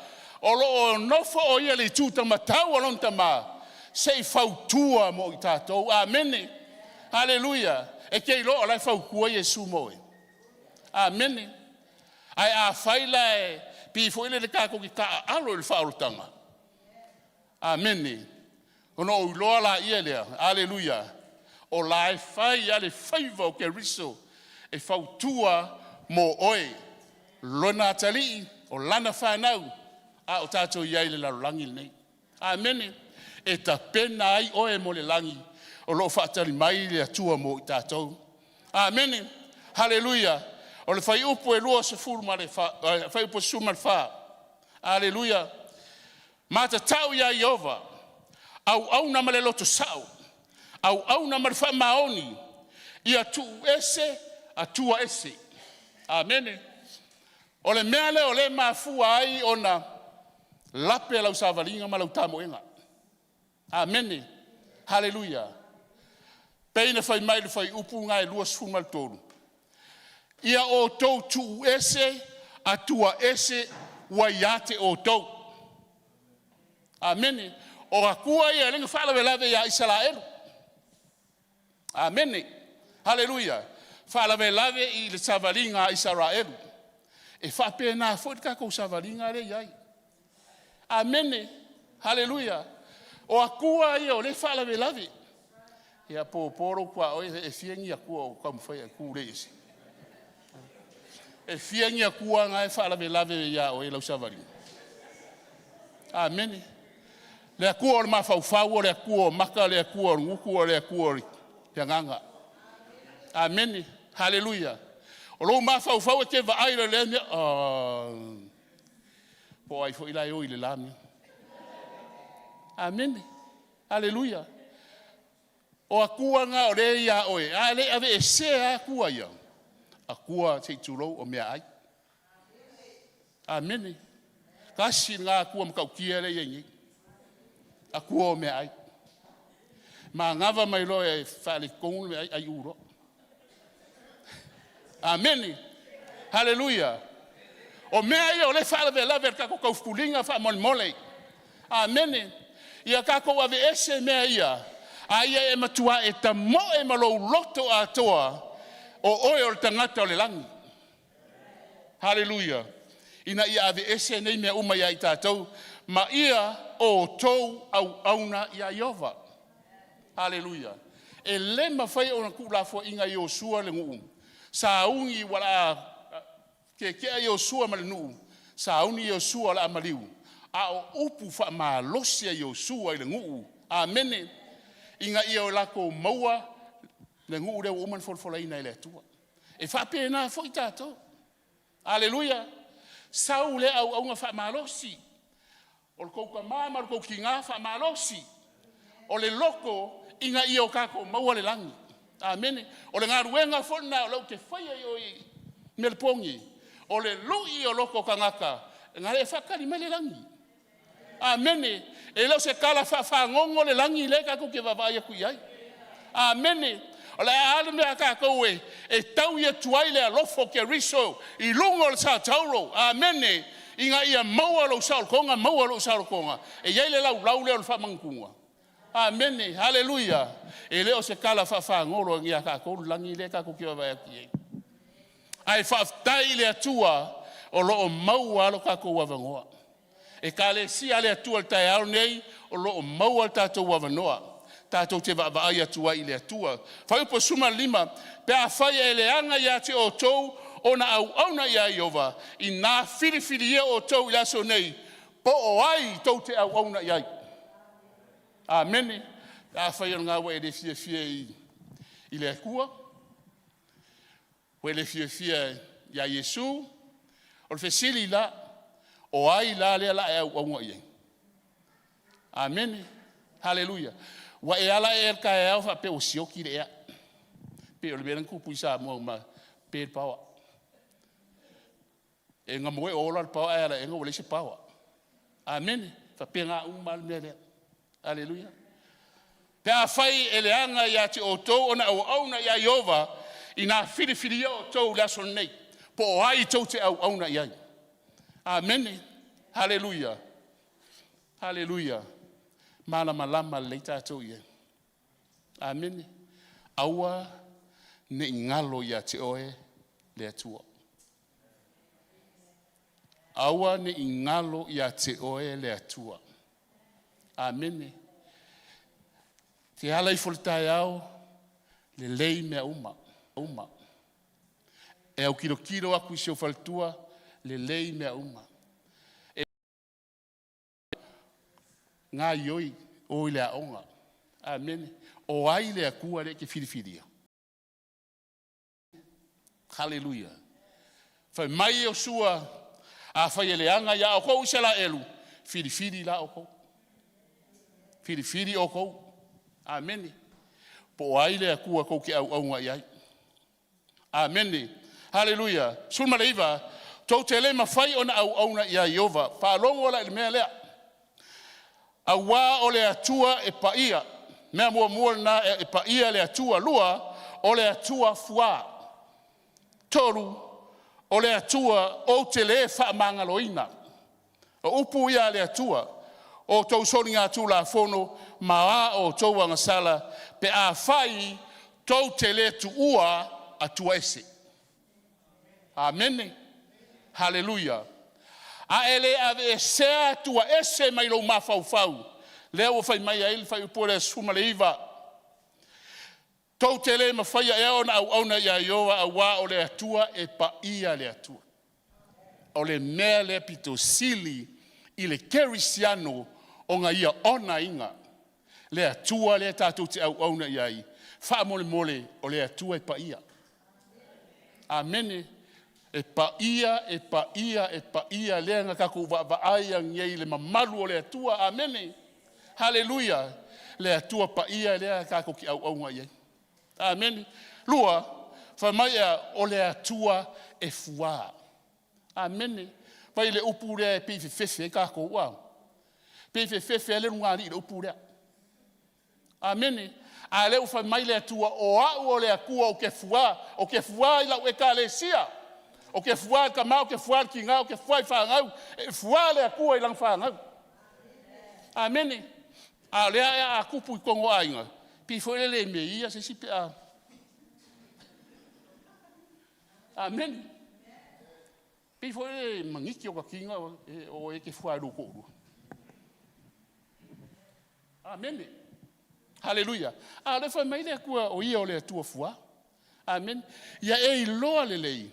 O lo o nofo o ia i le itu taumatau o lona Tama se i fautua mo i tatou. Amene. Aleluia. E te iloa o la e fautua Iesu mo oe. Amene. Ae afai la e pei foi lele tatou te taaalo i le faaolataga. Amene. Ona ou iloa laia lea, aleluia, o la e fai lava le faiva o Keriso e fautua mo oe, lona atalii, o lana fanau, a o tatou i ai i le lalolagi lenei. Amene. E tapena ai oe mo le lagi o lo o faatali mai le Atua mo i tatou. Amene. Haleluia. O le fuaiupu e 24, fuaiupu 14. Aleluia. Matatau iā Ieova, auauna ma le loto sao, auauna ma le faamaoni, ia tuuese Atua ese. Amene. O le mea lea o lea e mafua ai ona lape lau savaliga ma lau tamoega. Amene. Haleluia. Pei na fai mai le fuaiupu lena e 23, ia outou tuu ese Atua ese ua ia te outou. Amene. O Atua ia lea na faalavelave ia Isaraelu. Amene. Haleluia. Faalavelave i le savaliga a Isaraelu. E faapena foi le tatou savaliga lea e i ai. Amene. Haleluia. O Atua ia o lea e faalavelave. Ia po lou tuaoi e fia ni Atua o taumafai e tulei ese. E fia ni Atua na e faalavelave ia oe i lau savaliga. Amene. Le Atua o le mafaufau, o le Atua o maka, o le Atua o le gutu, o le Atua o le agaga. Amene. Haleluia. O lou mafaufau e te vaai loa i lea mea, oh, po o ai foi la e o i le la mea. Amene. Haleluia. O Atua na o lea e ia oe, a le aveesea Atua ia, Atua se i tulou o meaai. Amene. Tasi lena Atua matautia lea e i ai nei, Atua o meaai. Manava mai loa e faaletonu le meaai, aiu loa. Amene. Haleluia. O mea ia o lea e faalavelave i le tatou taufuliga faamolemole. Amene. Ia tatou aveese mea ia, a ia e matua e tamoe ma lou loto atoa, o oe o le tagata o le lagi. Haleluia. Ina ia aveese nei mea uma ia i tatou, ma ia outou auauna ia Ieova. Haleluia. E le mafai ona tuulafoaiina e Iosua le nuu, sauni ua le tietie Iosua ma le nuu, sauni Iosua o le a maliu, a o upu faamalosi a Iosua i le nuu. Amene. Ina ia o latou maua le nuu lea ua uma ona folafolaina e le Atua. E faapena foi tatou. Aleluia. Sau le auauga faamalosi. O le tou tama ma le tou tina faamalosi. O le loto ina ia o tatou maua le lagi. Amene. O le galuega foi lena o lea ou te faia i o i Melepogine, o le lui o loto o tagata, na e faatali mai le lagi. Amene. E le o se tala faafagogo le lagi lea tatou te vaavaai atu i ai. Amene. O le a le mea a tatou e taui atu ai le alofa o Keriso i luga o le satauro. Amene. Ina ia maua lou saolotoga, maua lou saolotoga. E i ai le laulau lea o le faamanatuga. Amene. Haleluia. E le o se tala faafagolo ia tatou le lagi lea tatou te vaavaai atu i ai. Ae faafetai i le Atua o lo o maua lava lo tatou avanoa. Ekalesia a le Atua i le taeao lenei, o lo o maua le tatou avanoa. tatou te vaavaai atu ai i le Atua. Fuaiupu 15, pe afai e leaga ia te outou ona auauna ia Ieova, ina filifilia outou i le aso nei, po o ai tou te auauna i ai. Amene. Pe afai o lena ua e le fiafia i le Atua, ua e le fiafia ia Iesu, o le fesili la, o ai la lea o le a e auauna i ai? Amene. Haleluia. Ua e ala ea i le taeao faapea ua sioki le ea. Pei o le mea lea na tupu i Samoa ma pe le power. E gamoe o ola le power ae ala ega ua leai se power. Amene. Faapena uma lava le mea lea. Haleluia. Pe afai e leaga ia te outou ona auauna ia Ieova, ina filifilia outou i le aso lenei, po o ai tou te auauna i ai. Amene. Haleluia. Haleluia. Malamalama lelei tatou i ai. Amene. Aua ne i galo ia te oe le Atua. Aua ne i galo ia te oe le Atua. Amene. Te ala ifo i le taeao, lelei mea uma, uma. E autilotilo atu i si ou faletua, lelei mea uma. E gaioi o i le aoga. Amene. O ai le Atua lea e te filifilia? Haleluia. Fai mai Iosua, afai e leaga ia outou Isaraelu, filifili la outou. Filifili outou. Amene. Po o ai le Atua tou te auauna i ai. Amene. Haleluia. 19, tou te le mafai ona auauna ia Ieova. Faalogo la i le mea lea. Auā o le Atua e paia. Mea muamua lena e paia le Atua. Lua, o le Atua fuā. Tolu, o le Atua ou te le faamagaloina. O upu ia a le Atua, o outou soligatulafono ma a outou agasala pe afai tou te le tuua Atua ese. Amene. Haleluia. A e le aveesea Atua ese mai lou mafaufau, lea ua fai mai ai le fuaiupu lea 19, tou te le mafaia ea ona auauna ia Ieova aua o le Atua e paia le Atua. O le mea lea pito sili i le kerisiano ona ia onaina le Atua lea tatou te auauna i ai. Faamolemole, o le Atua e paia. Amene. E paia, e paia, e paia lea na tatou vaavaai nei i le mamalu o le Atua. Amene. Haleluia. Le Atua paia lea tatou te auauna i ai. Amene. Lua, fai mai ea, o le Atua e fuā. Amene. Fai le upu lea e pei e fefefe ai tatou, a. Pei e fefefe ai le ulugalii i le upu lea. Amene. A lea ua fai mai le Atua, o au o le Atua ou te fuā, ou te fuā i lau ekalesia. Ou te fuā i le tama, ou te fuā i le tina, ou te fuā i fanau. E fuā le Atua i lana fanau. Amene. A o lea a tupu i totonu o aiga, pei foi lele e meia se isi pe a. Amene. Pei foi lele e maniti o ta tiga o e te fua i lou toalua. Amene. Haleluia. A o lea fai mai le Atua o ia o le Atua fuā. Amene. Ia e iloa lelei,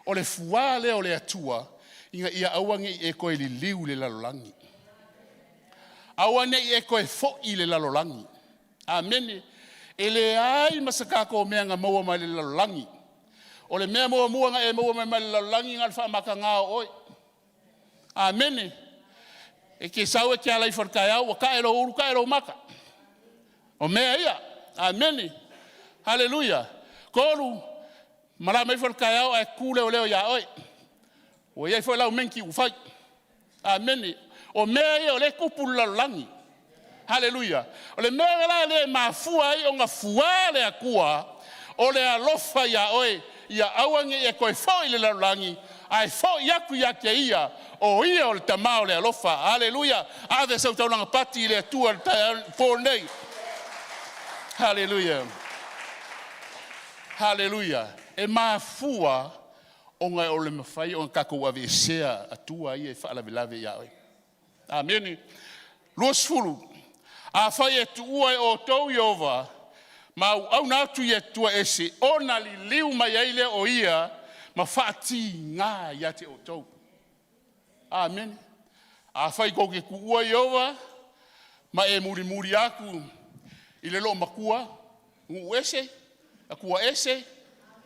o le fuā lea o le Atua, ina ia aua ne i e toe liliu i le lalolagi. Aua ne i e toe foi i le lalolagi. Amene. E leai ma se tatou mea na maua mai le lalolagi. O le mea muamua na e maua mai mai le lalolagi na o le faamataga o oe. Amene. E te sau e te ala ifo i le taeao ua tae lou ulu tae lou mata. O mea ia. Amene. Haleluia. Tolu, malaga mai foi le taeao ae tu leoleo ia oe. Ua i ai foi lau menti ua fai. Amene. O mea ia o lea e tupu i le lalolagi. Haleluia. O le mea la lea e mafua ai ona fuā le Atua, o le alofa ia oe, ia aua ne i e toe foi i le lalolagi, ae foi atu ia te ia, o ia o le Tama o le alofa. Haleluia. Ave sau taulaga pati i le Atua i le taeao po nei. Haleluia. Haleluia. E mafua ona o le mafai ona tatou aveesea Atua ia e faalavelave ia oe. Amene. 20. Afai e tuua e outou Ieova ma auauna atu i atua ese, ona liliu mai ai lea o Ia ma faatiga ia te outou. Amene. Afai tou te tuua Ieova ma e mulimuli atu i le loomatua, nuu ese, atua ese,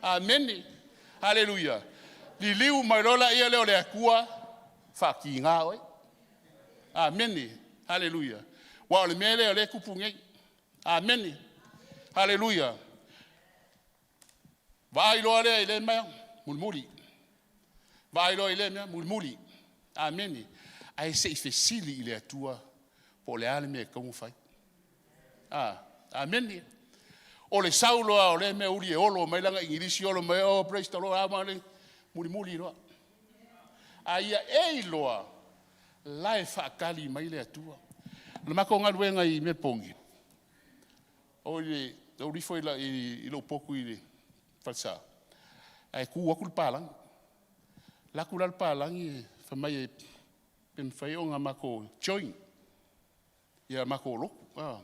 amene, haleluia. Liliu mai loa lea o le Atua faatiga oe. Amene. Haleluia. Aua o le mea lea o lea e tupu nei. Amene. Haleluia. Vaai loa lea i lea mea, mulimuli. Vaai loa i lea mea, mulimuli. Amene. Ae se i fesili i le Atua po o le a le mea e tatau ona fai. Ah, amene. O le sau loa o lea mea uli e olo mai lana igilisi olo mai, oh praise the Lord, ah, mulimuli loa. A ia e iloa la e faatali mai le Atua. O le matou galuega i Melepogea, o le alu ifo i lou potu i le falesa, ae tu atu le palagi. Alu atu la le palagi fai mai pe mafai ona matou join ia matou lotu. Ah.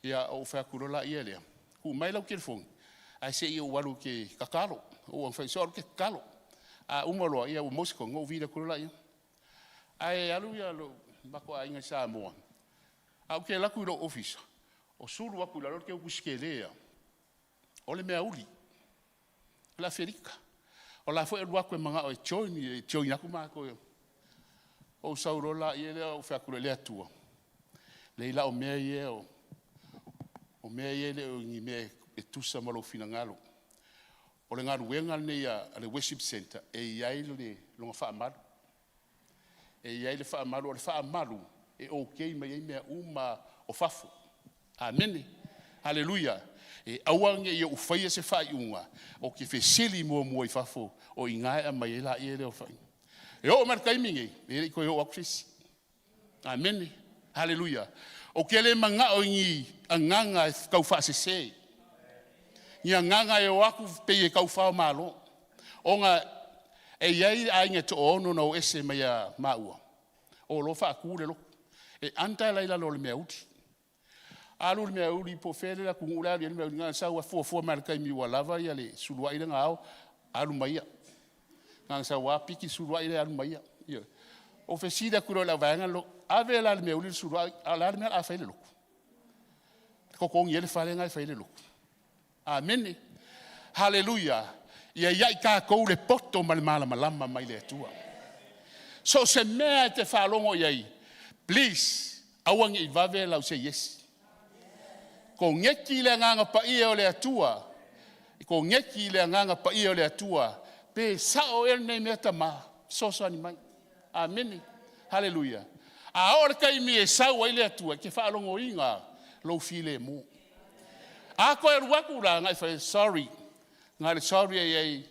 Ia ou fai atu loa lea, tuu mai lau telefoni, ae se i ou alu ou te tatalo. Ou fai so alu te tatalo. A uma loa, ia ua maua se toga, ou vili atu loa lea. Ae alu ia lou matou aiga i Samoa, ae ou te alu atu i lou ofisa, o sulu atu i lalo le teutusi tele lava, o le meauli, o le Afelika. O la foi e alu atu e manao e join, e join atu matou. Ou sau loa la lea ou fai atu loa i le Atua, leai la o mea ia o mea ia e le o ni mea e tusa ma lou finagalo. O le galuega lenei a le worship center e i ai le lona faamalu. E i ai le faamalu, o le faamalu e okay mai ai mea uma o fafo. Amene. Haleluia. E aua ne i ou faia se faaiuga ou te fesili muamua i fafo o i ina e aumai ai laia lea o fai. E oo mai le taimi nei, e le i toe oo atu se isi. Amene. Haleluia. Ou te le manao i ni agaga e tau faasese, ni agaga e o atu pei e taufao malo. Ona e i ai aiga e toaono na o ese mai a maua, o lo faatu le lotu. E anda la i lalo o le meauli. Alu le meauli po o fea le atunuu le alu i ai le meauli, na sau e fuafua mai le taimi ua lava ia le suluai le na ao, alu mai ia. Na sau lava piki le suluai le alu mai ia. Ioe. Ou fesili atu loa i le auvaega lo, ave la le meauli le suluai, a o le a le mea o le a fai ai le lotu? Totogi ai le fale na e fai ai le lotu. Amene. Haleluia. Ia iai tatou le poto ma le malamalama mai le Atua. So o se mea e te faalogo i ai, please, aua ne i vave lau say yes. Koneti le agaga paia o le Atua. Koneti le agaga paia o le Atua. Pe sao ea lenei mea tama, fesoasoani mai. Amene. Haleluia. A oo le taimi e sau ai le Atua, e te faalogoina lou filemu. A toe alu atu la, na e fai, sorry, na le sorry ai ai,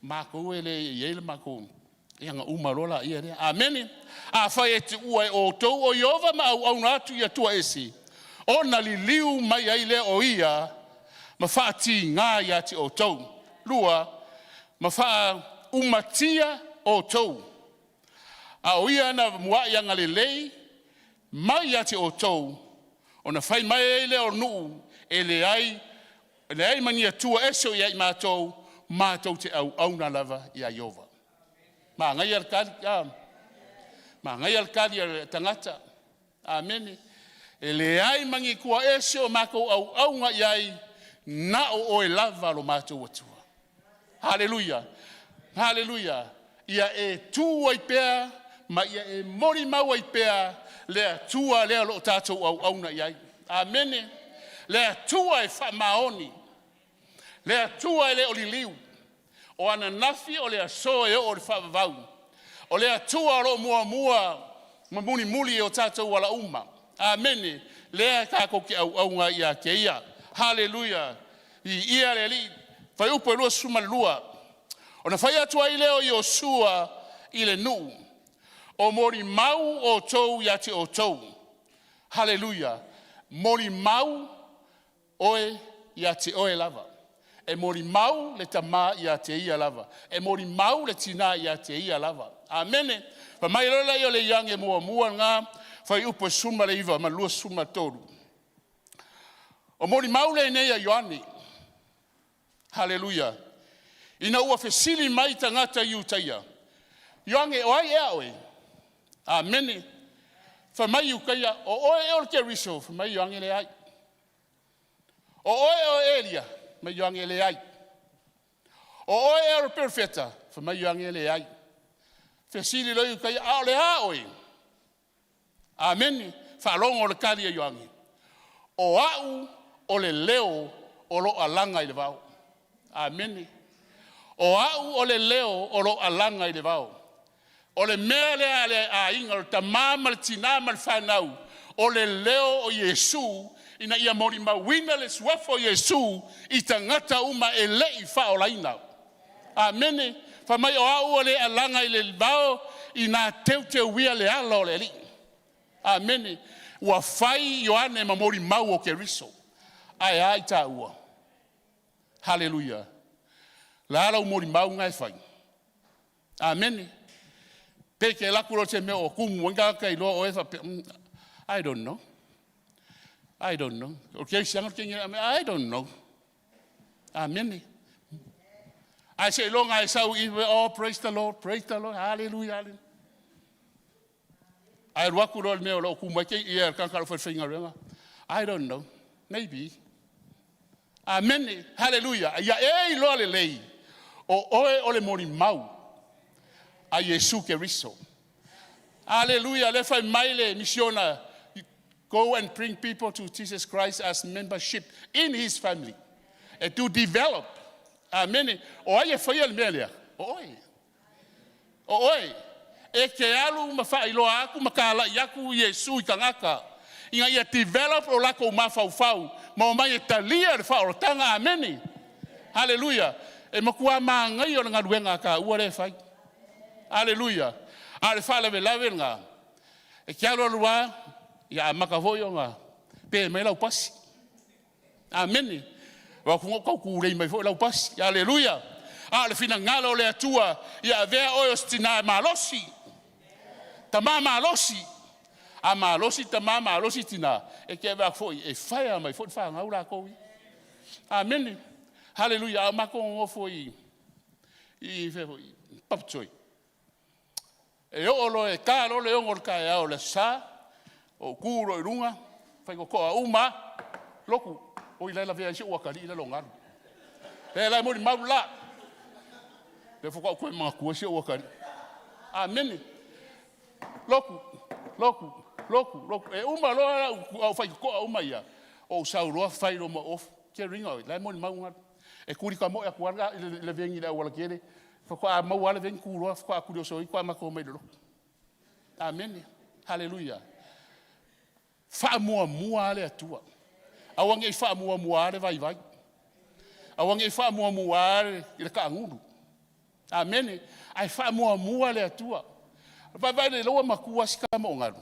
matou e le i ai le matou, ia na uma loa la ia lea. Amene. Afai e tuua e outou o Ieova ma auauna atu i Atua ese, ona liliu mai ai lea o ia ma faatiga ia te outou. Lua, ma faaumatia outou. A o ia na muai agalelei mai ia te outou, ona fai mai ai lea o nuu e leai, e leai ma ni Atua ese o i ai matou, matou te auauna lava ia Ieova. Manaia le tali, ah. Manaia le tali a le tagata. Amene. E leai ma ni Atua ese o matou auauna i ai, na o oe lava lo matou Atua. Haleluia. Haleluia. Ia e tu ai pea ma ia e molimau ai pea le Atua lea o lo o tatou auauna i ai. Amene. Le Atua e faamaoni. Le Atua e le o liliu. O ananafi o le aso e oo i le faavavau. O le Atua o lo o muamua ma mulimuli o tatou ala uma. Amene. Lea tatou te auauna ai ia te ia. Haleluia. Viia le Alii. Fuaiupu e 22. Ona fai atu ai lea o Iosua i le nuu, o molimau outou ia te outou. Haleluia. Molimau oe ia te oe lava. E molimau le tama ia te ia lava. E molimau le tina ia te ia lava. Amene. Fai mai loa lea o le Ioane muamua lena, fuaiupu e 19 ma le 23. O molimau lenei a Ioane. Haleluia. Ina ua fesili mai tagata i Iutaia, Ioane o ai ea oe? Amene. Fai mai Iutaia, o oe ea o le Keriso? Fai mai Ioane, leai. O oe o Elia? Fai mai Ioane, leai. O oe ea o le Perofeta? Fai mai Ioane, leai. Fesili loa Iutaia, a o le a oe? Amene. Faalogo le tali a Ioane, o au o le leo o lo o alaga i le vao. Amene. O au o le leo o lo o alaga i le vao. O le mea lea a le aiga, o le tama ma le tina ma le fanau, o le leo o Iesu ina ia molimauina le suafa o Iesu i tagata uma e le i faaolaina. Amene. Fai mai o au o le alaga i le vao ina teuteuia le ala o le Alii. Amene. Ua fai Ioane ma molimau o Keriso. Ae a i taua? Haleluia. O le a lau molimau lena e fai? Amene. Pe e te alu atu loa i se mea o tumu ai tagata iloa oe faapea, I don't know. I don't know. O le kerisiano le I don't know. Amene. Ae seiloga e sau i oh, praise the Lord, praise the Lord, hallelujah, hallelujah. Ae alu atu loa i le mea o lo o tumu ai ke ia le tagata o lo o faigaluega. I don't know. Maybe. Amene. Hallelujah. Ia e iloa lelei o oe o le molimau a Iesu Keriso. Hallelujah. Le fai mai le misiona, go and bring people to Jesus Christ as membership in his family. And to develop. Amene. O ai e faia le mea lea? O oe. O oe. E te alu ma faailoa atu ma talai atu Iesu i tagata. Ina ia develop o latou mafaufau ma omai e talia le faaolataga. Amene. Haleluia. E matua magaia o le galuega a taua lea e fai. Haleluia. A o le faalavelave lena, e te alu alu lava, ia amata foi ona pe mai lau pasi. Amene. O atu tau tulei mai foi lau pasi. Haleluia. A o le finagalo o le Atua, ia avea oe o se tina malosi, tama malosi. A malosi tama malosi tina, e te avea foi e faia mai foi le fanau latou ia. Amene. Haleluia. A o matou nonofo i fea foi, Papatoe. E oo loa e ta loa le 6 o le taeao o le Aso Sa, ou tu loa i luga, faitotoa uma lava, lotu, oi la e lavea ai si ou atalii la e i lalo o galu. E la e molimau la. Lea faatoa ou toe manatua si ou atalii. Amene. Lotu, lotu, lotu, lotu. E uma loa au faitotoa uma ia, ou sau loa fai loa ma ofu. Ke ringa oi, la e molimau galu. E tuli kamoe atu lava le vegi i le auala tele, faatoa maua lava le vegi tu loa faatoa tuli oso ai faatoa matou omai i le lotu. Amene. Haleluia. Faamuamua le Atua. Aua ne i faamuamua le vaivai. Aua ne i faamuamua le taagulu. Amene. Ae faamuamua le Atua. Vaivai le laua matua si ka mo galu.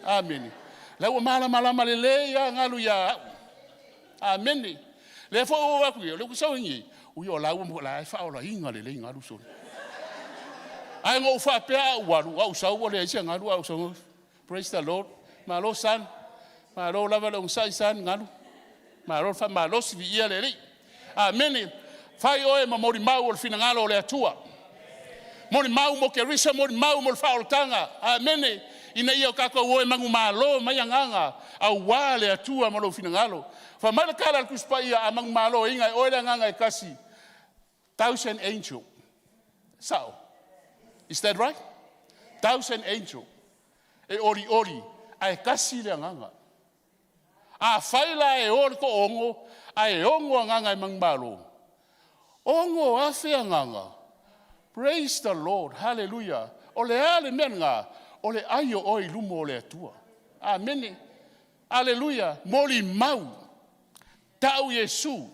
Amene. La ua malamalama lelei lava galu ia au. Amene. Le fo o aku ia, le ku sau ngi. Ui o la ua mo la e faaolaina lelei galu soli. Ae no faapea au alu, au sau ua leai se galu au sau. Praise the Lord. Malo san. Malo lava le onosai san galu. Malo le faamalosi viia le Alii. Amene. Fai oe ma molimau o le finagalo o le Atua. Molimau mo Keriso, molimau mo le faaolataga. Amene. Ina ia o tatou o e manumalo mai agaga, auā le Atua ma lou finagalo. Fai mai le tala a le Tusi Paia a manumalo ina e oe le agaga e tasi. Thousand angel. Sao. Is that right? Thousand angel. E oli oli, ae tasi le agaga. A fai la e o le toaono, ae 6 agaga e manumalo. 6,000 agaga. Praise the Lord. Hallelujah. O le a le mea lena, o le ai o oe i luma o le Atua. Amene. Hallelujah. Molimau. Tau Iesu.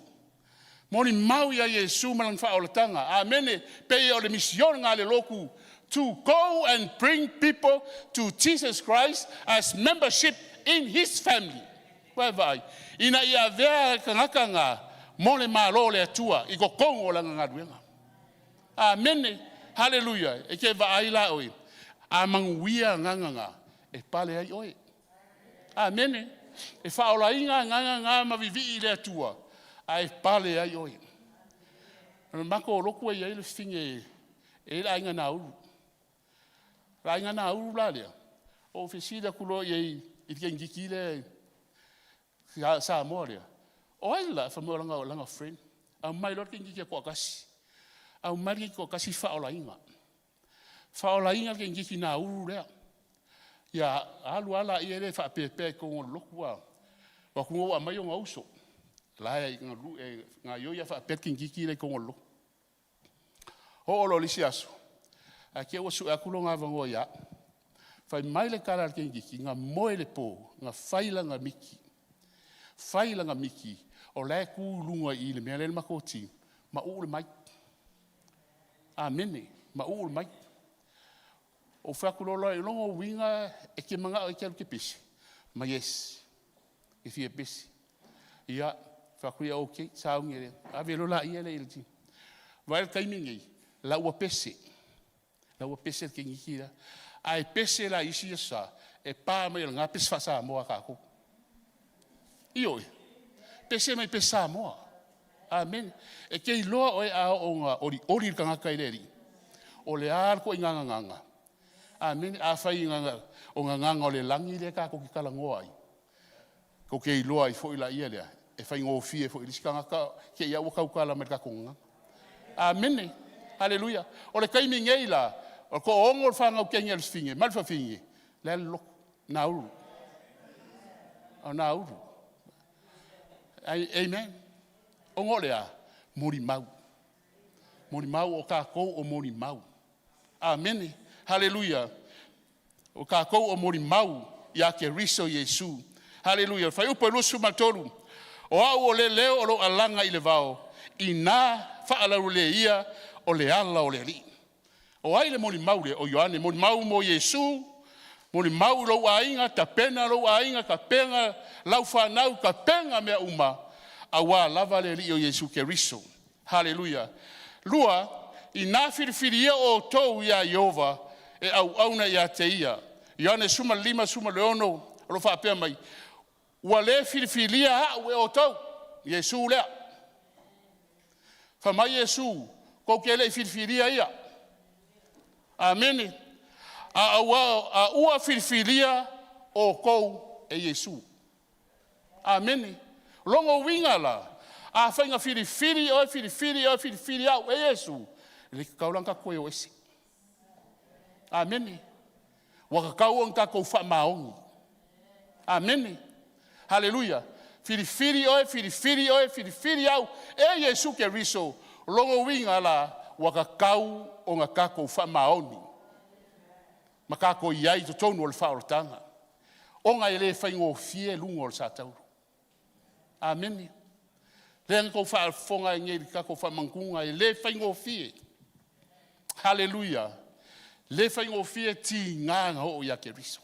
Molimau ia Iesu ma lana faaolataga. Amene. Pe o le mission nga le loku to go and bring people to Jesus Christ as membership in his family. Vai vai. Ina ia avea tagata nga mo le malo o le Atua i totonu o lana galuega. Amene. Hallelujah. E ke vaai la oe. A manuia agaga nga e pale ai oe. Amene. E faaolaina agaga na ma vivii i le Atua, ae pale ai oe. O le matou lotu e i ai le fafine e i ai le aiga Nauru. O le aiga Nauru la lea, ou fesili atu loa i ai i le teineitiiti lea Samoa lea, o ai la? Fai mai o lana friend. Aumai loa le teineitiiti e toatasi, aumai le teineitiiti toatasi faaolaina. Faaolaina le teineitiiti Nauru lea. Ia alu lava laia lea e faapeapea i totonu o le lotu a, o atu ua aumai ona uso, la e gaoioi lava faapea le teineitiiti lea i totonu o le lotu. Oo loa i le isi aso, ae te i ua sue atu lona avanoa ia au. Fai mai le tala a le teineitiiti, na moe i le po na fai lana miti, fai lana miti o la e tu i luga i i le mea lea e i ai le matou ti ma uu le mai. Amene, mauu le mai. Ou fai atu loa lea, o lona uiga e te manao e te alu e te pese? Fai mai, yes, ou te fia pese. Ia, fai atu, ia okay, sauni e ave loa laia lea i le ti. Vaai i le taimi lenei, la ua pese, la ua pese le teineitiiti lea. Ae pese la i isi aso Sa, e pa mai o lena pese faa-Samoa a tatou. Ioe, pese mai pese Samoa. Amene. E te iloa oe a oo ina olioli le tagata i le Alii, o le a le ituaiga gagana. Amene. Afai o gagana o le lagi lea tatou te talanoa ai, tou te iloa ai foi laia lea, e faigofie foi i le isi tagata te i lava ua tautala mai i le tatou gagana. Amene. Haleluia. O le taimi nei la, o le toaono le fanau teine a le fafine ma le fafine, le la e i le lotu, Nauru. O Nauru. Amen. Ona o le a? Molimau. Molimau o tatou o molimau. Amene. Haleluia. O tatou o molimau ia Keriso Iesu. Haleluia. Fuaiupu 23. O au o le leo o lo alaga i le vao, ina faalauleleia o le ala o le Alii. O ai le molimau lea? O Ioane, molimau mo Iesu, molimau i lou aiga, tapena lou aiga, tapena lau fanau, tapena mea uma, auā lava le Alii o Iesu Keriso. Haleluia. Lua, ina filifilia outou ia Ieova e auauna ia te ia. Ioane 15, 16 o lo o faapea mai, ua le filifilia au e outou, Iesu lea. Fai mai Iesu, tou te le i filifilia ia. Amene. A ua filifilia outou e Iesu. Amene. Logo uiga la, afai na filifili oe, filifili oe, filifili au e Iesu, e le tatau la ona tatou toe o ese. Amene. Ua tatau ona tatou faamaoni. Amene. Haleluia. Filifili oe, filifili oe, filifili au e Iesu Keriso, logo uiga la, ua tatau ona tatou faamaoni ma tatou i ai i totonu o le faaolataga, ona e le faigofie luga o le satauro. Amene. Lea na outou faafofoga ai nei i le tatou faamanatuga, e le faigofie. Haleluia. Le faigofie tiga na oo ia Keriso.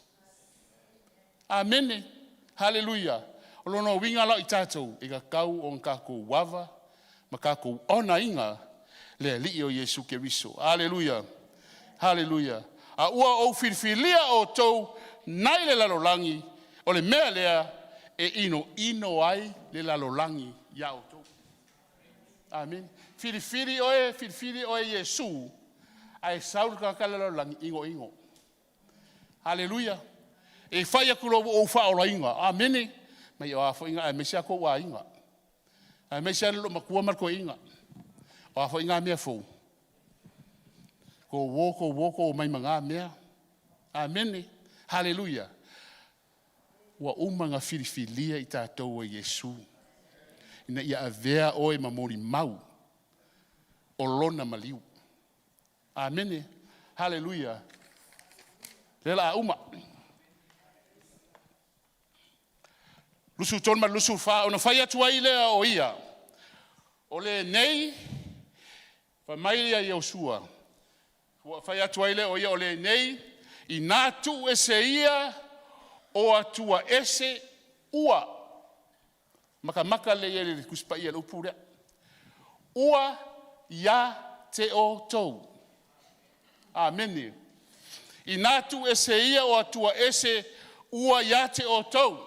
Amene. Haleluia. O lona uiga la o i tatou, e tatau ona tatou ava ma tatou onaina le Alii o Iesu Keriso. Haleluia. Haleluia. A ua ou filifilia outou nai le lalolagi, o le mea lea e inoino ai le lalolagi ia outou. Amene. Filifili oe, filifili oe Iesu, ae sau le tagata le lalolagi, inoino. Haleluia. E fai atu loa ua ou faaolaina. Amene. Mai o a foi aemaise a tou aiga. Aemaise lava le loomatua ma le toeaina. O a foi ngā mea fou, tou o, tou o, tou omai ma ngā mea. Amene. Haleluia. Ua uma ona filifilia i tatou e Iesu. Ina ia avea oe ma molimau o lona maliu. Amene. Haleluia. Le la uma. 23 ma le 24, ona fai atu ai lea o ia, o lenei, fai mai ia Iosua, ua fai atu ai lea o ia o lenei, ina tuu ese ia o Atua ese ua, matamata lelei i ai i le Tusi Paia i le upu lea, ua ia te outou. Amene. Ina tuu ese ia o Atua ese ua ia te outou.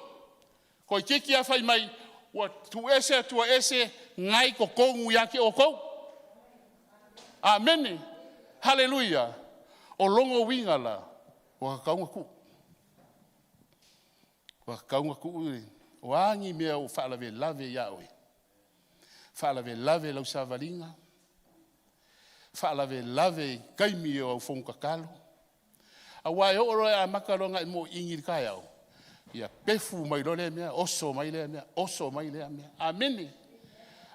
Toeitiiti lava fai mai, ua tuuese Atua ese na i totonu ia te outou. Amene. Haleluia. O lona uiga la, ua tatau ona tuu. Ua tatau ona tuu le, o a ni mea ua faalavelave ia oe, faalavelave i lau savaliga, faalavelave i taimi o au fono tatalo, aua e oo loa e amata loa ona e moiini i le taeao, ia pefu mai loa lea mea, oso mai lea mea, oso mai lea mea. Amene.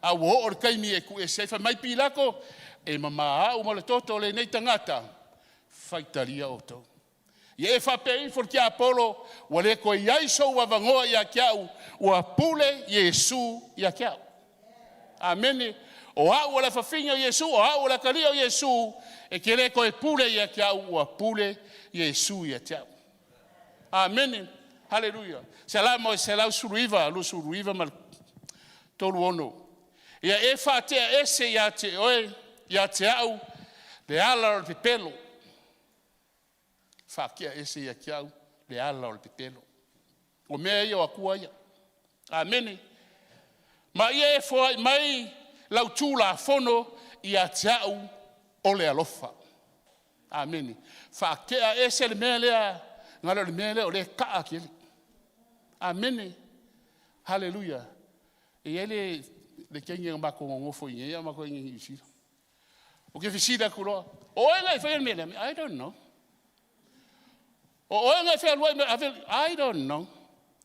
A ua oo i le taimi e tuuese ai. Fai mai Pilato, e mama au ma le toto o lenei tagata, faitalia outou. Ia e faapea ifo i le tiapolo, ua le toe i ai sou avanoa ia te au, ua pule Iesu ia te au. Amene. O au o le afafine o Iesu, o au o le atalii o Iesu, e te le toe pule ia te au, ua pule Iesu ia te au. Amene. Haleluia. Salamo e 119, 29 ma le 36. Ia e faatea ese ia te oe, ia te au le ala o le pepelo. Faatea ese ia te au le ala o le pepelo. O mea ia o Atua ia. Amene. Ma ia e foai mai lau Tulafono ia te au o le alofa. Amene. Faatea ese le mea lea, galo le mea lea o lea e taa atu. Amene. Haleluia. E i ai le teine na matou nonofo i inei a o matou i inei i Niu Sila. Ou te fesili atu loa, o oe na e faia le mea lea? I don't know. O oe na e fealuai ma ave, I don't know.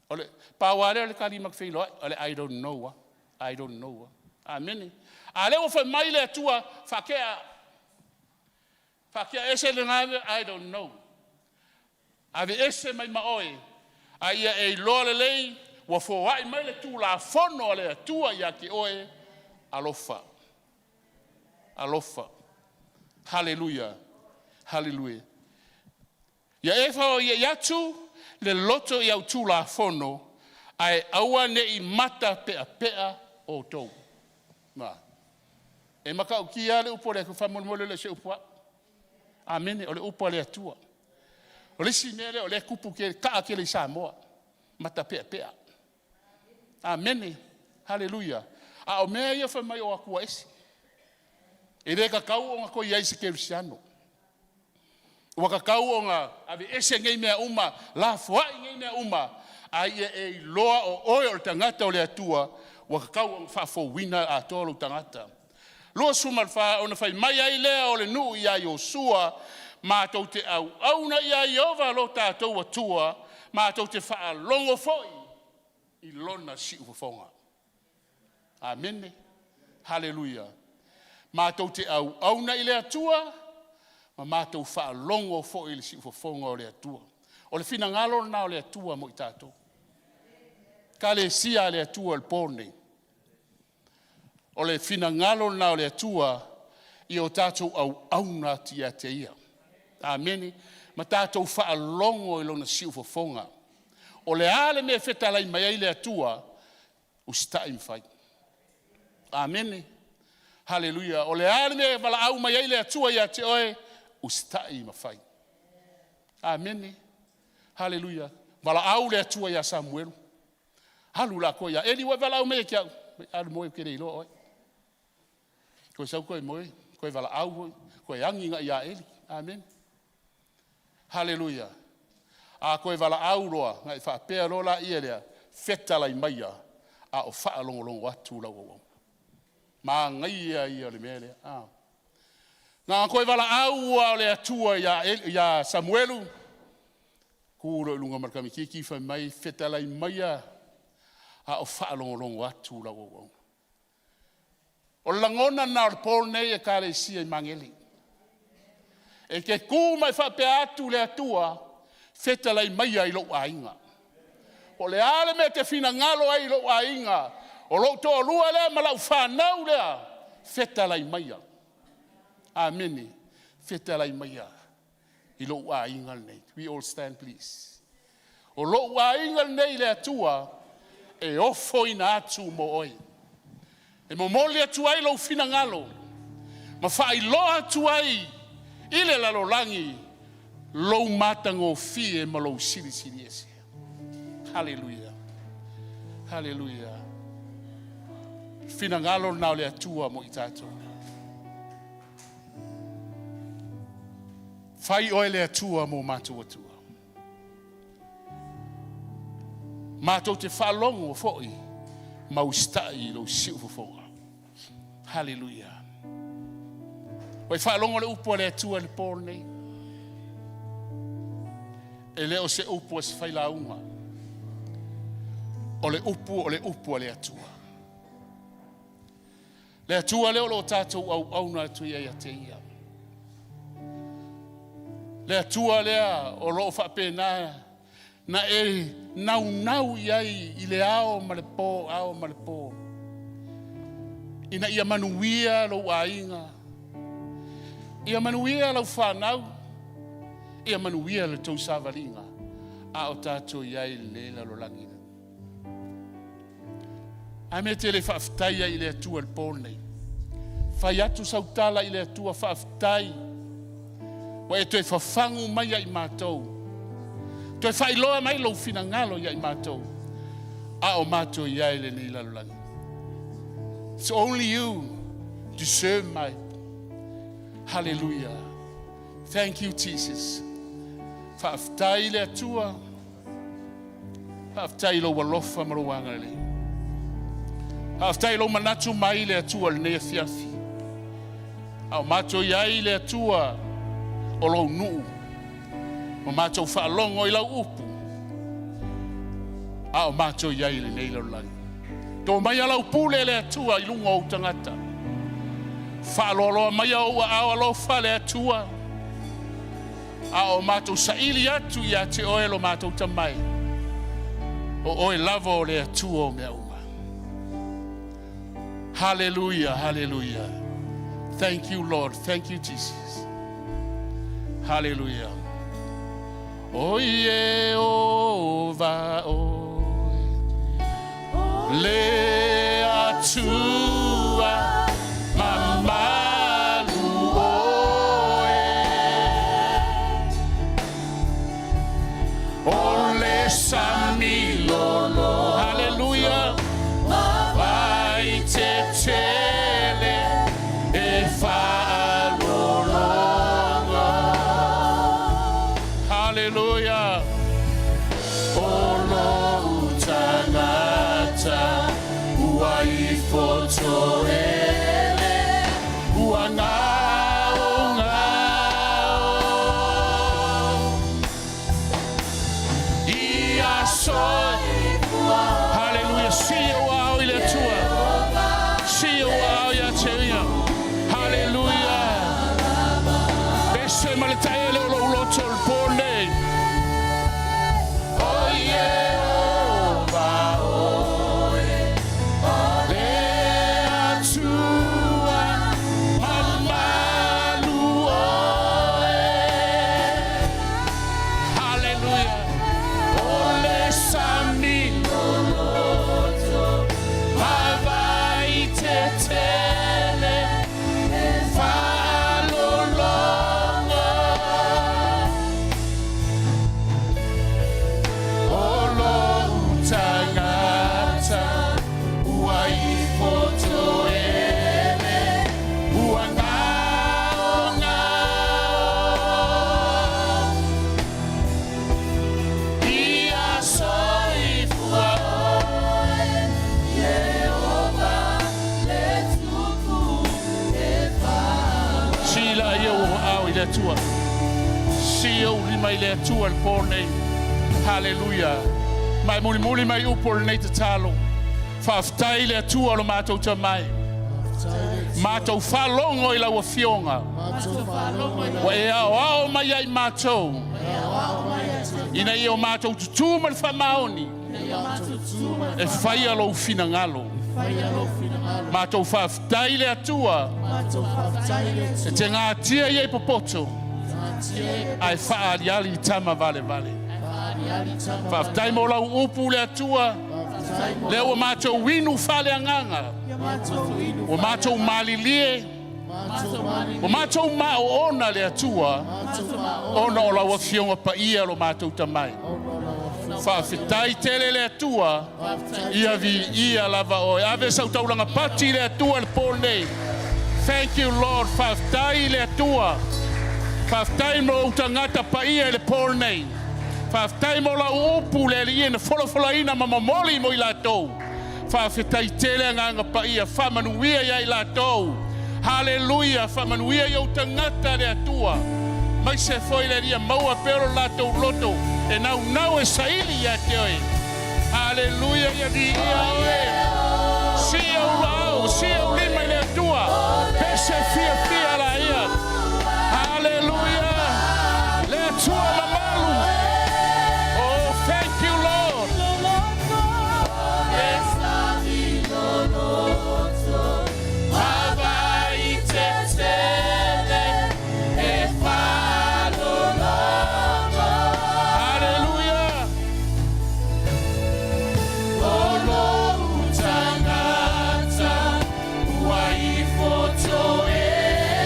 O le pau lava lea o le tali matou te feiloai, o le I don't know lava. I don't know lava. Amene. A lea ua fai mai le Atua, faatea, faatea ese lena mea, I don't know. Aveese mai ma oe, a ia e iloa lelei, ua foai mai le Tulafono a le Atua ia te oe, alofa. Alofa. Haleluia. Haleluia. Ia e faoai atu le loto i au Tulafono, ae aua ne i mata peapea outou. Ma. E matautia lava le upu a le Atua, faamolemole e le o se upu a au. Amene, o le upu a le Atua. O le isi mea lea o lea e tupu tele, taa tele i Samoa, mata peapea. Amene. Haleluia. A o mea ia fai mai o Atua ese. E le tatau ona toe i ai i se kerisiano. Ua tatau ona aveese nei mea uma, lafoai nei mea uma, a ia e iloa o oe o le tagata o le Atua, ua tatau ona faafouina atoa lou tagata. 24 ona fai mai ai lea o le nuu iā Iosua, matou te auauna ia Ieova lo tatou Atua, matou te faalogo foi i lona siufofoga. Amene. Haleluia. Matou te auauna i le Atua ma matou faalogo foi i le siufofoga o le Atua. O le finagalo lena o le Atua mo i tatou. Ekalesia a le Atua i le po lenei. O le finagalo lena o le Atua ia o tatou auauna atu ia te Ia. Amene. Ma tatou faalogo i lona siufofoga. O le a le mea e fetalai mai ai le Atua, usitai ma fai. Amene. Haleluia. O le a le mea e valaau mai ai le Atua ia te oe, usitai ma fai. Amene. Haleluia. Valaau le Atua ia Samuelu, alu le atoa ia Eli, ua e valaau mai ia te au. Alu moe ou te le iloa oe. Toe sau toe moe, toe valaau foi, toe agi agai ia Eli. Amene. Haleluia. A toe valaau loa, ona e faapea loa lea, fetalai maia a o faalogologo atu lau auauna. Manaia ia o le mea lea. Na ona toe valaau lava o le Atua ia Samuelu, tu loa i luga ma le tamaitiiti fai mai, fetalai maia a o faalogologo atu lau auauna. O le lagona lena o le po lenei Ekalesia i Magele. E te tu ma e faapea atu i le Atua, fetalai maia i lou aiga. Po o le a le mea e te finagalo ai i lou aiga, o lou toalua lea ma lau fanau lea, fetalai maia. Amene. Fetalai maia i lou aiga lenei. We all stand, please. O lou aiga lenei le Atua e ofoina atu mo oe. E momoli atu ai lou finagalo ma faailoa atu ai i le lalolagi lou matagofie ma lou silisili ese. Haleluia. Haleluia. Finagalo lena o le Atua mo i tatou. Fai oe le Atua mo matou Atua. Matou te faalogo foi ma usitai i lou siufofoga. Haleluia. Ua e faalogo le upu a le Atua i le po lenei. E le o se upu a se failauga. O le upu o le upu a le Atua. Le Atua lea o lo o tatou auauna atu ai ia te Ia. Le Atua lea o lo o faapena na e naunau i ai i le ao ma le po, ao ma le po, ina ia manuia lou aiga, ia manuia lau fanau, ia manuia le tou savaliga, a o tatou i ai i lenei lalolagi. A mea e te le faafetai ai i le Atua i le po lenei? Fai atu sau tala i le Atua, faafetai ua e toe fafagu mai ia i matou, toe faailoa mai lou finagalo ia i matou, a o matou i ai i lenei lalolagi. It's only you deserve my hallelujah. Thank you, Jesus. Faafetai i le Atua. Faafetai i lou alofa ma lou agalelei. Faafetai i lou manatu mai le Atua i lenei afiafi. A o matou i ai le Atua o lou nuu, ma matou faalogo i lau upu, a o matou i ai i lenei lalolagi. To maia lau pule le Atua i luga o ou tagata. Faaloaloa maia ou aao alofa le Atua, a o matou saili atu ia te oe lo matou tamai, o oe lava o le Atua o mea uma. Hallelujah, hallelujah. Thank you, Lord. Thank you, Jesus. Hallelujah. O Iehova oe le Atua mamalu oe, o le sami lolo. Hallelujah. Vai te tele e faalologo. Hallelujah. O lou tagata ua ifo toele ua gao gao i aso. Hallelujah. Si o ao i le Atua. Si o ao ia te ia. Hallelujah. Pese ma le taele o lou loto le po nei. O Iehova oe le Atua mamalu oe. Hallelujah. O le sami ma vai te tele faalologo. O lou tagata ua ifo toele ua gao gao i aso ifua oe Iehova le tupu e Sila ia o ao i le Atua. Si ou lima i le Atua le po nei. Haleluia. Mai muli muli mai upu o lenei tatalo. Faafetai i le Atua o lo matou tamai. Matou faalogo i lau afioga. Ua e aoao mai ai matou. Ina ia o matou tutū ma le faamaoni. E faia lou finagalo. Matou faafetai i le Atua. E te gatia ia i popoto. Ae faaaliali i tama valevale. Faafetai mo lau upu le Atua. Lea ua matou inu faaleagaga. Ua matou malilie. Ua matou maoona le Atua. Ona o lau afioga paia lo matou tamai. Faafetai tele le Atua, ia viia lava oe. Ave sau taulaga pati i le Atua i le po lenei. Thank you, Lord. Faafetai i le Atua. Faafetai mo ou tagata paia i le po lenei. Faafetai mo lau upu le alii na folafolaina ma momoli mo i latou. Faafetai tele agaga paia, faamanuia ia i latou. Haleluia, faamanuia i ou tagata le Atua. Mai se foi le Alii maua pea lo latou loto e naunau e saili ia te oe. Haleluia, ia viia oe. Si ou laau, si ou lima i le Atua. Pese fiafia la ia. Haleluia. Le Atua mamalu. Oh, thank you, Lord. Hallelujah. O lou tagata ua ifo toega.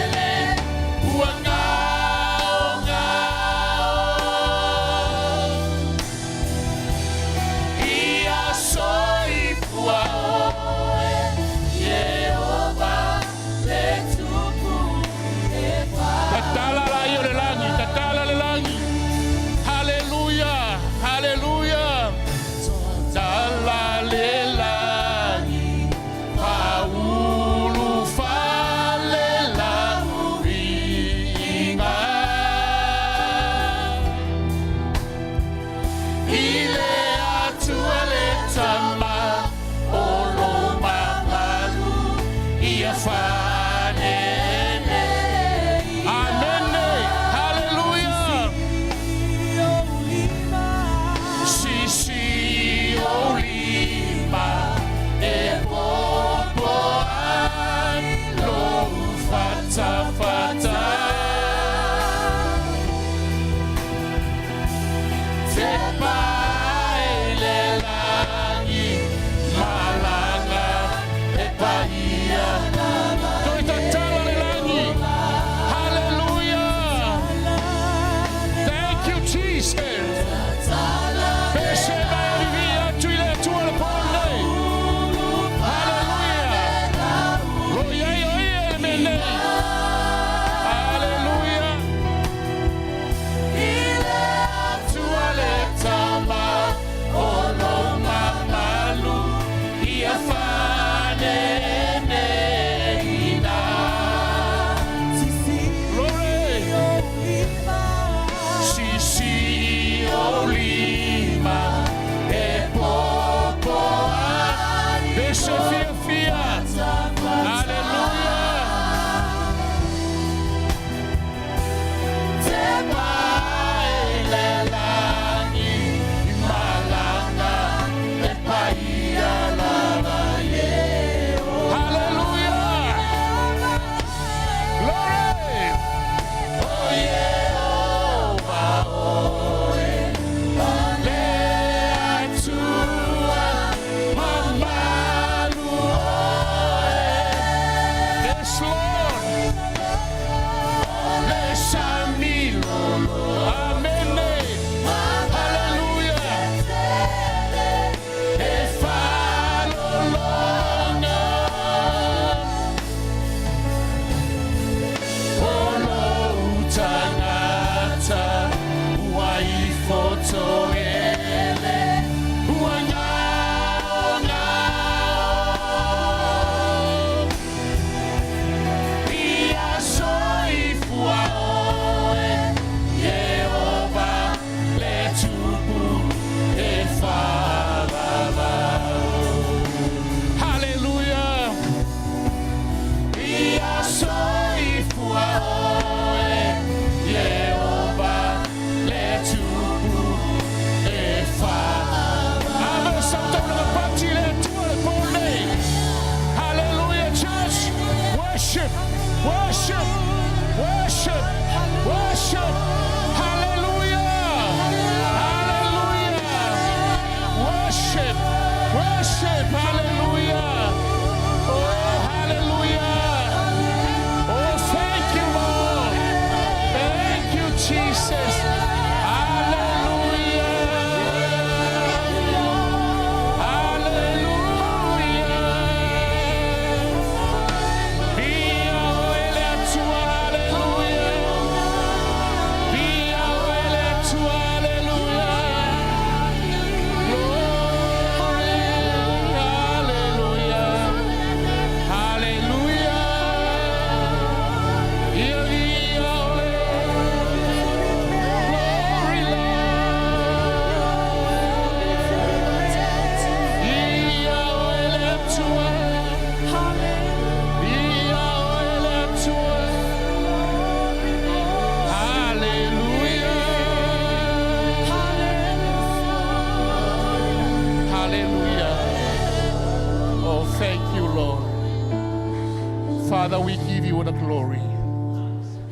Father, we give you the glory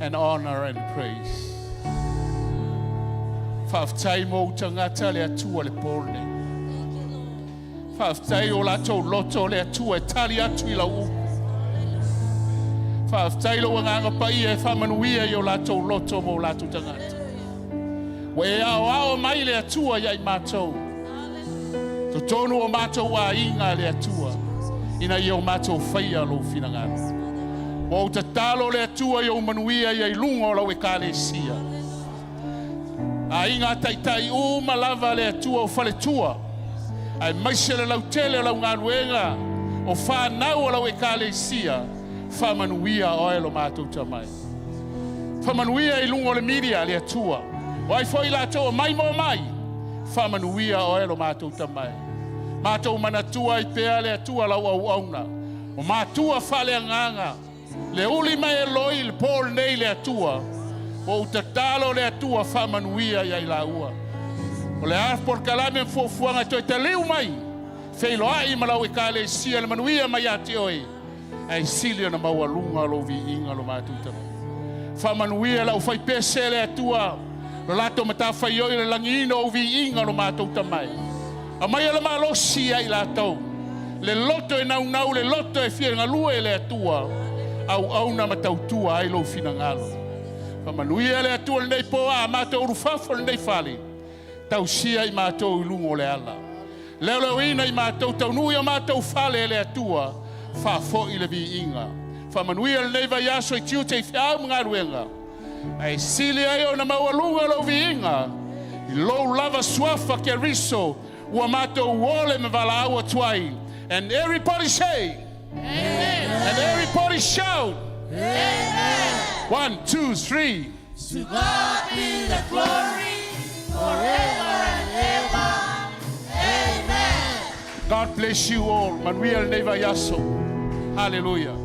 and honor and praise. Faafetai mo ou tagata le Atua le po lenei. Faafetai o latou loto le Atua e tali atu i lau upu. Faafetai lou agaga paia e faamanuia i o latou loto mo o latou tagata. Ua e aoao mai le Atua ia i matou. Totonu o matou aiga le Atua, ina ia o matou faia lou finagalo. Ua ou tatalo le Atua i ou manuia ia i luga o lau ekalesia. Aiga taitai uma lava le Atua o faletua, aemaise le lautele o lau galuega o fanau o lau ekalesia, faamanuia oe lo matou tamai. Faamanuia i luga o le media le Atua. O ai foi latou o mai mo mai, faamanuia oe lo matou tamai. Matou manatua ai pea le Atua lau auauna. O matua faaleagaga, le uli mai e loi le po lenei le Atua, ua ou tatalo le Atua faamanuia ia i laua. O le a polokalame ma fuafuaga e toe taliu mai, feiloai ma lau ekalesia le manuia mai ia te oe, ae sili ona maualuga lou viiga lo matou tamai. Faamanuia lau faipese le Atua, lo latou matafaioi le lagiina o viiga lo matou tamai. Aumaia le malosi ia i latou, le loto e naunau, le loto e fia galue le Atua, auauna ma tautua ai lou finagalo. Faamanuia le Atua lenei po a matou ulufafo lenei fale, tausia i matou i luga o le ala. Leoleoina i matou taunuu i o matou fale e le Atua, faafoi le viiga. Faamanuia lenei vaiaso i tiute i feau ma galuega, ae sili ai ona maualuga lou viiga, i lou lava suafa Keriso ua matou ole ma valaau atu ai. And everybody say, Amen. And everybody shout, Amen. 1, 2, 3. To God be the glory forever and ever. Amen. God bless you all. Manuia lenei vaiaso. Hallelujah.